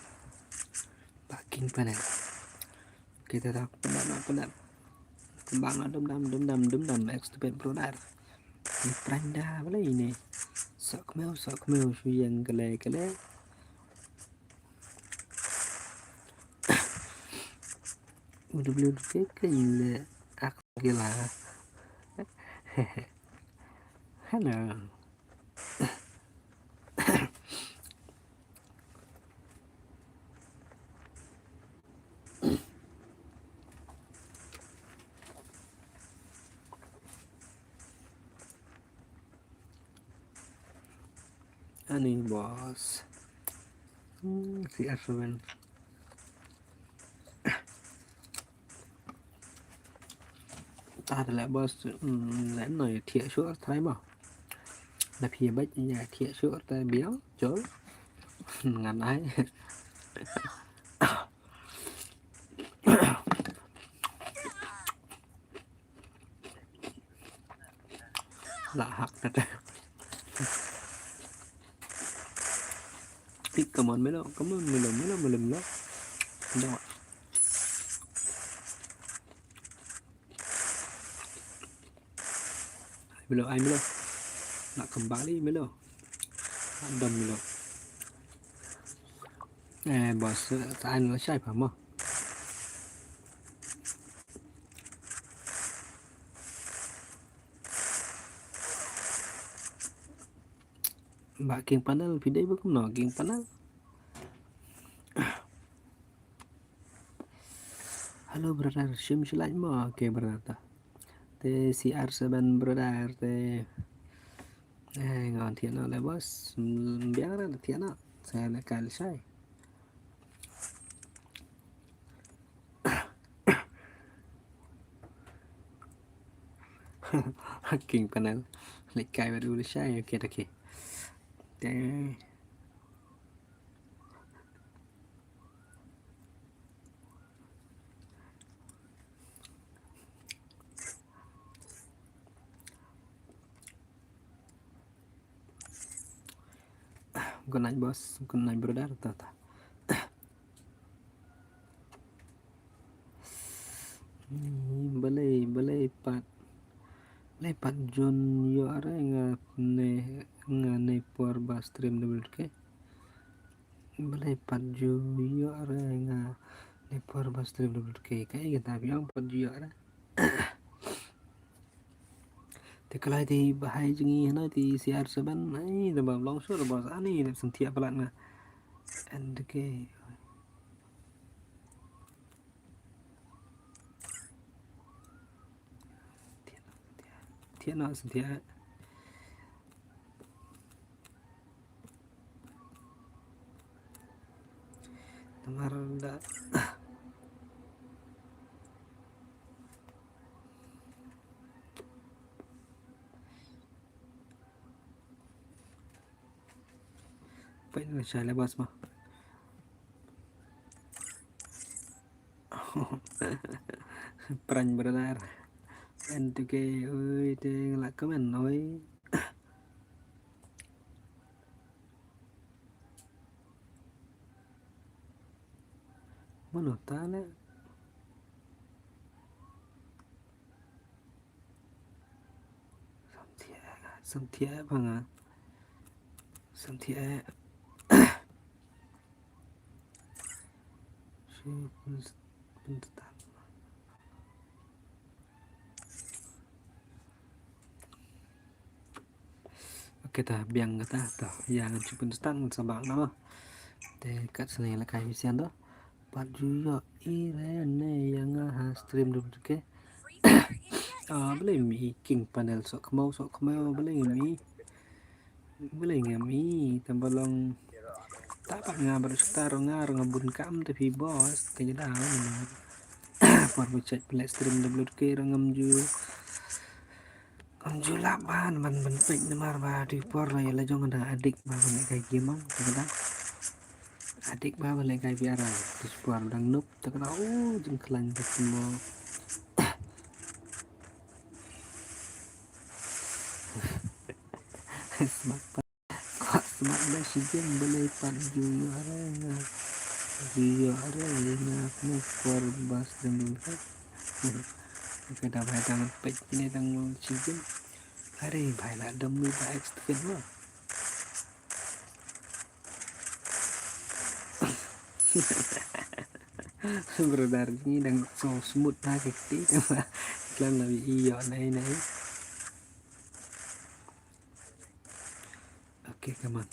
Ba king panel. Kita dah penat, nak penat. Kembang nak dum dam, dum dam, dum dam. Ek stupid brother. Ni pranda bala ini. Sok meu, sok meu, shu yang kele kele. Udah beli udah keke ini. Ak gila. Hello. Ani boss. Hmm, C R seven. Ta da leh boss, hmm, leh no ya thiah shuh trai mo. Da phi bait ya thiah shuh ta biang jol. Ngan ai. La hak kata. Tik, come on, Melo. Come on, Melo, Melo, Melo, Melo. Dawah. Ai Melo, ai Melo. Nak kembali Melo. Nak dam Melo. Eh, boss, eh, ta ai Melo shai pa mo. Ba king panel, phi dei ba kumno king panel. Hello brother, shim shilaj mo. Okay brother ta. Te C R seven brother te. Thiah noh le boss, biang ra thiah noh. Sa lehkai lashai. King panel. Lehkai bad u lashai, okay, okay. Te. Good night, boss. Good night, brother. Ta, ta. Hmm, balei, balei pat. Balei pat ju ïoh re nga ne, nga ne por ba stream W T K. Balei pat ju ïoh re nga ne por ba stream W T K. Kaei kata phi ong pat ju ïoh re. Te ka lai te bahai jong ngi hano te C R seven, ai da ba long shuh da ba sa ni da synthiah palat nga. And okay. Thiah noh, thiah. Namar da Peit na shai le bas ma. Prank brother. En tu ke oi te ngelak komen oi. Mano ta le. Samthiah, samthiah bha nga. Samthiah. Shi pun, pun tetan. Okay, ta biang kata, ta ïa ngan shu pynstart ngan sa bak na ma. Te kat sini la kai misian to. Pat ju ïoh i re ne ïa nga ha stream du ke. Ah, balei mi king panel sok kemau, sok kemau, balei mi. Balei ngam i, tang ba long. Ta pat nga baru start nga, nga bun kam te phi boss, te jada. Por bu check play stream W T K ngam ju. Ngam ju lah ban ban ban peit namar ba dei por la ïa la jong da adik ba ban leh kai game, te jada. Adik ba ban leh kai V R, te por dang noob, te jada, oh, jingkhlaiñ te mo. Smat pat. Kwah smat ba shi jem balei pat ju ïoh re nga. Ju ïoh re nga ne por ba stream ka. Okay, da bai dang peit ne dang shi jem. Are bai la dam ni ba extend ma. Brother ni dang so smooth na ke ti dang ba. Klam na ïoh nai nai. Okay, come on.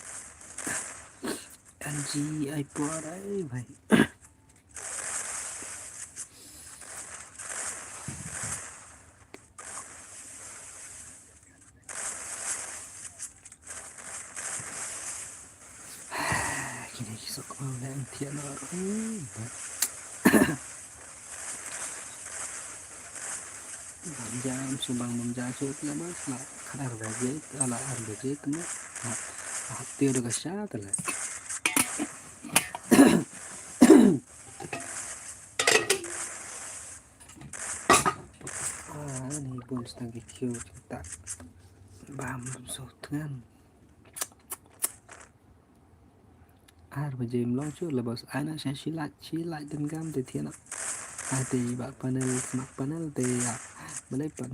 N G I por ai bhai. Kine ki sok mau le thiah na ro. Bam jam, sumbang bam jam, sut la mas, la khat ar baje, la ar baje tene, la, la tio da ka sha tele. Ah, ni bun stang ki kio kita. Bam bam so tngan. Ar baje mlong shu la bos ana sha shi lait, shi lait den gam te thiana. Ate ba panel, smak panel te ya. Balai pan.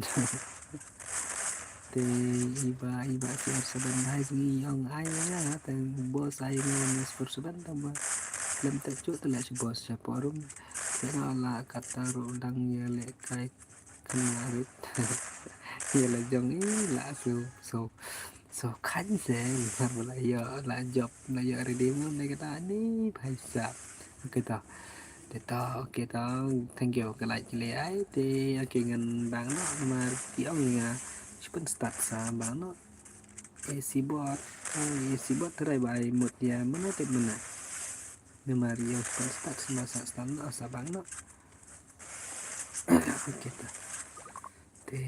Te iba, iba C R seven hai sini yong ai ya, te bos ai ni mas for seven te ba. Lem te chu te la shi bos sha forum. Te na la kata ru dang ya le kai. Kena rit. Ïa la jong i la so, so, so khan se, ngar la ïa, la job, la ïa ready mo ne kata ni, bhai sahab. Okay to. Te to, okay to. Thank you, ka like le ai, te, okay ngan bang no, mar ti ong nga. Shu pynstart sa bang no. Esi bot. Oh, esi bot trai bai mut ïa mano te mano. Namar ïa start start sama sa start no sa bang no. Okay ta. Te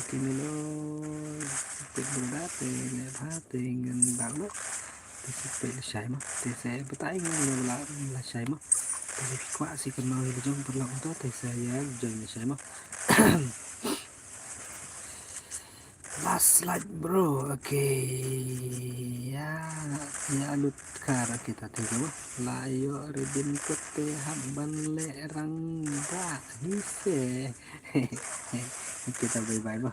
te melo te bro da te ne bha te ngan bang no. Te si pe le shai mo. Te se batai ngan ne la la shai mo. Te si kwa si kan mau le jong perlok to te se ya jong le shai mo. Last slide bro. Okay. Ya, ya lut kar kita tengok. La yo ridin kete hap ban le rang ba ni se. Kita bye bye ba.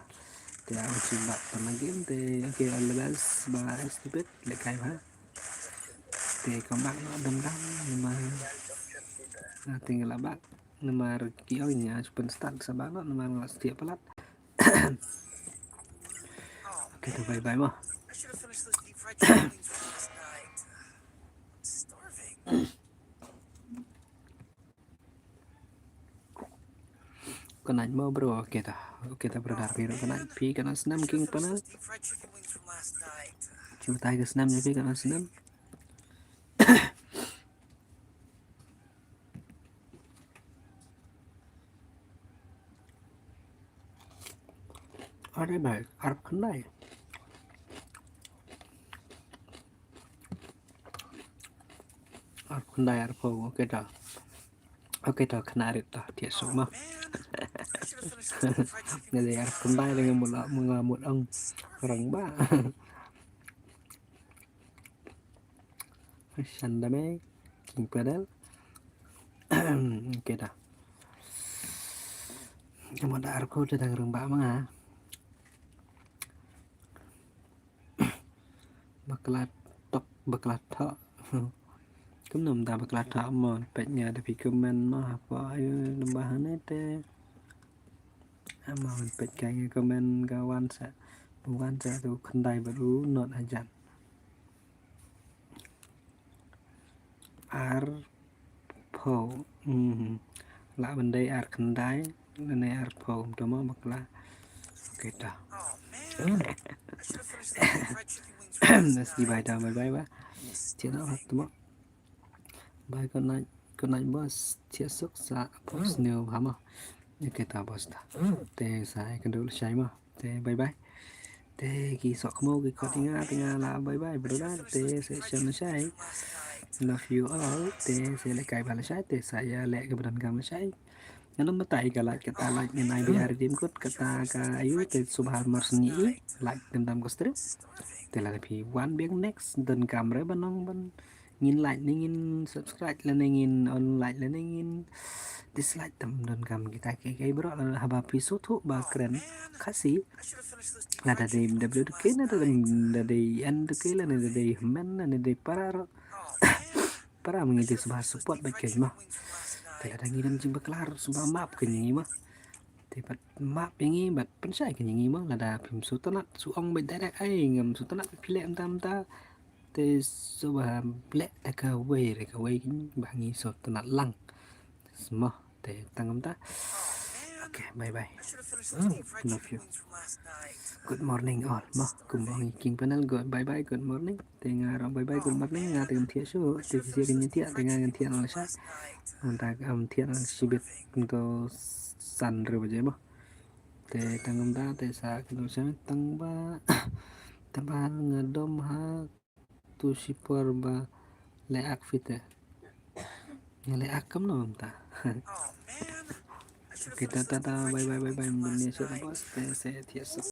Te aku coba pernah game te. Okay, all the best ba stupid le kai ba. Te kembang no dendam nama. Nah, tinggal abak. Namar ki ong nya cuman start sa ba no namar nggak setia pelat. Okay, to bye bye mo. Kena mo bro, okay ta. Okay ta brother, phi kena, phi kena snam king panel. Cuba tai ka snam nya phi kena snam. Are bai, arphew khyndai. Arphew khyndai, arphew, okay ta. Okay ta, kena rit ta, thiah suk mo. Nga dei arphew khyndai dang mut la, mut la mut ong rang ba. Shan da me, king padel. Okay ta. Mo da arphew te dang rang ba ma nga. Bakla tok, bakla thok. Kumno mynta bakla thok mo, peit nga da phi comment mo, hapoh ayu lem bha hangne te. Mo peit ka ngi comment ka wan sa, wan sa tu khyndai bad u not hajan. Arphew. Hmm. Lah ban dei ar khyndai, lane arphew, to mo bakla. Okay ta. Nas di bye ta, bye bye ba. Thiah suk to mo. Bye, good night. Good night boss. Thiah suk sa boss ne ha mo. Okay ta boss ta. Te sa ai kan dul shai mo. Te bye bye. Te ki sok mo ki kot nga te nga la bye bye brother. Te se shem shai. Love you all. Te se le kai ba la shai. Te sa ïa le ka badan kam la shai. Ngan ym batai ka like kata like ngan ai biar dim kut kata ka ayu te subha mar sngi i like dendam ko stream. Te la phi wan biang next don kam re ban ong ban ngin like ne ngin subscribe lane ngin on like lane ngin dislike tam don kam kita ki kai bro lane haba phi sngewthuh ba kren Khasi lada dei M W dei lane da dei N dei lane da dei Hynmen lane dei para ro para ma ngi dei sngewbha support bad kren ma te lada ngi don jingbakla sngewbha map kren ngi ma te bad map ïa ngi bad pynshai kren ngi ma lada phim sngewtynnat sngewbha ong bad direct ai ngam sngewtynnat phi leh mynta mynta. Te sngewbha leh da kawei re kawei ba ngi sngewtynnat lang. Sngewbha te tang kumta. Okay, bye bye. Love you. Good morning all. Mo kumba ngi king panel, good bye bye, good morning. Te nga ruh bye bye, good morning. Nga te ngam thiah shuh. Te phi thiah, ngam thiah, te nga ngam thiah lashai. Mynta ngam thiah lashibit kumto san re baje mo. Te tang kumta te sa kumto sa tang ba tang ba nga dom ha tu shipor ba leh ak phi te. Nga leh ak kumno mynta. Okay, ta ta ta, bye bye bye bye. Mynne sha boss te se thiah suk